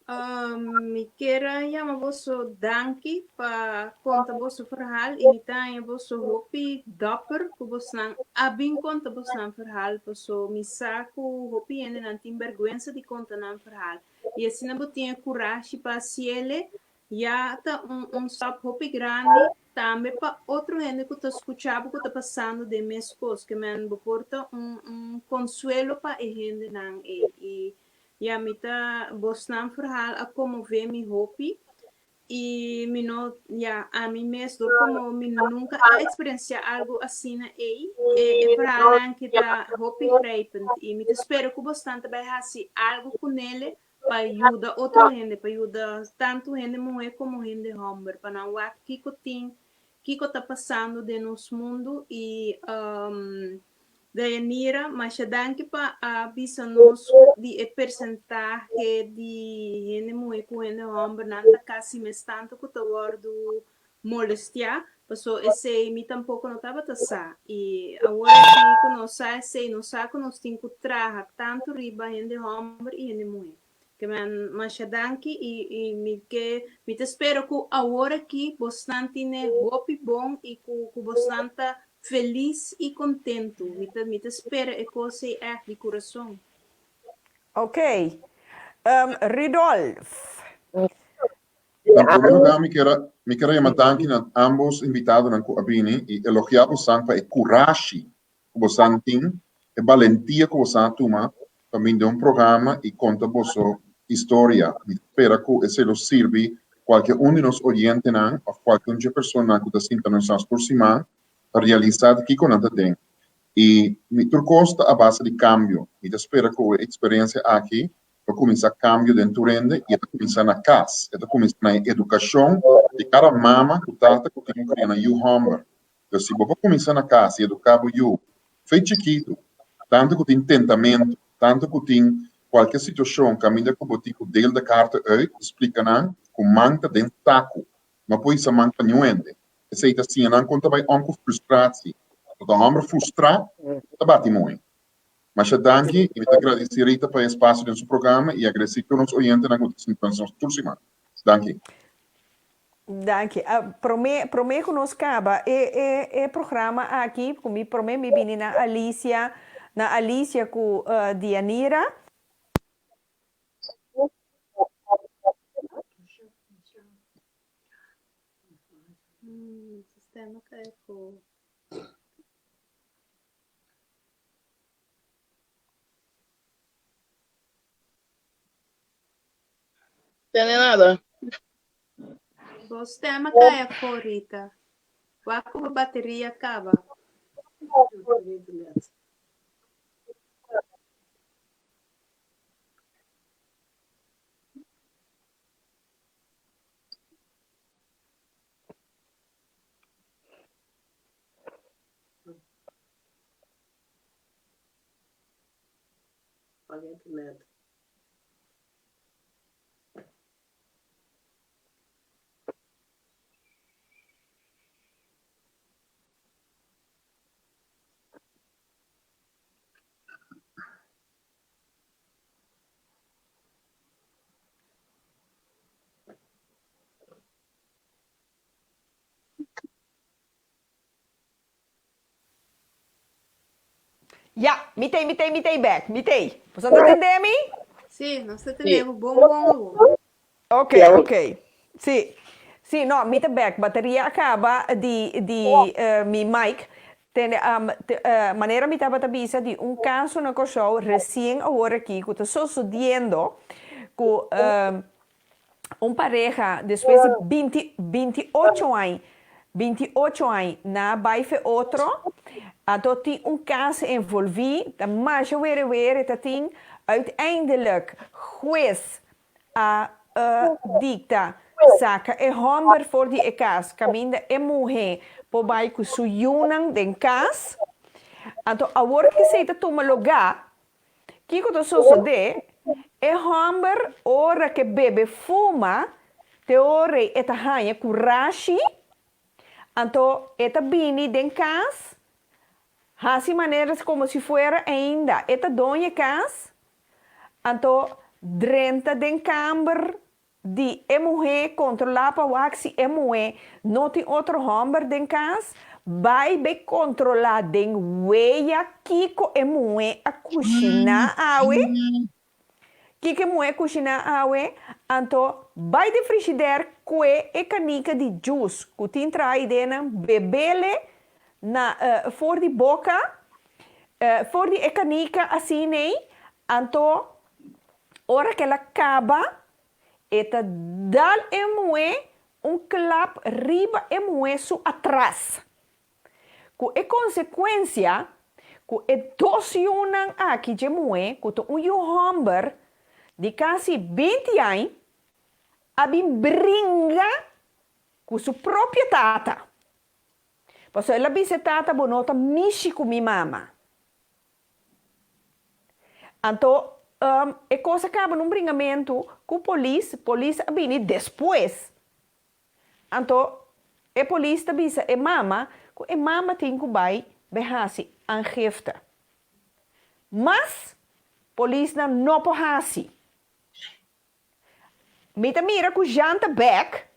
Mi kier a yama boso danki pa konta boso verhaal i mi ta haña boso hopi dòper ku bosnan a bin konta bosnan verhaal paso mi sa ku hopi hendenan tin bèrgwensa di konta nan verhaal i asina bo tin e kurashi pa hasiele ya ta un un stap hopi grandi. tambe pa otro hende ku ta skucha bo ku ta pasando den mes kos ke men bo por ta un un konsuelo pa e hendenan ei i ya mi ta bosnan verhaal a konmové mi hopi i mi no ya ami mes dor komo mi nunka a eksperensiá algu asina ei e e verhaalnan ki ta hopi grijpend i mi ta spera ku bosnan ta bai hasi algu kunele pa yuda otro hende, pa yuda tantu hende muhé komo hende hòmber, pa nan wak kiko tin, kiko ta pasando den nos mundu i Dayanira, masha danki pa a bisa nos di e persentahe di hende muhé ku hende hòmber nan ta kasi mes tantu ku ta wòrdu molestiá, paso esei mi tampoko no tabata sa i awor aki ku nos sa esei nos sa ku nos tin ku traha tantu riba hende hòmber i hende muhé. Ke men masha danki i i mi ke mi ta spera ku awor aki bosnan tine hopi bon i ku ku bosnan ta felis i kontentu. Mi ta mi ta spera e kos ei ègt di kurason. Ok. Rudolf. Na promé lugá mi kier a mi kier a yama danki na ambos invitadonan ku a bini i elogiá bosan pa e kurashi ku bosan tin, e balentia ku bosan a tuma pa bini den un programa i konta boso historia. Mi ta spera ku esei lo sirbi kualke un di nos oyentenan òf kualke un dje personanan ku ta sinta nos nas tur siman pa realisá di kiko nan ta den. I mi tur kos ta a base di kambio. Mi ta spera ku e eksperensia aki ta kuminsá kambio den tur hende i e ta kuminsá na kas, e ta kuminsá na e edukashon di kada mama ku tata ku tin un kria nan yu hòmber. Pero si bo por kuminsá na kas i eduká bo yu fe chikitu, tantu ku tin tentamentu, tantu ku tin kualke situashon kaminda ku bo tin ku deel de kaarten uit i splika nan ku man ta den saku, no por hisa man pa niun hende. Esei ta siña nan kon ta bai om ku frustratie. Pasobra hòmber frustrá ta bati mooi. Masha danki y mi ta gradici Rita pa e espacio den su programa y agradeci tur nos oyentenan cu ta sintonisa nos tur siman. Danki. Danki. Prome prome cu nos caba e e e programa aki cu mi prome mi bini na Alicia na Alicia cu Dianira. Sistema cay afo. Tene nada. Bo stem a kai afó, Rita. Wak ku bo bateria kaba. Paga internet. Ya, mi t'ei, mi t'ei, mi t'ei bek, mi t'ei. Boso ta tende mi? Sí, nos ta tende bo bon bon awor. Ok, ok. Sí. Sí, no, mi ta bek. Bateria a kaba di, di mi mic. Tende, manera mi tabata bisa di un kaso na Kòrsou resien awor aki ku ta sosodiendo ku Un pareha despues di binti, binti ocho añ, binti ocho añ na bai fe otro, anto tin un kas envolví, ta masha were were ta tin, uiteindelijk hues a dikta saka e hòmber for di e kas kaminda e muhé por bai ku su yunan den kas, anto awor esei ta tuma lugá Kiko ta sosodé? E hòmber ora ke bebe fuma, te ora ei e ta haña kurashi, anto e ta bini den kas, hasi manera komo si fuera ainda e ta doño e kas, anto drenta den kamber Di e muhé kontrolá pa wak si e muhé no tin otro hòmber den kas, bai be kontrolá den weya kiko e muhé a kushiná awe. Kiko e muhé kushiná awe? Anto bai den frishider kue e kanika di djus ku tin traha idenan, bebele na for di boka, for di e kanika asin'ei, anto ora ku el a kaba e ta dal e muhé un klap riba e muhé su atras. Ku e konsekuensia ku e dos yunan aki dje muhé ku ta un yu hòmber di kasi binti añ a bin bringa ku su propio tata. Pasobra el a bisa e tata bo no ta mishi ku mi mama. Anto e kos a kaba na un bringamentu ku polis, polis a bini despues. Anto e polis ta bisa e mama ku e mama tin ku bai be hasi aangifte. Mas polisnan no por hasi. Mi ta mira ku Jean ta bek.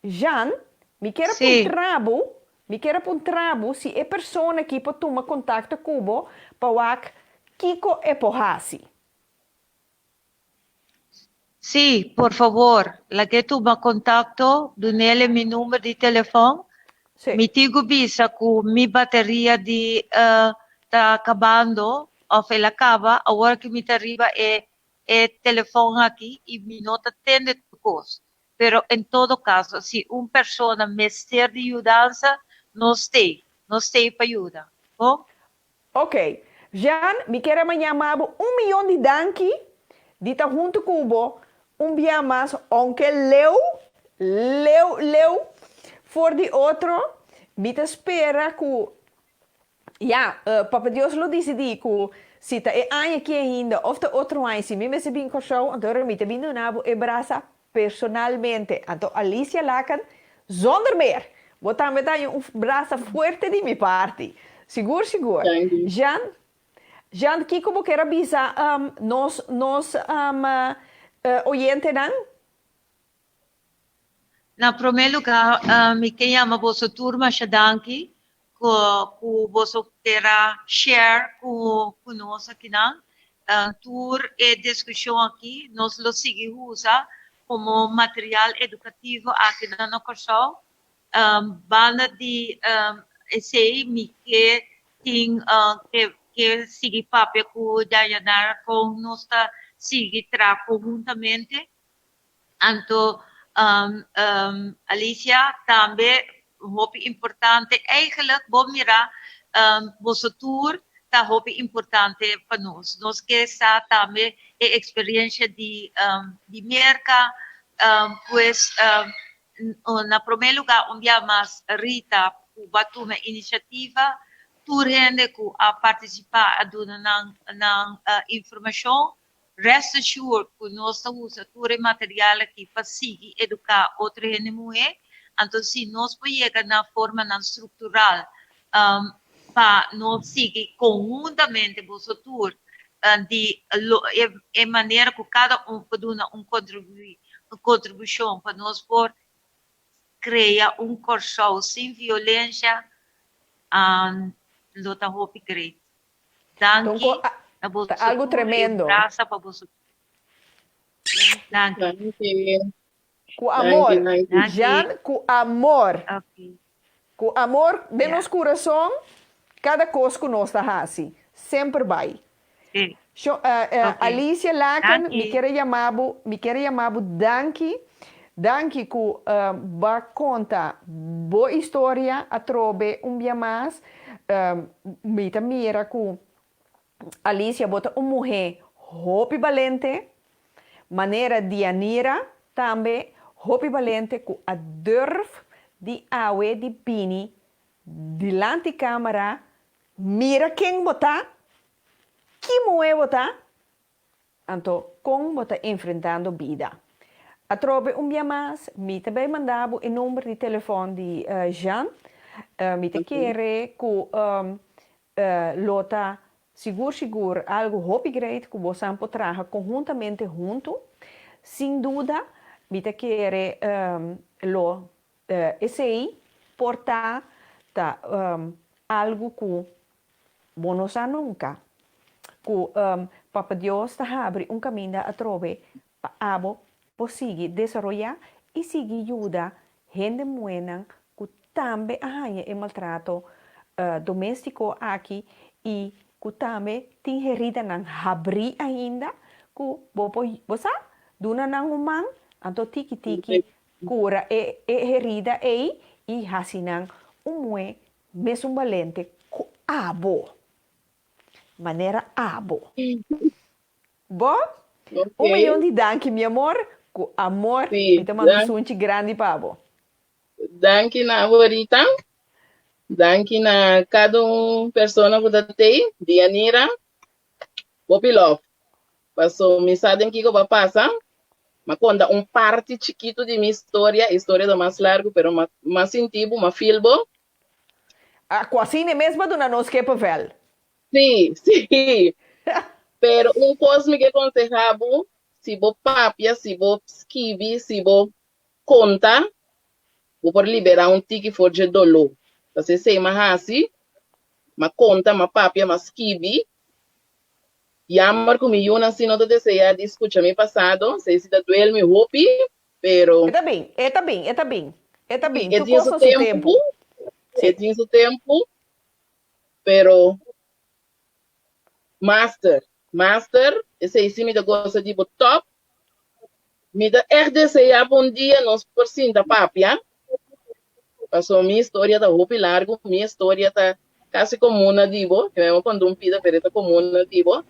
Jean, mi kier a puntra bo, mi kier a puntra bo si e persona aki por tuma kontakto ku bo pa wak kiko e por hasi. Sí, por favor, lag'é tuma contacto, dun'ele mi number di telefon. Mi tin cu bisa cu mi bateria di ta cabando, of el a caba, awor cu mi ta riba e e telefon aki y mi no ta tende tur cos. Pero en todo caso, si un persona mester di yudansa, nos t'ey, nos t'ey pa yuda. Bon? Ok. Jean, mi kier a yama bo un miyon di danki di ta hunto cu bo un bia mas, aunke leu, leu, leu for di otro, mi ta spera cu, ya, Papa Dios lo dicidi cu si ta e aña aki ainda of ta otro aña, si mi mester bin Corsou, anto mi ta bin duna bo e brasa Personalmente, anto Alicia Lacan, zonder meer! Bo tambe ta haña un brasa fuerte di mi parti. Sigur, sigur. Jean, Jean, kiko bo kier a bisa nos, nos oyentenan? Na promé lugá, mi ke yama boso tur masha danki ku boso kier a share ku ku nos akinan. Tur e diskushon aki nos lo sigui usa komo material edukativo aki na Kòrsou. Banda di esei mi ke tin ke sigui papia ku Dayanara kon nos ta sigui traha konhuntamente. Anto Alicia tambe hopi importante eigenlijk bo mira boso tur ta hopi importante pa nos. Nos ke sa tambe e experiencia di di Merca pues na prome lugar un bia mas Rita cu bo a tuma iniciativa tur hende cu a participa a duna nan nan informacion Rest assured ku nos ta usa tur e material aki pa sigui eduká otro hende muhé, anto si nos por yega na formanan struktural pa nos sigui konhuntamente boso tur di e manera ku kada un por duna un kontribushon pa nos por krea un Kòrsou sin violensha lo ta hopi great. Danki na boso Ta algo tur y un tremendo. brasa pa boso tur. Danki. Danki. Cu amor. Danki, danki. Jean, cu amor. Ok. Cu amor den Ja. nos curason, cada cos cu nos ta haci. Semper bay. Sí. Sho, eh, eh, Ok. Alicia Laken, mi Danki. kier a yama bo, mi kier a yama bo danki. Danki cu eh, bo a conta bo historia atrobe un bia mas. Mi ta mira ku Alicia bo ta un muhé hopi balente, manera Dianira tambe hopi balente ku a durf di awe di bini dilanti kamera mira ken bo ta, ki muhé bo ta Anto kon bo ta enfrentando bida? Atrobe un bia mas, mi ta bay manda bo e number di telefon di Jean. Mi ta kere ku lo ta sigur sigur algo hopi great ku bosan por traha konhuntamente huntu. Sin duda mi ta kere lo esey por ta ta algo ku Bo no sa nunca cu Papa Dios ta habri un kaminda atrobe pa abo por sigui desaroyá i sigui yuda hende muhénan ku tambe a haña e maltrato doméstiko aki i ku tambe tin heridanan habrí ainda ku bo por, bo sa, duna nan un man, anto tiki tiki kura e e herida ei i hasi nan un muhé mesun balente ku abo, manera abo. Bo? Un miyon di danki mi amor, ku amor mi ta manda un sunchi grandi pa bo. Danki na abo Rita. Danki na kada un persona ku ta tei, Dianira. Hopi love. Paso mi sa den kiko ba pasa. Ma konta un parti chikitu di mi historia, historia ta mas largu pero ma ma sinti bo, ma feel bo. A ku asina e mes ba duna nos kippenvel. Sí, sí. Pero un kos mi ke konseha bo, si bo papia, si bo skibi, si bo konta, bo por liberá un tiki for dje doló. Pasobra esei m'a hasi, m'a konta, m'a papia, m'a skibi. Jammer ku mi yunan si no ta deseá di skucha mi pasado, esei si ta duel mi hopi, pero. E ta bin, e ta bin, e ta bin, e ta bin. E Tur tin kos su na su tempu, tempu. e tin su tempu, pero Master, master, esei si mi ta gosa di bo top. Mi ta echt desea pa un dia nos por sinta papia, pasobra mi historia ta hopi largu, mi historia ta casi comun na di bo, mi a conta un pida pero e ta comun na di bo.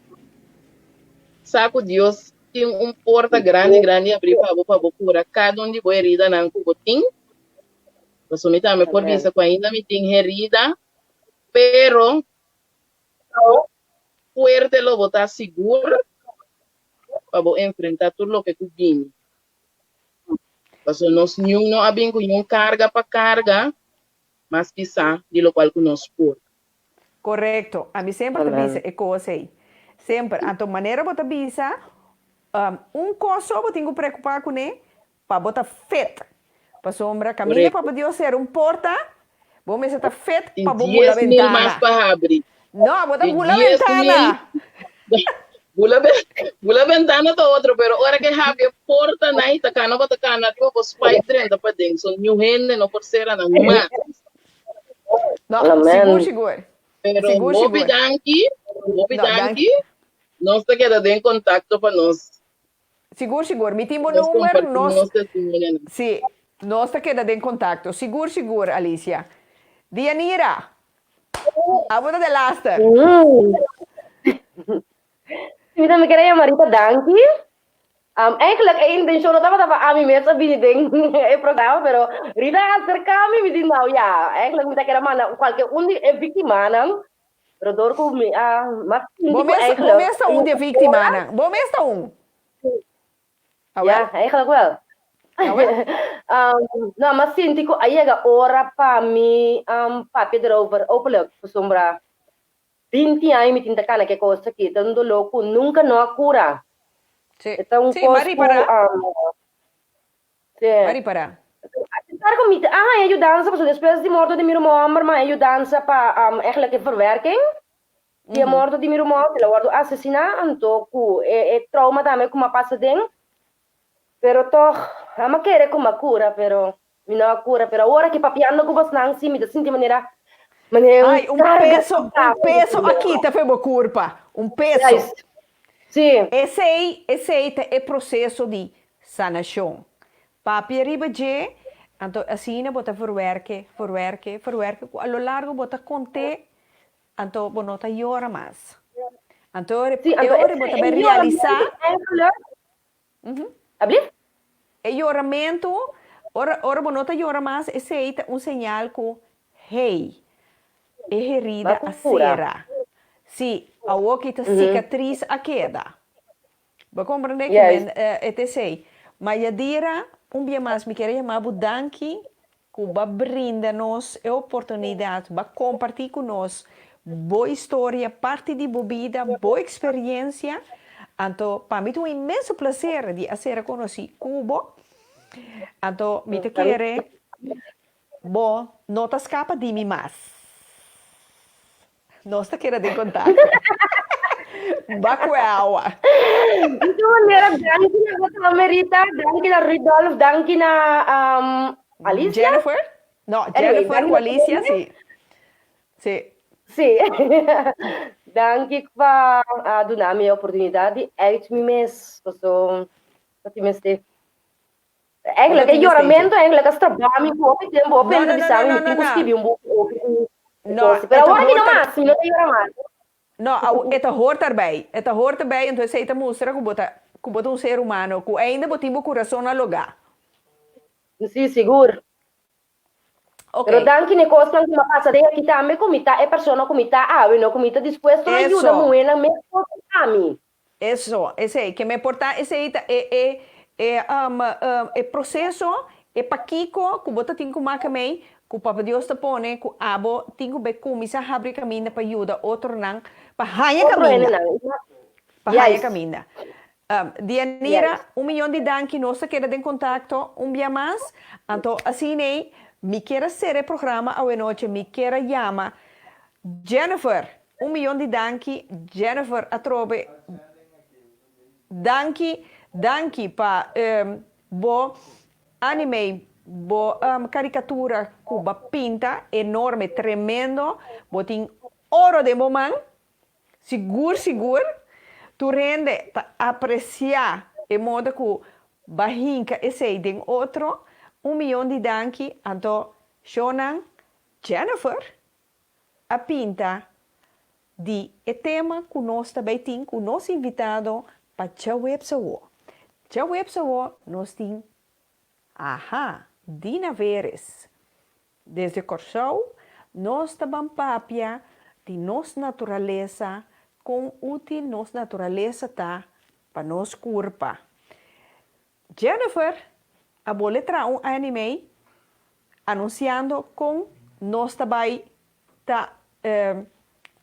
Sa cu Dios tin un porta grandi grandi abri pa bo pa bo cura cada un di bo heridanan cu bo tin, pasobra mi tambe por bisa cu ainda mi tin herida, pero Fuerte lo bo ta sigur pa bo enfrentá tur loke ku bini. Pasobra nos niun no a bin ku niun karga pa karga mas pisá di lokual ku nos por. Korekto. Ami semper ta bisa e kos ei. Semper. Anto manera bo ta bisa, un kos so bo tin ku preokupá kuné, Pa bo ta fit. Pasobra kaminda Papa Dios sera un porta, bo mester ta fit pa bo bula Tin 10.000 mas bentana. pa habri. No, bo ta Di bula 10.000 bentana. Bula bula bentana ta otro, pero ora ke habri e porta nan ta kana bo ta kana riba bo spike drenta paden. So niun hende no por sera nan mas. No, sigur sigur. Pero Sigur hopi sigur. danki, hopi No, danki. danki. Nos ta keda den kontakto pa nos Sigur sigur mi tin bo Nos number comparti nos nos testimonionan. si nos ta keda den contacto sigur sigur Alicia. Dianira abo ta de laster. Mi tambe kier a yama Rita danki. Um, eigenlijk e intencion no tabata pa ami mes a bini den e programa, pero Rita a acerca mi, mi di nou ja, eigenlijk mi ta kier a manda cualke un di e victimanan, Pero door ku mi a mas sinti Bo ku mes, bo eigenlijk mes ta un di e víktimanan. Bo mes ta un. Awel. Ja, eigenlijk wel. Awel. Um, no, mas sinti ku a yega ora pa mi um, papia erover openlijk. Pasobra 20 aña mi tin ta kana ku e kos aki. Ta un doló ku nunka no a kura. Sí. E ta un Sí, kos m'a ku ripará. um, Sí. M'a ripará. Apesar ku mi a haña yudansa, pasobra despues di morto di mi ruman hòmber mi a haña yudansa pa eigenlijk e verwerking di e morto di mi ruman hòmber, el a wòrdu asesiná, anto ku e trauma tambe ku mi a pasa den, pero tòg mi a kere ku mi a kura, pero mi no a kura, pero awor aki papiando ku bosnan si mi ta sinti manera manera Ai, un karga peso, un peso a kita for bo kurpa, un peso. Juist, si. Esei, esei ta e proseso di Sanashon. Papia riba dje, anto asina bo ta verwerke, verwerke, verwerke ku a lo largo bo ta kont'é, anto bo no ta yora mas. Anto Sí, e anto ora bo e ta bai realisá. yoramentu eigenlijk. Ablief? E yoramentu, ora ora bo no ta yora mas, esei ta un señal ku, hey, e herida Bo a a kura. sera. Sí, awoki ta sikatris a keda. Bo comprende cu Juist. men etc. Ma Yadira, un bia mas mi kier a yama bo danki cu bo a brinda nos e oportunidad, bo a comparti cu nos bo historia, parti di bo bida, bo experiencia. Anto pa mi ta un inmenso placer di a ser conoci cu bo. Anto mi ta kere bo no ta scapa di mi mas. Nos ta keda den kontakto. Ba ku e awa. Di tur manera, danki na bo tambe, Rita. Danki na Rudolf, danki na um, Alicia. Jennifer? No, Anyway, Jennifer danki ku na Alicia, tur sí. Sí. Sí. Danki pa a duna mi e oportunidat di uit mi mes, paso ta tin mester. Eigenlijk, e yoramento eigenlijk a straba mi hopi tempo. Hopi No, hende no, no, bisa mi, no, mi no, tin ku no. skibi un buki hopi ku No, kos. Pero e ta awor mi no hoort er- mas, mi no ta yora mas. No, awo e ta hoort erbij. E ta hoort erbij, entonces esei ta mustra ku bo ta, ku bo ta un ser humano, ku ainda bo tin bo kurason na lugá. Sí, sigur. Ok. Pero danki n'e kosnan ku mi a pasa den aki tambe ku mi ta e persona ku mi ta awe, no? Ku mi ta dispuesto na yuda Eso. muhénan meskos ku ami. Eso, esei, ke me por ta esei ta e e e um e proseso, e pakiko ku bo ta tin ku maka mei, ku Papa Dios ta pone ku abo tin ku be kuminsá habri kaminda pa yuda otronan pa haña Otro kaminda, hendenan. pa haña Juist. kaminda. Dianira, Juist. un miyon di danki, nos ta keda den kontakto un bia mas, anto asin'ei mi kier a sera e programa awenochi, mi kier a yama Jennifer, un miyon di danki Jennifer atrobe danki danki pa bo anime bo caricatura cu ba pinta enorme tremendo bo tin oro den bo man sigur sigur tur hende ta aprecia e modo cu ba hinca esey den otro un miyon di danki anto shownan Jennifer a pinta di e tema ku nos ta bai tin ku nos invitado pa djaweps awo. Djaweps awo nos tin, aha, Dina Veres. Desde Kòrsou nos ta ban papia di nos naturalesa, kon útil nos naturalesa ta pa nos kurpa. Jennifer a bole traha un anime anunsiando kon nos ta bai ta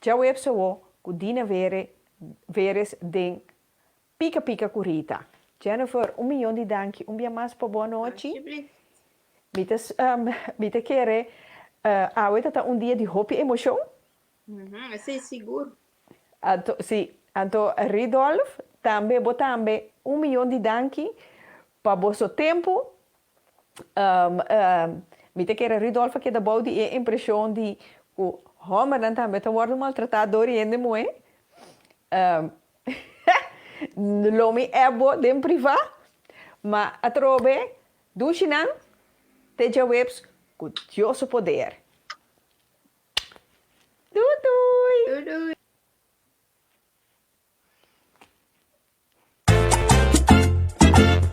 djaweps awo ku Dina Vere Veres den Pika Pika ku Rita. Jennifer, un miyon di danki un bia mas pa bo anochi. Mi ta mi ta kere awe ta ta un dia di hopi emoshon. Esei sigur. Anto, si. Anto Ridolf, tambe bo tambe un miyon di danki pa boso tempu. Mi ta kere Ridolf a keda bou di e impreshon di ku hòmbernan tambe ta wòrdu maltratá dor di hende muhé. Lo mi app bo den privá, ma atrobe dushinan te djaweps ku Dios su poder. Doei doei! Doei doei!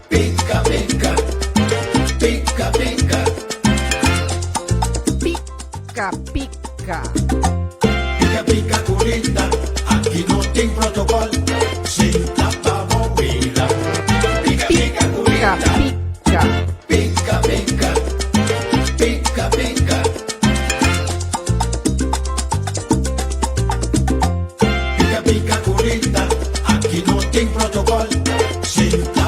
Pica pica, pica pica. Pica pica. Pica pica cu Rita, aki no tin protocol, sinta pa bo mira. Pica pica cu Pica Rita. pica. Pica pica, pica pica. Pica pica cu Rita, aki no tin protocol, sinta.